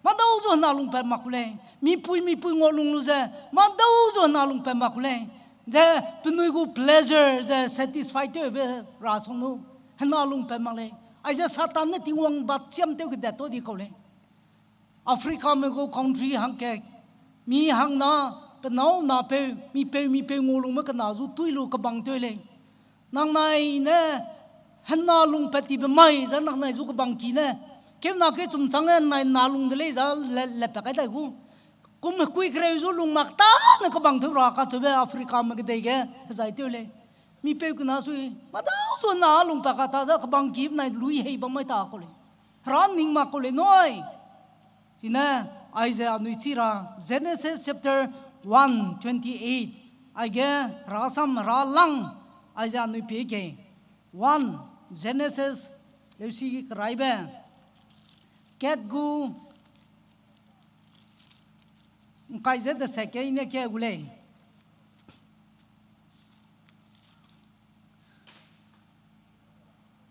madau zu hena lung pat mak ku lei. Mipui mipui ngau lung lu ze, madau zu hena lung pat mak ku lei. Ze penui gu pleasure ze satisfy tewbe ra song nu, hena lung pat mak lei. Aize Satan ne Tingwang bachiam tew kedat tau di kau lei. Africame gu country hangkat, mi hangna, penâu napeu, mipeu mipeu ngau lungme kena zu tui lu kebang tew lei. Nangnai ne hena lung pat tibe mai ze nangnai zu kebang ki ne, keu na keu chum chang ne nai na lung de lei za le, le pat kai dai gu. Kum hekui kereu zu lung mak tâne kebang tew ra kacheube Africame kedei ge hezai tew lei. Mipeu kena sui, madau zu na lung pat ka ta ze kebang ki benai lui hei bam mai ta kau lei. Hera ning mak kau lei nui. Chine, aize anui chi ra, Genesis chapter one twenty-eight. Aige, hera sam, hera lang, aize anui pie kei. One, Genesis, leusi keraibe. Kat gu, ngkai ze de se kei ne ke gu lei.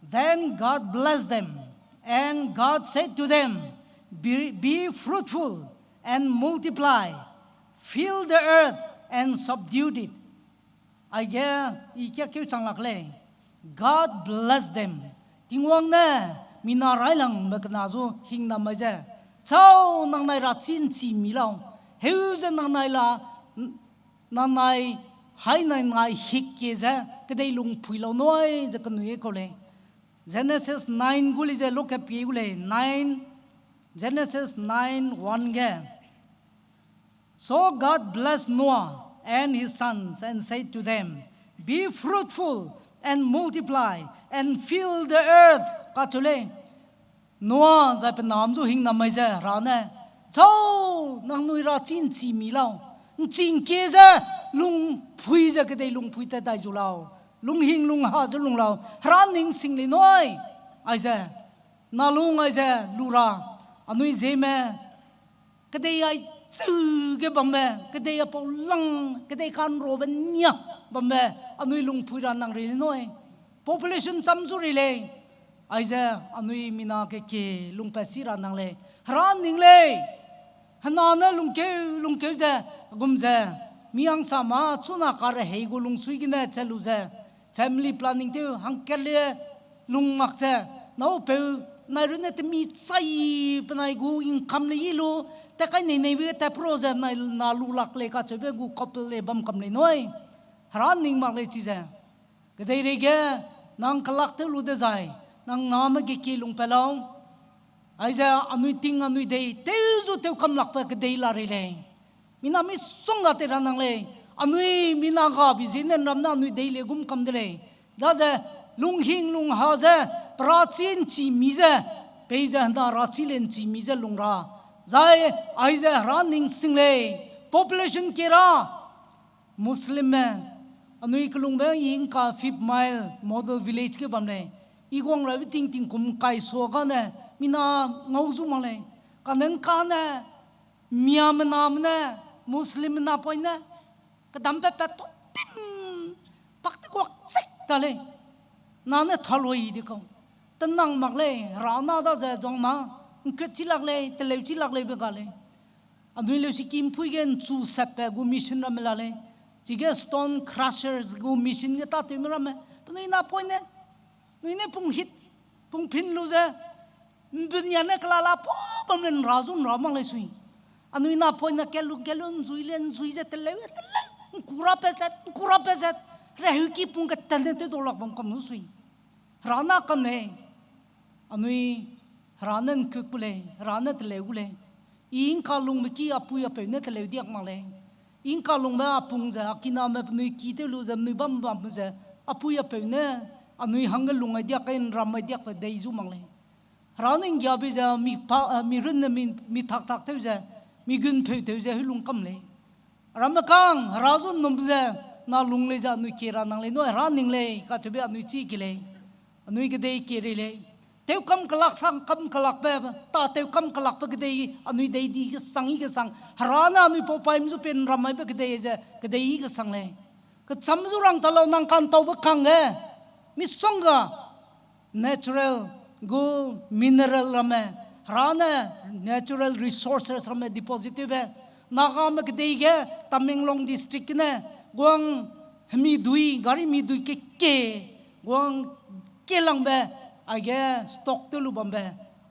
Then God blessed them, and God said to them, be, be fruitful and multiply, fill the earth and subdue it. Aige, i kia keu chang lak lei. God blessed them. Tingwang ne, mina railangbe kena zu hingna mai ze, chau nangnai ra chi nchi mi lau. Heu ze nangnai la, nangnai, hai nangnai hik kie ze, kedei lung phui lau nui ze kenui kau lei. Genesis nine gu lei ze luke pie gu lei, nine, Genesis nine one ge. So God blessed Noah and his sons and said to them, be fruitful and multiply and fill the earth. Kacheu lei. Noah zai pe nam zu hingna mai ze hera ne, chau, nangnui ra chi nchi mi lau. Nchi nkie ze, lung phui ze kedei lung phui tat dai zu lau. Lung hing lung ha ze lung lau. Hera ning sing lei nui. Aize, na lung aize lu ra, anui Zeme, kedei ai cheu ge bambe, kedei apau lang, kedei kanrobe nia bambe, anui lung phui ra nang rei lei nui. Population cham zu rei lei. Aize anui mina kekie lung pat si ra nang lei. Hera ning lei. Hena ne lungkeu, lungkeu ze, gum ze, mi hangsa ma, chuna karehei gu lungsui gene che lu ze, family planning tew hangkat le lung mak ze, nâu peu, nai runne temi chai penai gu income le yi lu, tat kai nei neibe ge tat pro ze, nai na lu lak lei kacheube gu couple le bam kam lei nui. Hera ning mak lei chize. Kedeireige, nang kelak tew lu dezai, nang name kekie lung pat lau. Aize anui ting anui dei, tew zu tew kam lakbe kedei la rei lei. Mina misong ga tei ra nang lei, anui mina ga bi ziene nram ne anui dei le gum kam de lei. Daze, lunghing lungha ze, perachi nchi mi ze, peize hena rachi le nchi mi ze lung ra. Zai, aize hera ning sing lei, population kie ra. Muslimme, anui kelungbe i ngka Fifth Mile Model Village ge bam lei. I guang rabe ting tingkum kai sua gane, mina ngau zu mak lei. Kane ngkane, miamename ne, Muslimme napoine, kedambe pat tu tim, pak te guak chik ta lei. Na ne thalui di kau. Tenang mak lei, hera na daze zuang ma, ngkut chi lak lei, teleu chi lak lei be ga lei. Anui leusi kimpui ge nchu sepbe gu mission ramme la lei. Chige stone crushers gu mission ge tâtewme ramme. Penui napoine, nui ne pung hit, pung phin lu ze, mbunia ne kelala pa bam le nra zu nra mak lei sui. Anui napoine kelu kelu nzui le nzui ze teleu teleu, nkura pe zet, nkura pe zet, reheuki pung ketene tew dau lak bam kam lu sui. Hera na kam lei, anui hera ne nkuk pu lei, hera ne teleu gu lei. I ngkalungbe ki apui apeu ne teleu diak mak lei. I ngkalungbe apung ze, a kiname penui ki tew lu ze, penui bam bam ze, apui apeu ne, anui hangge lung ai diak, kai nram ai diakbe dei zu mak lei. Hera ne nggiabe ze, mi pa, eh, mi runne mi, mi tak tak tew ze, mi gunpeu tew ze, heulung kam lei. Ramme kang, Hera zu ’nnum ze, na lung lei ze anui kie ra nang lei, nui Hera ning lei, kacheube anui chî ke lei. Anui kedei kie rei lei. Tewkam kelak sang kam kelakbe, ta tewkam kelakbe kedei, anui dei di kesang i kesang. Hera ne anui pau paîme zu pie ’nram maibe kedei ze, kedei i kesang lei. Kecham zu rang ta lau nang kantaube kangge. Misongga, natural gu mineral ramme, Hera ne natural resources ramme deposit tewbe, Nagame kedei ge, Tamenglong district gene, guang hemi dui, gari mi dui kekie, guang kelangbe, aige stock tew lu bambe,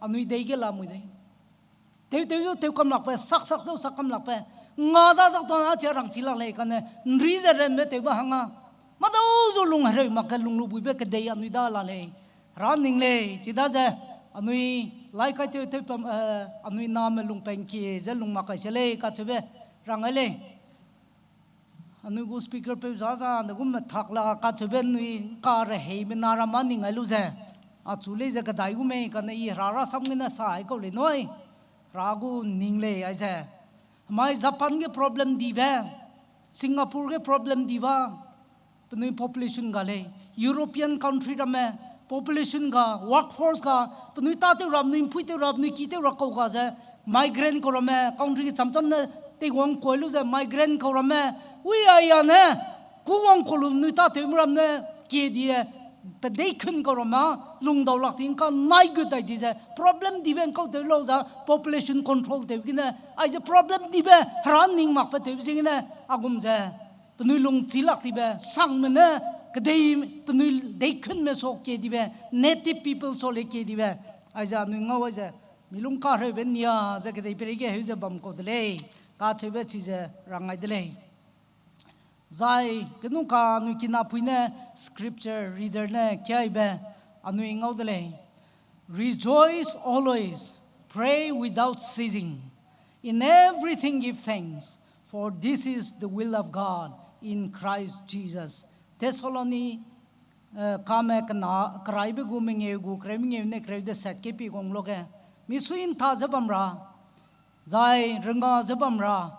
anui dei ge lamui dei. Tew tew zu tewkam lakbe, sak sak zu sakkam lakbe, nga da dak tuana chia rangchi lak lei kane, ’nri ze renbe tewbe hanga. Madau zu lung hereu mak ke lung lu buibe kedei anui da la lei. Hera ning lei, chidaze anui lai kai tew tew pam, eh, anui name lungpengkie ze lung mak kai se lei kacheube rang ai lei. Anui gu speaker peu za za, ne gu methak la kacheube nui ’ngka reheime na ra ma ning ai lu ze. Achu lei ze kedai gu mei kane i Hera rasam gene sa ai kau lei nui. Hera gu ning lei aize. Hemai Japan ge problem dibe, Singapore ge problem diba, penui population ga lei, European country ramme, population ga, workforce ga, penui tâtew ra, penui ’mpuîtew ra, penui kitew ra kau ga ze, migrant kau ramme, country kecham cham ne, teiguang kuai lu ze, migrant kau ramme, wi aia ne, kuwang kau lu penui tâtewme ram ne, kie die, pe deikhun kau ramme, lungdau lak ti ’ngka nai gut dai di ze, problem dibe ’ngkau tew lau za, population control tew gene, aize problem dibe, Hera ning makbe tewbe ziegene, a gum ze, penui lungchi lak tibe, sangme ne, kedei penui deikhunme sa kie dibe, native people sa lei kie dibe, aize anui ngau aize, mi lung kahereube nia ze kedei peireige heu ze bam kau de lei, kacheube chize rang ai de lei. Zai, kenungka anui kinapui ne scripture reader ne kiaibe anui ngau de lei. Rejoice always, pray without ceasing. In everything give thanks, for this is the will of God in Christ Jesus. Thessaloni, eh, kame kena, keraibe gu mengeu gu, kereu mengeu ne kereu deset ke pi guang loge. Misui ’nta ze bam ra, zai rengga ze bam ra,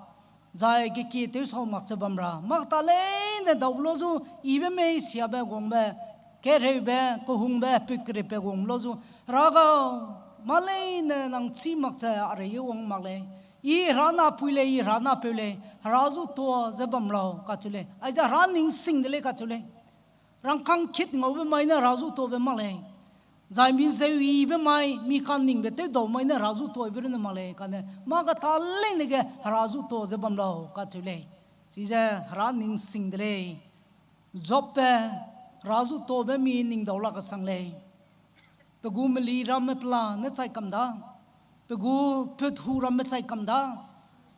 zai kekie tew sau mak ze bam ra. Mak ta leine dau lo zu, ibe mei siabe guangbe, kereube, kehungbe, pui keripbe guang lo zu. Hera gau, mâ leine nang chî mak ze a rei wang mak lei. I Hera napui lei, i Hera napeu lei, Hera zu tuâ ze bam lau kacheu lei. Aize Hera ning sing de lei kacheu lei. Rangkâng kit ngaube mai ne Hera zu tuâbe mak lei. Zai mi zeu yibe mai, mi kaningbe tewdau mai ne Hera zu tuâbe runne mak lei, kane mâ kata leine ge Hera zu tuâ ze bam lau kacheu lei. Chize Hera ning sing de lei. Jobbe Hera zu tuâbe mi ningdau lak kesang lei. Pe gu meli ramme pela ne chai kam da, pe gu put hu ramme chai kam da,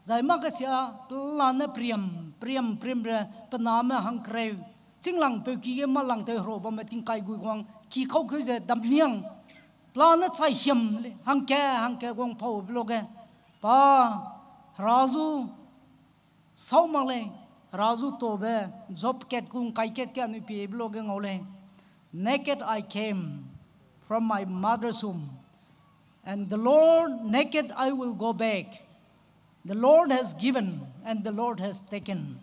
zai mâ kesia pela ne priam, priam, priambe pe name hangkereu, chînglangpeu ki ge mâ langtew hera bamme tingkai gui guang ki kaukeu ze damniang, pela ne chai hiam, hangke, hangke guang paube loge, pa, Hera zu sau mak lei, Hera zu tuâbe, Job kat gu ’ngkai kat ke anui piebe loge ngau lei. Naked I came from my mother's womb, and the Lord, naked I will go back. The Lord has given, and the Lord has taken.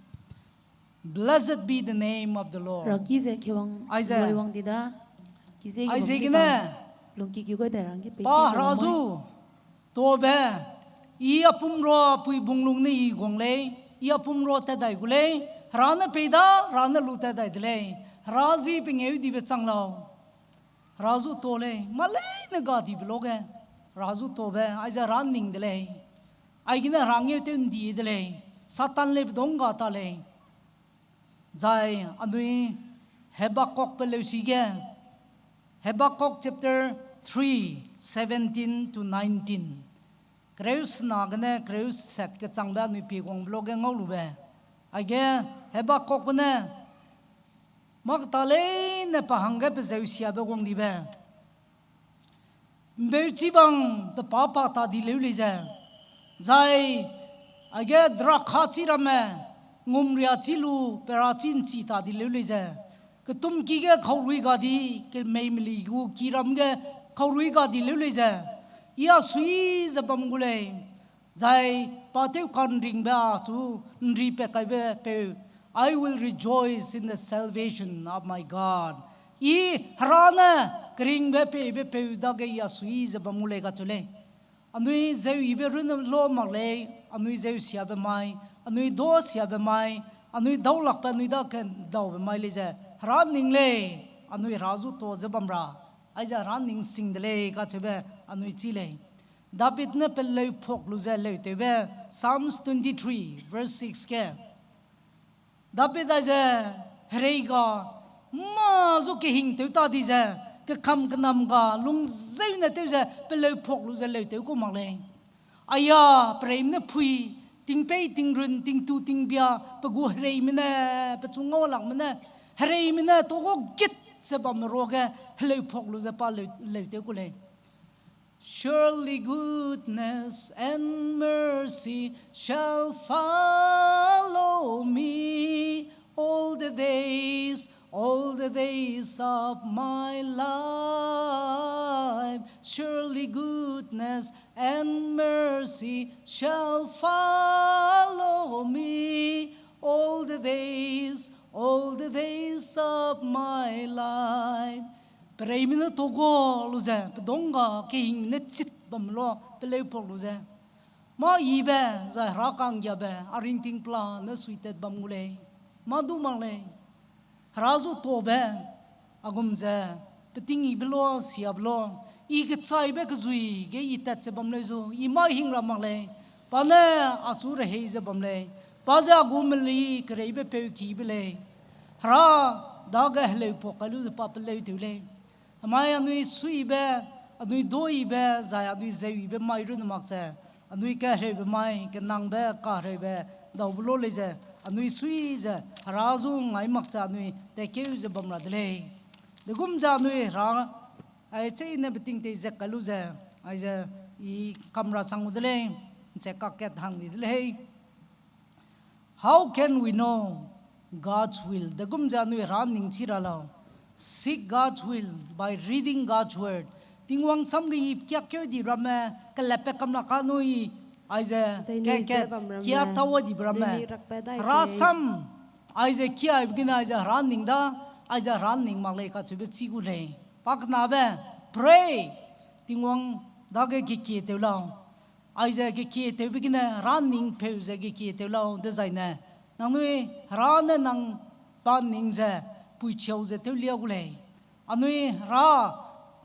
Blessed be the name of the Lord. Raki ze kewang Aize. Luai wang di da. Ki ze Aize kewang gene. Lungki ki goi dai rangge pe Pa chi ze Hera zu. Tuâbe, i a pum ruapui bunglung ne i guang lei, i a pum rua tat dai gu lei, Hera ne pei da, Hera ne lu tat dai de lei, Hera zi pengêudibe chang lau. Hera zu tuâ lei, mâ leine gadibe loge, Hera zu tuâbe, aize Hera ning de lei. Aigene Hera ngeutew ’ndi de lei, Satan lei pedung ga ta lei. Zai anui Habakkukbe leusi ge, Habakkuk chapter three, seventeen to nineteen. Kereu sena gene kereu set kechangbe anui pie guangbe loge ngau lube. Aige Habakkukbe ne, mâ kata leine pa hangge pe zeu siabe guang dibe. ’Mbeuchibang pe pa pa ta di leu lei ze, zai aige drakha chi ramme, ngumria chi lu, pera chi ’nchi ta di leu lei ze, ketumki ge kaurui ga di, kemei meli gu kiram ge kaurui ga di leu lei ze, i a sui ze bam gu lei, Zai pa tew ka'nringbe achu ’nripat kaibe peu, I will rejoice in the salvation of my God. I Hera ne keringbe peibe peu dage I a sui ze bam gu lei kacheu lei. Anui zeu yibe runne la mak lei, anui zeu siabe mai, anui dau siabe mai, anui daulakbe anui dage daube mai lei ze Hera ’nning lei, anui Hera zu ta ze bam ra, aize Hera ’nning sing de lei kacheube anui chî lei. David ne peleu phuak lu ze leutewbe, Psalms twenty-three, verse six ge. David aize herei ga mâ zu kehingtew ta di ze, kekam kenam ga lungzeune tew ze peleu phuak lu ze leutew ku mak lei. Aia, pereime ne phui, tingpeî tingrun, tingtu tingbia, pe gu hereime ne, pechu ngau lakme ne, hereime ne tau gu git ze bamme ruage heleu phuak lu ze pa leu, leutew ku lei. Surely goodness and mercy shall follow me all the days, all the days of my life. Surely goodness and mercy shall follow me all the days, all the days of my life. Pereime ne tau gu lu ze, pedongga kehingme ne chit bam lu, peleu phuak lu ze. Mâ yibe, zai Hera ka'nggiabe, a ringting pela ne suitat bam gu lei. Mâ du mak lei. Hera zu tabe, a gum ze, peting yibe lu, siabe lu, i kechaibe kezui ge i tat ze bam lei zu, i mâ hing ra mak lei. Pa ne achu rehei ze bam lei. Pa ze a gu meli kereibepeu kibe lei. Hera dage heleu phuak kai lu ze pa peleutew lei. Hemai anui suibe, anui dau yibe, zai anui zeu yibe mai runne mak ze, anui kahereube mai, kenangbe kahereube, daube lu lei ze, anui sui ze, Hera zu ngai mak ze anui tatkeu ze bam ra de lei. Degum ze anui Hera, ai cheîne beting tei zet kai lu ze, aize i kam ra chang gu de lei, nche kakat hang di de lei. How can we know God's will? Degum ze anui Hera ’nning chi ra lau. Seek God's will by reading God's word. Tingwang sam ge i kiakkeu di ramme, kelepbe kam lak anui, aize, zai nui ze kakat, bam ramme, kia tau dibe ramme, nui rakbe dai Hera tei sam, aize kiaibe gene aize Hera ’nning da, aize Hera ’nning mak lei kacheube chî gu lei. Pakenabe, pray, Tingwang dage gekie tew lau. Aize gekie tewbe gene Hera ’nning peu ze gekie tew lau dezaine, nangnui Hera ne nang pa ’nning ze puichiau ze tew lia gu lei. Anui Hera,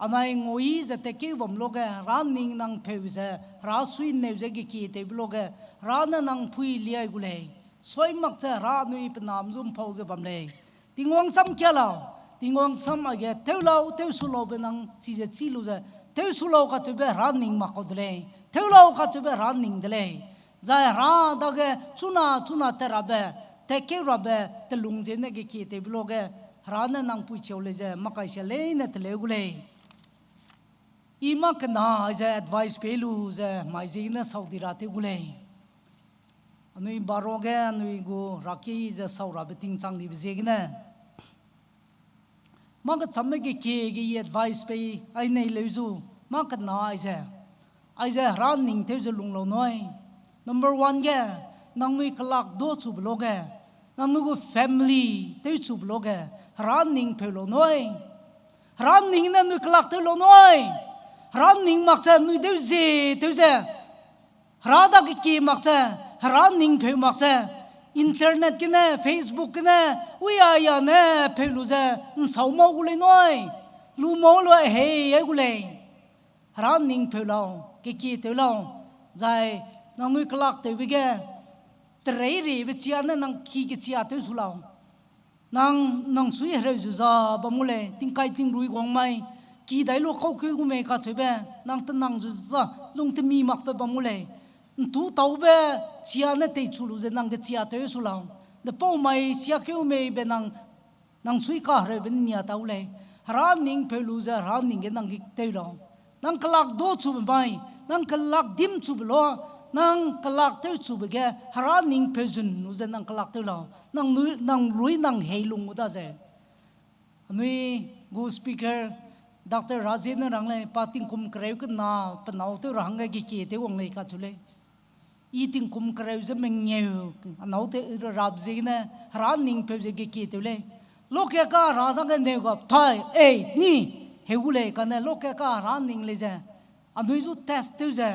anai ngui ze tatkeu bam luge Hera ’nning nang peu ze, Hera sui neu ze gekie tewbe luge, Hera ne nang pui liai gu lei. Sui mak ze Hera anui pe nam zu ’mpau ze bam lei. Tingwang sam kia lau, Tingwang sam aige tew lau, tew su laube nang chize chî lu ze, tew su lau kacheube Hera ’nning mak kau de lei, tew lau kacheube Hera ’nning de lei. Zai Hera dage chuna chuna tat rabe, tatkeu rabe, telung ziene gekie tewbe luge, Hera ne nang puichiau lei ze, makai sia leine teleu gu lei. I mâ kena aize advice pei lu ze, mai ziegene sau di ra tew gu lei. Anui baroge, anui gu raki ze sau rabe tingchang dibe ziegene. Mâ kechamme gekie ge i advice pei ai nei leu zu, mâ kena aize. Aize Hera ’nning tew ze lung lau nui. Number one ge, nangnui kelak du chube luge, nangnui gu family tew chube luge, Hera ’nning peu lau nui. Hera ’nning ne nui kelak tew lau nui. Hera ’nning mak ze nui deu ze, tew ze. Hera dage kie mak ze, Hera ’nning peu mak ze, internet gene, Facebook gene, ui aia ne peu lu ze, ’nsau mau gu lei nui. Lu mau lu hei ai gu lei. Hera ’nning peu lau, kekie tew lau, zai nangnui kelak tewbe ge, tereiriebe chia ne nang ki kechia tew su lau. Nang, nang sui hereu zu za bam gu lei, tingkai tingrui guang mai, ki dai lu kau keu gu mei kacheube, nang tenang zu za, lung temi makbe bam gu lei. ’Ntu taube, chia ne teichu lu ze nang kechia tew su lau. Depau mai siakeu mei be nang, nang sui kahereube ’nnia tau lei. Hera ’nning peu lu ze, Hera ’nning ge nang ge tew lau. Nang kelak du chube mai, nang kelak dim chube lu, nang kelak tew chube ge, Hera ’nning peu zun lu ze nang kelak tew lau. Nang nui, nang rui nang hei lung gu da ze. Anui gu speaker, Doctor Raje ne rang lei, pa tingkum kereu kena, pe nâu tew ra hangge gekie tew wang lei kacheu lei. I tingkum kereu ze mengeu, anâu te rap ziegene, Hera ning peu ze gekie tew lei. Loka ka Hera dage neu gap tai, ei, ni, heu gu lei kane, loka ka Hera ning lei ze. Anui zu test tew ze,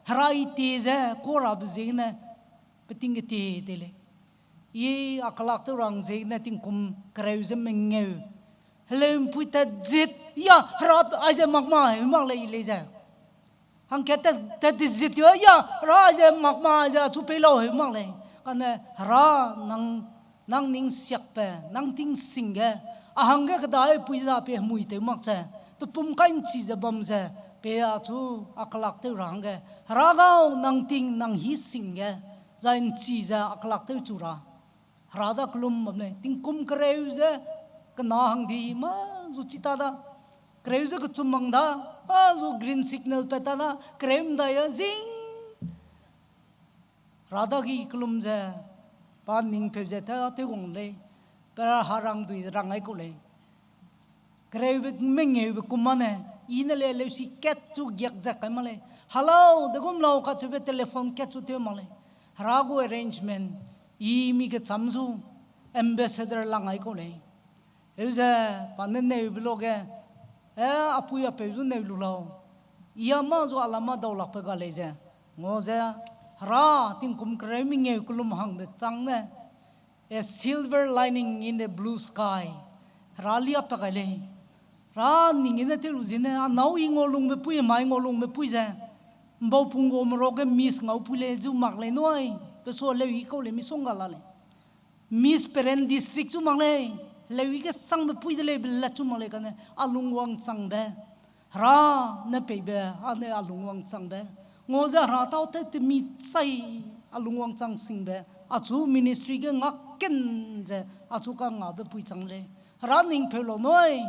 Hera i tie ze, ka rabe ziegene, peting getie tei lei. I a kelak tew rang ziegene tingkum kereu ze mengeu. Heleu'mpui tat zit, ya, Hera aize mak ma heu mak lei i lei ze. Hangkat tat, tat dizit ya, Hera aize mak ma aize achu pei lau heu mak lei. Kane Hera nang, nang ning siakbe, nang ting sing ge, a hangge kedai pui za pe hemui tew mak ze, pe pum kai nchi ze bam ze, pe achu a kelak tew ra hangge, Hera gau nang ting nang hi sing ge, zai nchi ze a kelak tew chu ra. Hera da kelum bam lei, tingkum kereu ze kena hang di mâ zu chi ta da, kereu ze kechum mang da, a zu green signal pat ta da, kereu ’ndai a zing. Hera dagi kelum ze, pa ning peu ze ta tew wang lei, pe ra harang dui rang ai kau lei. Kereube mengeube kum mane, i ne le leusi kat chu giak zak kai mak lei. Hello, degum lau kacheube telephone kat chu tew mak lei. Hera gu arrangement, i mi kecham zu, ambassador lang ai kau lei. Heu ze, pa ne neube loge, e, apui apeu zu neu lu lau. I a mâ zu a lam mâ dau lakbe ga lei ze. Ngau ze, Hera, tingkum kereu mengeu kelum hangbe chang ne, a silver lining in the blue sky. Hera lia pa gai lei. Hera ning gene tew lu ziegene, anâu i ngau lungbe pui, mai ngau lungbe pui ze. Mbau pung gu merage miss ngau pui lei zu mak lei nui. Pe sua leu i kau lei misongga la lei. Miss Peren District chu mak lei. Leu i kesangbe pui de lei be lat chu mak lei kane, a lungwangchangbe. Hera ne peibe, a ne a lungwangchangbe. Ngau ze Hera tau tew te mi chai, a lungwangchang singbe. Achu ministry ge ngak ken ze, achu kangabe pui chang lei. Hera ning peu lau nui.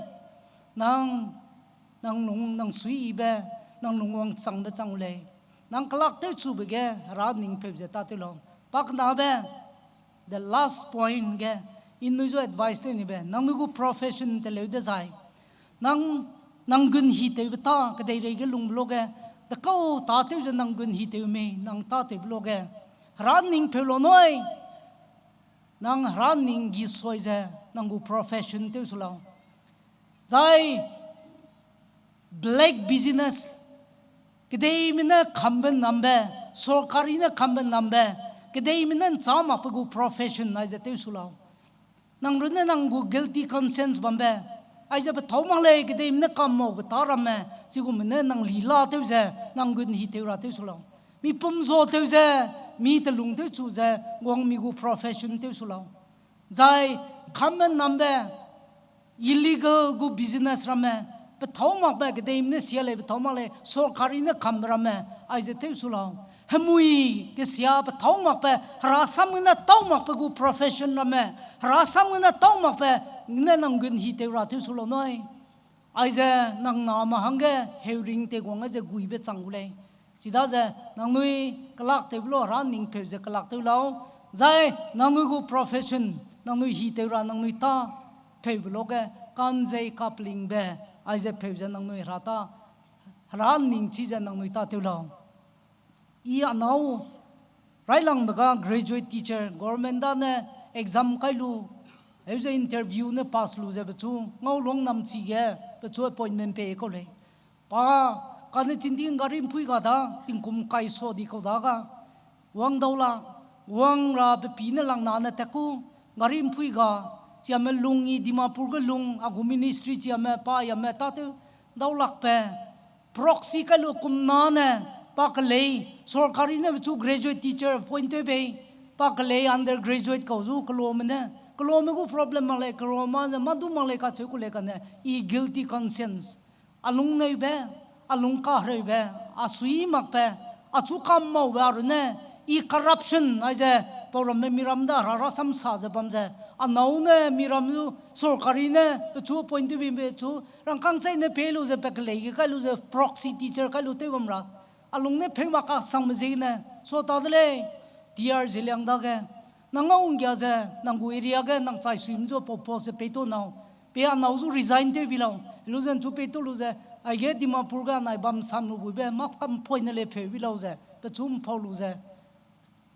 Nang, nang lung, nang suiyibe, nang lungwangchangbe chang lei. Nang kelak tew chube ge, Hera ning peu ze tâtew lau. Pakenabe, the last point ge, i nui zu advice tew nibe, nangnui gu profession teleu dezai. Nang, nang gun hitewbe tâ, kedeirei ge lungbe loge, dekau tâtew ze nang gun hitew mei, nang tâtewbe loge. Hera ning peu lau nui. Nang Hera ning gi sui ze, nang gu profession tew su lau. Zai black business, kedeime ne kambe nambe, sorkari ne kambe nambe, kedeime ne nchâ makbe gu profession aize tew su lau. Nang runne nang gu guilty conscience bambe, aize pethâu mak lei kedeime ne kam maube tâ ramme, chigume ne nang li la tew ze, nang gun hitew ra tew su lau. Mipum zuatew ze, mi telung tewchu ze, guang mi gu profession tew su lau. Zai kambe nambe, illegal gu business ramme, pethâu makbe kedeime ne sia lei pethâu mak lei, sorkari ne kambe ramme, aize tew su lau. Hemui kesia pethâu makbe, Hera sam gene tâu makbe gu profession ramme, Hera sam gene tâu makbe, ne nang gun hitew ra tew su lau nui. Aize nang name hangge heuring teguang ge ze guibe chang gu lei. Chidaze nangnui kelak tewbe lo Hera ning peu ze kelak tew lau. Zai nangnui gu profession, nangnui hitew ra nangnui tâ peube loge, kanzei kaplingbe, aize peu ze nangnui Hera tâ, Hera ning chi ze nangnui tâtew lau. I anâu railangbe ga graduate teacher, government da ne exam kai lu, heu ze interview ne pass lu ze pechu, ngau luang namchi ge, pechu appointment pei kau lei. Pa, kane chinding gari mpui ga da, tingkum kai sa di kau da ga, wang dau la, wang ra pe pi ne lang na ne tat ku, gari mpui ga, chiame lung i Dimapur ge lung, a gu ministry chiame, pa yame tâtew, dau lakbe, proxy kai lu kum na ne, pa kelei, sorkari ne pechu graduate teacher appoint tew bei, pa kelei undergraduate kau zu kelome ne, kelome gu problem mak lei, kelome ze mâ du mak lei kacheu ku lei kane, i guilty conscience. A lungneube, a lungkahereube, a sui makbe, achu kam maube a runne, i corruption aize, pau ramme miram da Hera rasam sa ze bam ze, anâu ne miram zu, sorkari ne, pechu appoint tew bimbe chu, rangkâng chai ne pei lu ze, pe kelei ge kai lu ze, proxy teacher kai lu tew bam ra. A lung ne pheu mak kasangbe ziegene, sa ta de lei, T R Zeliang dage, nang ngau nggia ze, nang gu area ge, nang chai sui mzu pau post ze peitau nâu, pe anâu zu resign tew bi lau, lu ze nchu peitau lu ze, aige Dimapur ge anai bam sam lu buibe, mâ kam poine le pheu bi lau ze, pechu mpau lu ze,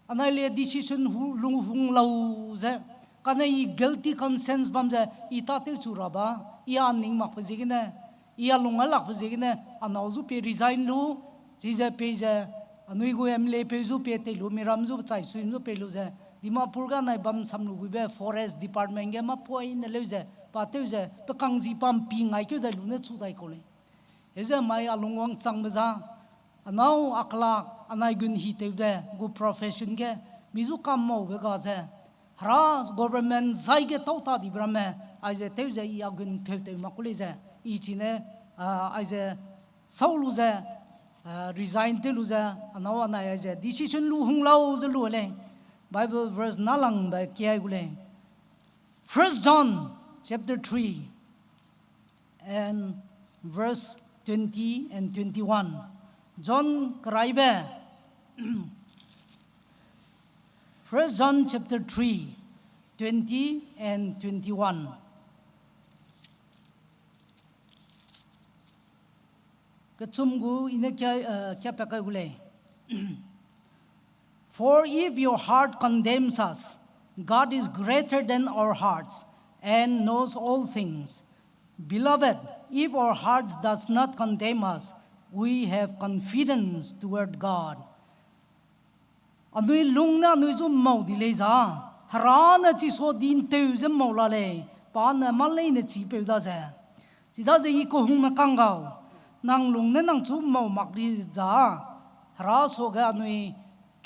Anai le decision hu, lung hung lau ze, kane i guilty conscience bam ze, i tâtew chu ra ba, i a ning makbe ziegene, i a lung a lakbe ziegene, anâu zu pie resign lu, chize peize, anui gu M L A peu zu pie tei lu, miram zu chai suim zu pei lu ze, Dimapur ga nai bam sam lu buibe forest department ge mâ poine leu ze, pa tew ze, pe kangzi pa mpi ngai keu dai lu ne chu dai kau lei. Heuze mai a lungwang changbe za, anâu a kelak, anai gun hitewbe, gu profession ge, mi zu kam maube ga ze, Hera government zai ge tau ta dibe ramme, aize tew ze i a gun pheutew mak ku lei ze, i chine, ah, aize sau lu ze, ah, resign tew lu ze, anâu anai aize decision lu hung lau ze lu lei. Bible verse nâlangbe kiai gu lei. First John chapter three and verse twenty and twenty-one. John keraibe. First John chapter three, twenty and twenty-one. Kechum gu i ne kia, eh, kia pa kai gu lei. For if your heart condemns us, God is greater than our hearts and knows all things. Beloved, if our hearts does not condemn us, we have confidence toward God. Anui lung ne anui zu mau di lei za, Hera ne chi sa di nteu ze mau la lei, pa ne mâ leine chipeu da ze. Chidaze i kehungme kang gau, nang lung ne nang chu mau mak di za, Hera suage anui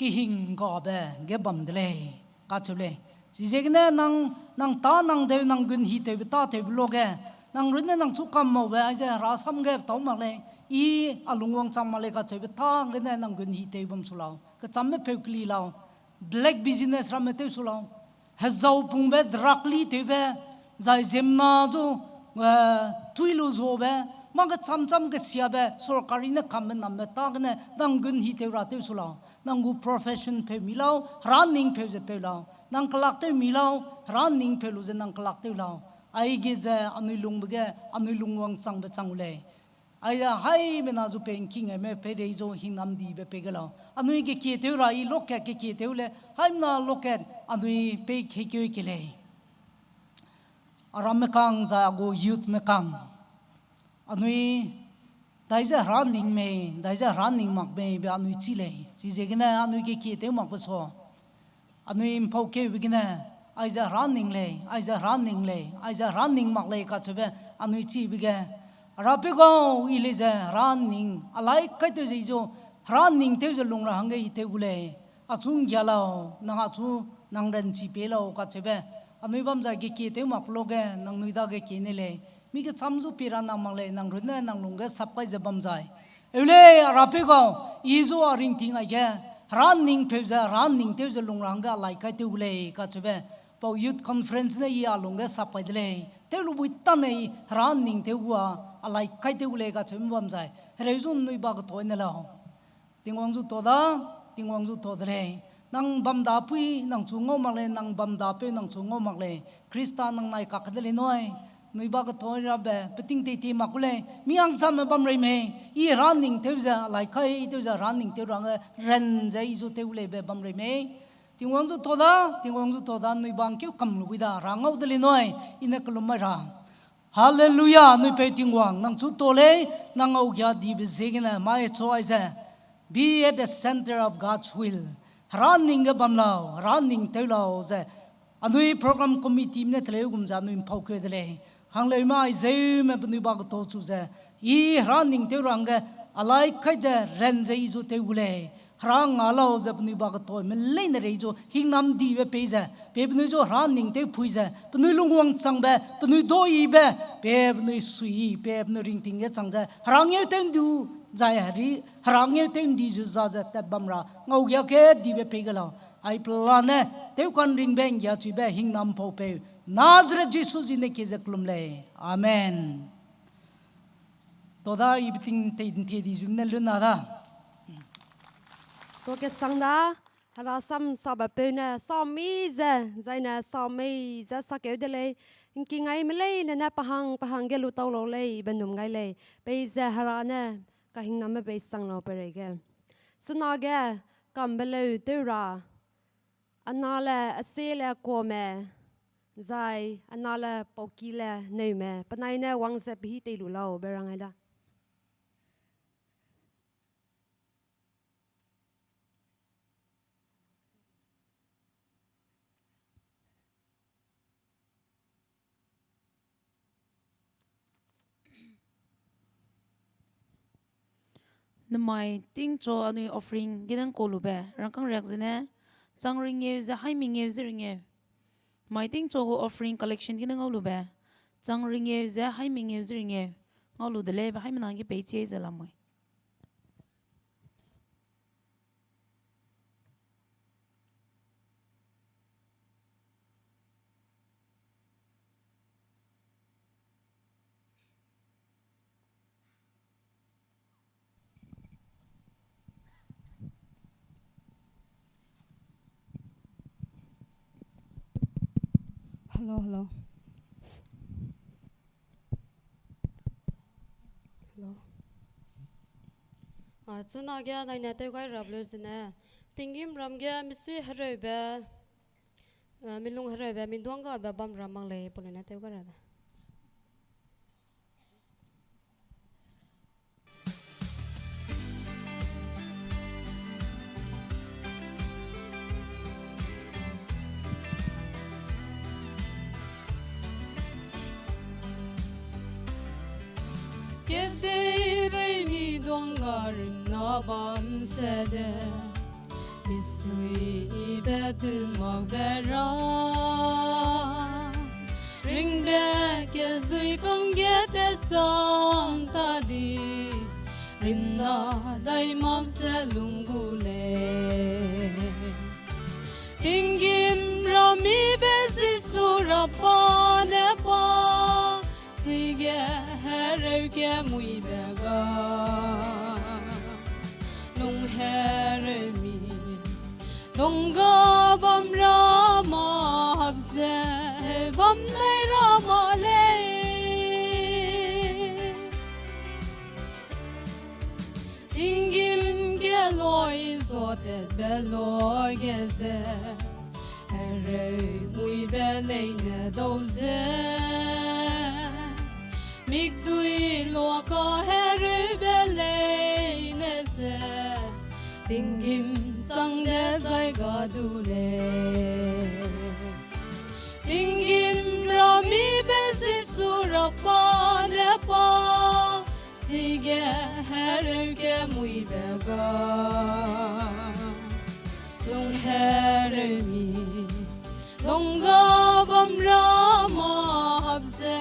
kehinggabe ge bam de lei, kacheu lei. Chiziegene nang, nang tâ nang deu nang gun hitewbe tâtewbe luage, nang runne nang chu kam maube aize Hera sam ge tâu mak lei, i a lungwang chang mak lei kacheube tâ gene nang gun hitew bam su lau. Kechamme peu keli lau, black business ramme tew su lau, hezau pungbe, drug li tewbe, zai ziemmena zu, eh, tui lu zuabe, mâ kecham cham kesiabe, sorkari ne kambe nambe tâ gene nang gun hitew ra tew su lau. Nang gu profession peu mi lau, Hera ning peu ze peu lau. Nang kelak tew mi lau, Hera ning peu lu ze nang kelak tew lau. Aige ze anui lungbe ge, anui lungwang changbe chang gu lei. Aize haimena zu pei ngking aime peirei zu hingnam dibe pei ge lau. Anui kekie tew ra i lokat kekie tew le, haimena lokat anui pei heikeu ke lei. Aramme kang zai a gu youthme kang. Anui dai ze Hera ning mei, dai ze Hera ning mak mei be anui chî lei. Chiziegene anui kekie tew makbe sa. Anui mpau keube gene, aize Hera ning lei, aize Hera ning lei, aize Hera ning mak lei kacheube anui chîbe ge, Rapeu gau, i lei ze Hera ning, alai kai tew ze i zu, Hera ning tew ze lung ra hangge i tew gu lei. Achu nggia lau, nang achu nang ranchi pie lau kacheube, anui bam zai kekie tew mak pe luage, nangnui dage kie ne lei. Mi kecham zu pie ra nang mak lei, nang runne nang lungge sap kai ze bam zai. Eu lei, Rapeu gau, i zu a ringting aige, Hera ning peu ze, Hera ning tew ze lung ra hangge alai kai tew gu lei kacheube, pau youth conference ne i a lungge sap kai de lei. Tew lu bui tane i Hera ning tew gua, alai kai tew gu lei kacheube bam zai. Hereu zu nui ba ketoi ne lau. Tingwang zu ta da, Tingwang zu ta de lei. Nang bam dapui, nang chu ngau mak lei, nang bam dapeu, nang chu ngau mak lei. Khrista nang nai kak de lei nui. Nui ba ketoi rabe, peting tei tei mak gu lei. Mi hangsamme bam rei mei, i Hera ning tew ze, alai kai tew ze, Hera ning tew ra hangge ran ze i zu tew gu leibe bam rei mei. Tingwang zu ta da, Tingwang zu ta da, nui ba ngkeu kam lu bui da, Hera ngau de lei nui, i ne kelum mai ra. Hallelujah, anui peu Tingwang, nang chu ta lei, nang ngaugia dibe ziegene, mai chu aize, be at the center of God's will. Hera ning ge bam lau, Hera ning tew lau ze, anui program committee ne teleu gum ze anui mpau keu de lei. Hangleume aizeume penui ba keto chu ze, i Hera ning tew ra hangge, alai kai ze ran ze i zu tew gu lei. Hera nga lau ze penui ba ketoime leine rei zu hingnam dibe pei ze, pe penui zu Hera ning tew pui ze, penui lungwang changbe, penui doibe, pe penui sui, pe penui ringting ge chang ze, Hera ngeu tew ndu, zai Hera ngeu tew ndi zu za ze tat bam ra, ngaugia ke dibe pei ge lau. Ai pelane, tewkan ringbe nggiachibe hingnam paupeu, Nazareth Jisu zi ne kie ze kelum lei. Amen. Toda i beting tei ntie di zum ne luna da. Toke sang da, Hera sam sabepeu ne, sa mi ze, zai ne sa mei ze sakeu de lei, ngkingai me leine ne pahang pahang ge lu tau lau lei, benum gai lei, peize Hera ne, kahingnam me bei sang lau peireige. Sunage, kambe leu tew ra, Anale, Asele, Kuame, zai anale, Paukile, Neume, penai ne wang ze pehî tei lu lau be rang ai da. Nemai tingchu anui offering ge nang kau lube rangkâng riak zene, chang ringeu ze haî mengeu ze ringeu. Nemai tingchu gu offering collection ge nang ngau lube, chang ringeu ze haî mengeu ze ringeu. Ngau lu de lei be haî mena ge peichi ze lamui. Hello, hello. Hello. A, chunage naine tew gai rabe lu zene, tinggîm ram ge misui hereube, a, milung hereube, minduang gabe bam ra mak lei, pau leine tew gai ra da. Kedeirei mi duangga rimna bam sede, misui yibe tun makbe ra. Ringbe kezui kangge tat chang ta di, rimna dai mak ze lung gu lei. Tinggîm ra mibe Jisu Rapa ne pa, chige hereu kemuibe ga. Lung hereu mi, dongga bam ra ma hap ze, bam dai ra ma lei. Tinggîm ge loi zotetbe loge ze, hereu muibe leine dau ze, mikdui luaka hereube leine ze, tinggîm sang dezai ga du lei. Tinggîm ra mibe Jisu Rapa ne pa, chige hereu kemuibe ga. Lung hereu mi, dongga bam ra ma hap ze,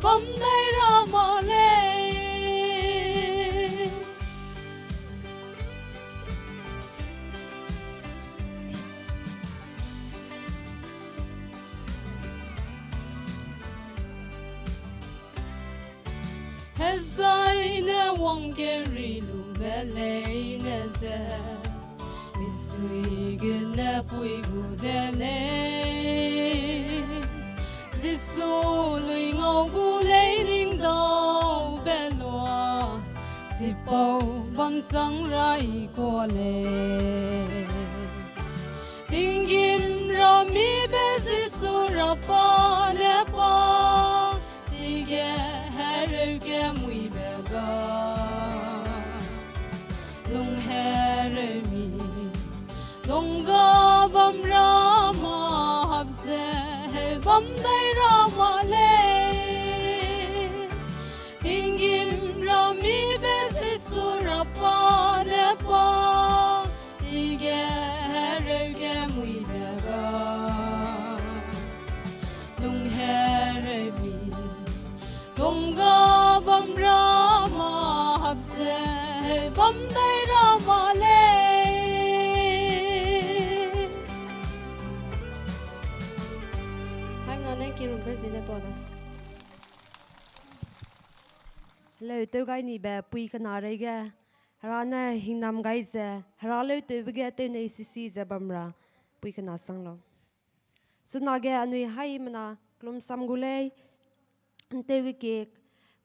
bam dai ra ma lei. Hezai ne wangkeri lube leine ze, misui gu ne pui gu de lei. Jisu lui ngau gu lei ning daube lua, chipau bam chang rai kua lei. Tinggîm ra mibe Jisu Rapa ne pa, chige hereu kemuibe ga. Lung hereu mi, dongga bam ra ma hap ze, bam dai ra ma lei. Tinggîm ra mibe Jisu Rapa ne pa, chige hereu kemuibe ga. Lung hereu mi, dongga bam ra ma hap ze, bam dai ra ma lei. Haimna ne kirun pe zine tua da. Leu tew gai nibe pui kena reige, Hera ne hingnam gai ze, Hera leu tewbe ge tewnei sisi ze bam ra, pui kena sang lau. Chunage anui haimena kelum sam gu lei, ntewge kie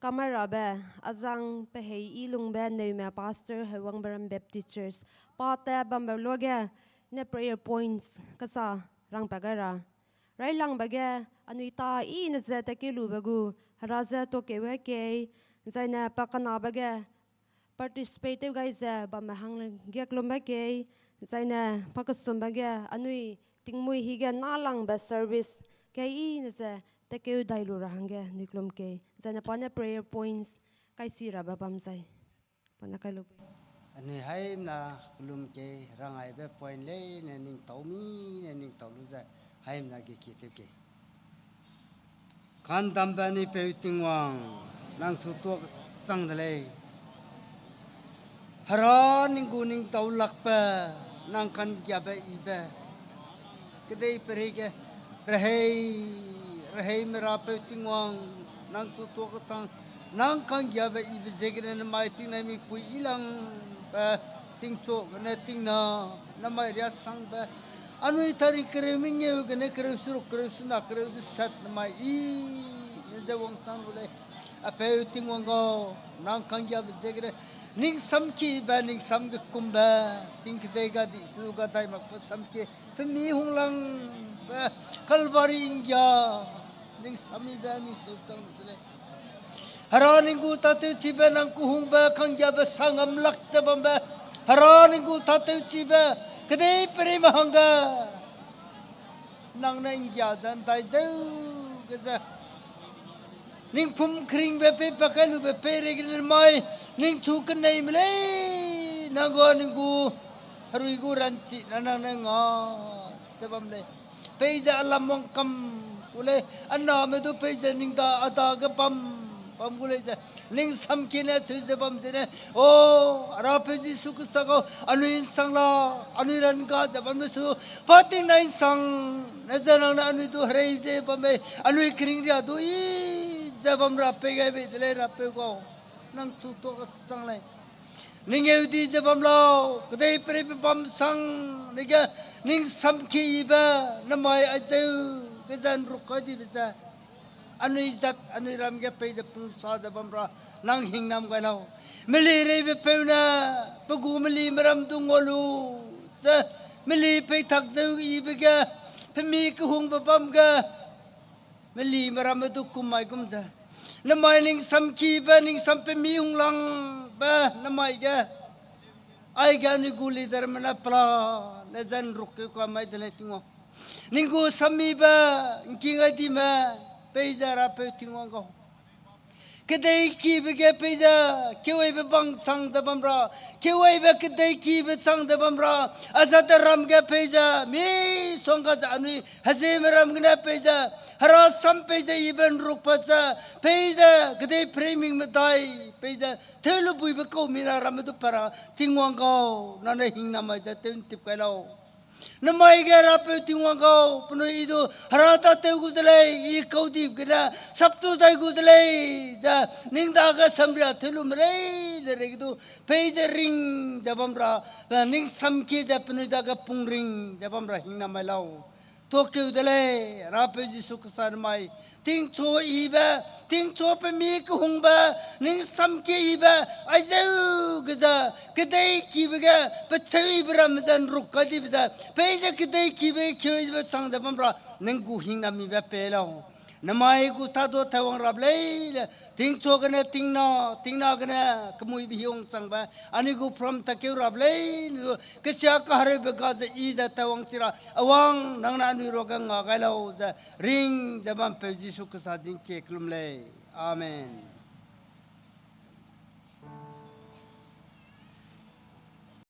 kamai rabe, azang pehei i lungbe Neume Pastor Heuwangberam Baptist Church, pa tat bambe luage, Ne prayer points kesa rangpat gai ra. Railangbe ge anui ta i ne ze tatkeu lube gu, Hera je tuakeu ge kei, zaine pa kenabe ge participate tew gai ze bamme hangge kelumbe kei, zaine pa kesumbe ge anui tingmuî hige nâlangbe service ge i ne ze tatkeu dai lu ra hangge anui kelum kei, zaine pa ne prayer points kaisi rabe bam zai. Pa ne kai lu. Anui haimna kelum kei, rangaibe point leine ning tau mi ne ning tau lu ze haimna ge kie tew kei. Kandambe anui peu Tingwang, nang su tuak sang de lei. Hera ning gu ning tau lakbe, nang kanggiabe yibe. Kedei perei ge, rehei, rehei me rapeu Tingwang, nang su tuak sang, nang kanggiabe yibe ziegene namai tingnai mipui yilangbe, tingchu gene tingna, namai riatsangbe. Anui tari kereu mengeu gene kereu seruk kereu sena kereu desat namai i ne ze wangchang lu lei. Apeu Tingwang gau, nang kanggiabe ziegene, ning samkibe, ning sam ge kumbe, ting kedei ga di su ga dai makbe samki, pemi hunglangbe, Kalvari ’nggia, ning samibe, ning seuchang de lei. Hera ning gu tâtewchibe nang kehungbe kanggiabe sangam lak ze bambe. Hera ning gu tâtewchibe kedei pereime hangge nang ne ’nggia ze ’ndai zeu ge ze, ning pum keringbe pei pa kai lube peireige mai, ning chu keneime lei, nang gu, ning gu, herui gu ranchi na nang ne nga ze bam lei. Peize a lam wangkam gu lei, a name du peize ning da, a dage bam, bam gu lei ze, ning samkie ne cheu ze bam zene, O, Rapeu Jisu Khrista gau, anui ’nsang la, anui ranga ze bam de su, pa tingnai ’nsang ne ze nang ne anui du herei ze bam mei, anui keringria du i ze bam ra pei gai bei de lei Rapeu gau, nang chu tuak sang lei. Ning eu di ze bam lau, kedei pereibe bam sang, nige ning samkie yibe, namai aizeu ge ze ’nruk kai dibe ze, anui zat, anui ram ge peize pungsa ze bam ra, nang hingnam gai lau. Meli reibe peu ne, pe gu melime ram du ngua lu, ze, meli peitak zeu yibe ge, pemi kehungbe bam ge, melime ramme du kum mai gum ze, namai ning samkibe, ning sam pemi hunglangbe, namai ge, aige anui gu leaderme ne pela, ne ze ’nruk keu ka mai de lei Tingwang. Ning gu sammibe, ’ngking ai dime, peize Rapeu Tingwang gau. Kedeikibe ge peize, keuweibe bang chang ze bam ra, keuweibe kedeikibe chang ze bam ra, a zate ram ge peize, misongga ze anui, hezieme ram gene peize, Hera sam peize yibe ’nrukpat ze, peize, kedei pereiming medai, peize, tew lubuibe kau mina ramme du pa ra, Tingwang gau, nang ne hingnam mai ze tew ’ntip kai lau. Namai ge Rapeu Tingwang gau, penui i du, Hera tâtew gu de lei, i kau di gene, saptu dai gu de lei, ze, ning dage samria tew lu merei, ze rei ge du, peize ring, ze bam ra, ning samkie ze penui dage pungring, ze bam ra hingnam mai lau. Tuakeu de lei, Rapeu Jisu Khrista namai, tingchu yibe, tingchu pemi kehungbe, ning samkie yibe, aizeu ge ze, kedeikibe ge, pecheu yibe ramme ze ’nruk kai dibe ze, peize kedeikibe keuweibe chang ze bam ra, ning gu hingnam mibe pei lau. Namai gu tadu taiwang rap lei le, tingchu gene tingna, tingna gene kemuibe hiwang changbe, anui gu program takeu rap lei, kesia kahereube ga ze i ze taiwang chi ra, awang nang ne anui ruage nga gai lau ze, ring ze bam peu Jisu Khrista ding kie kelum lei. Amen.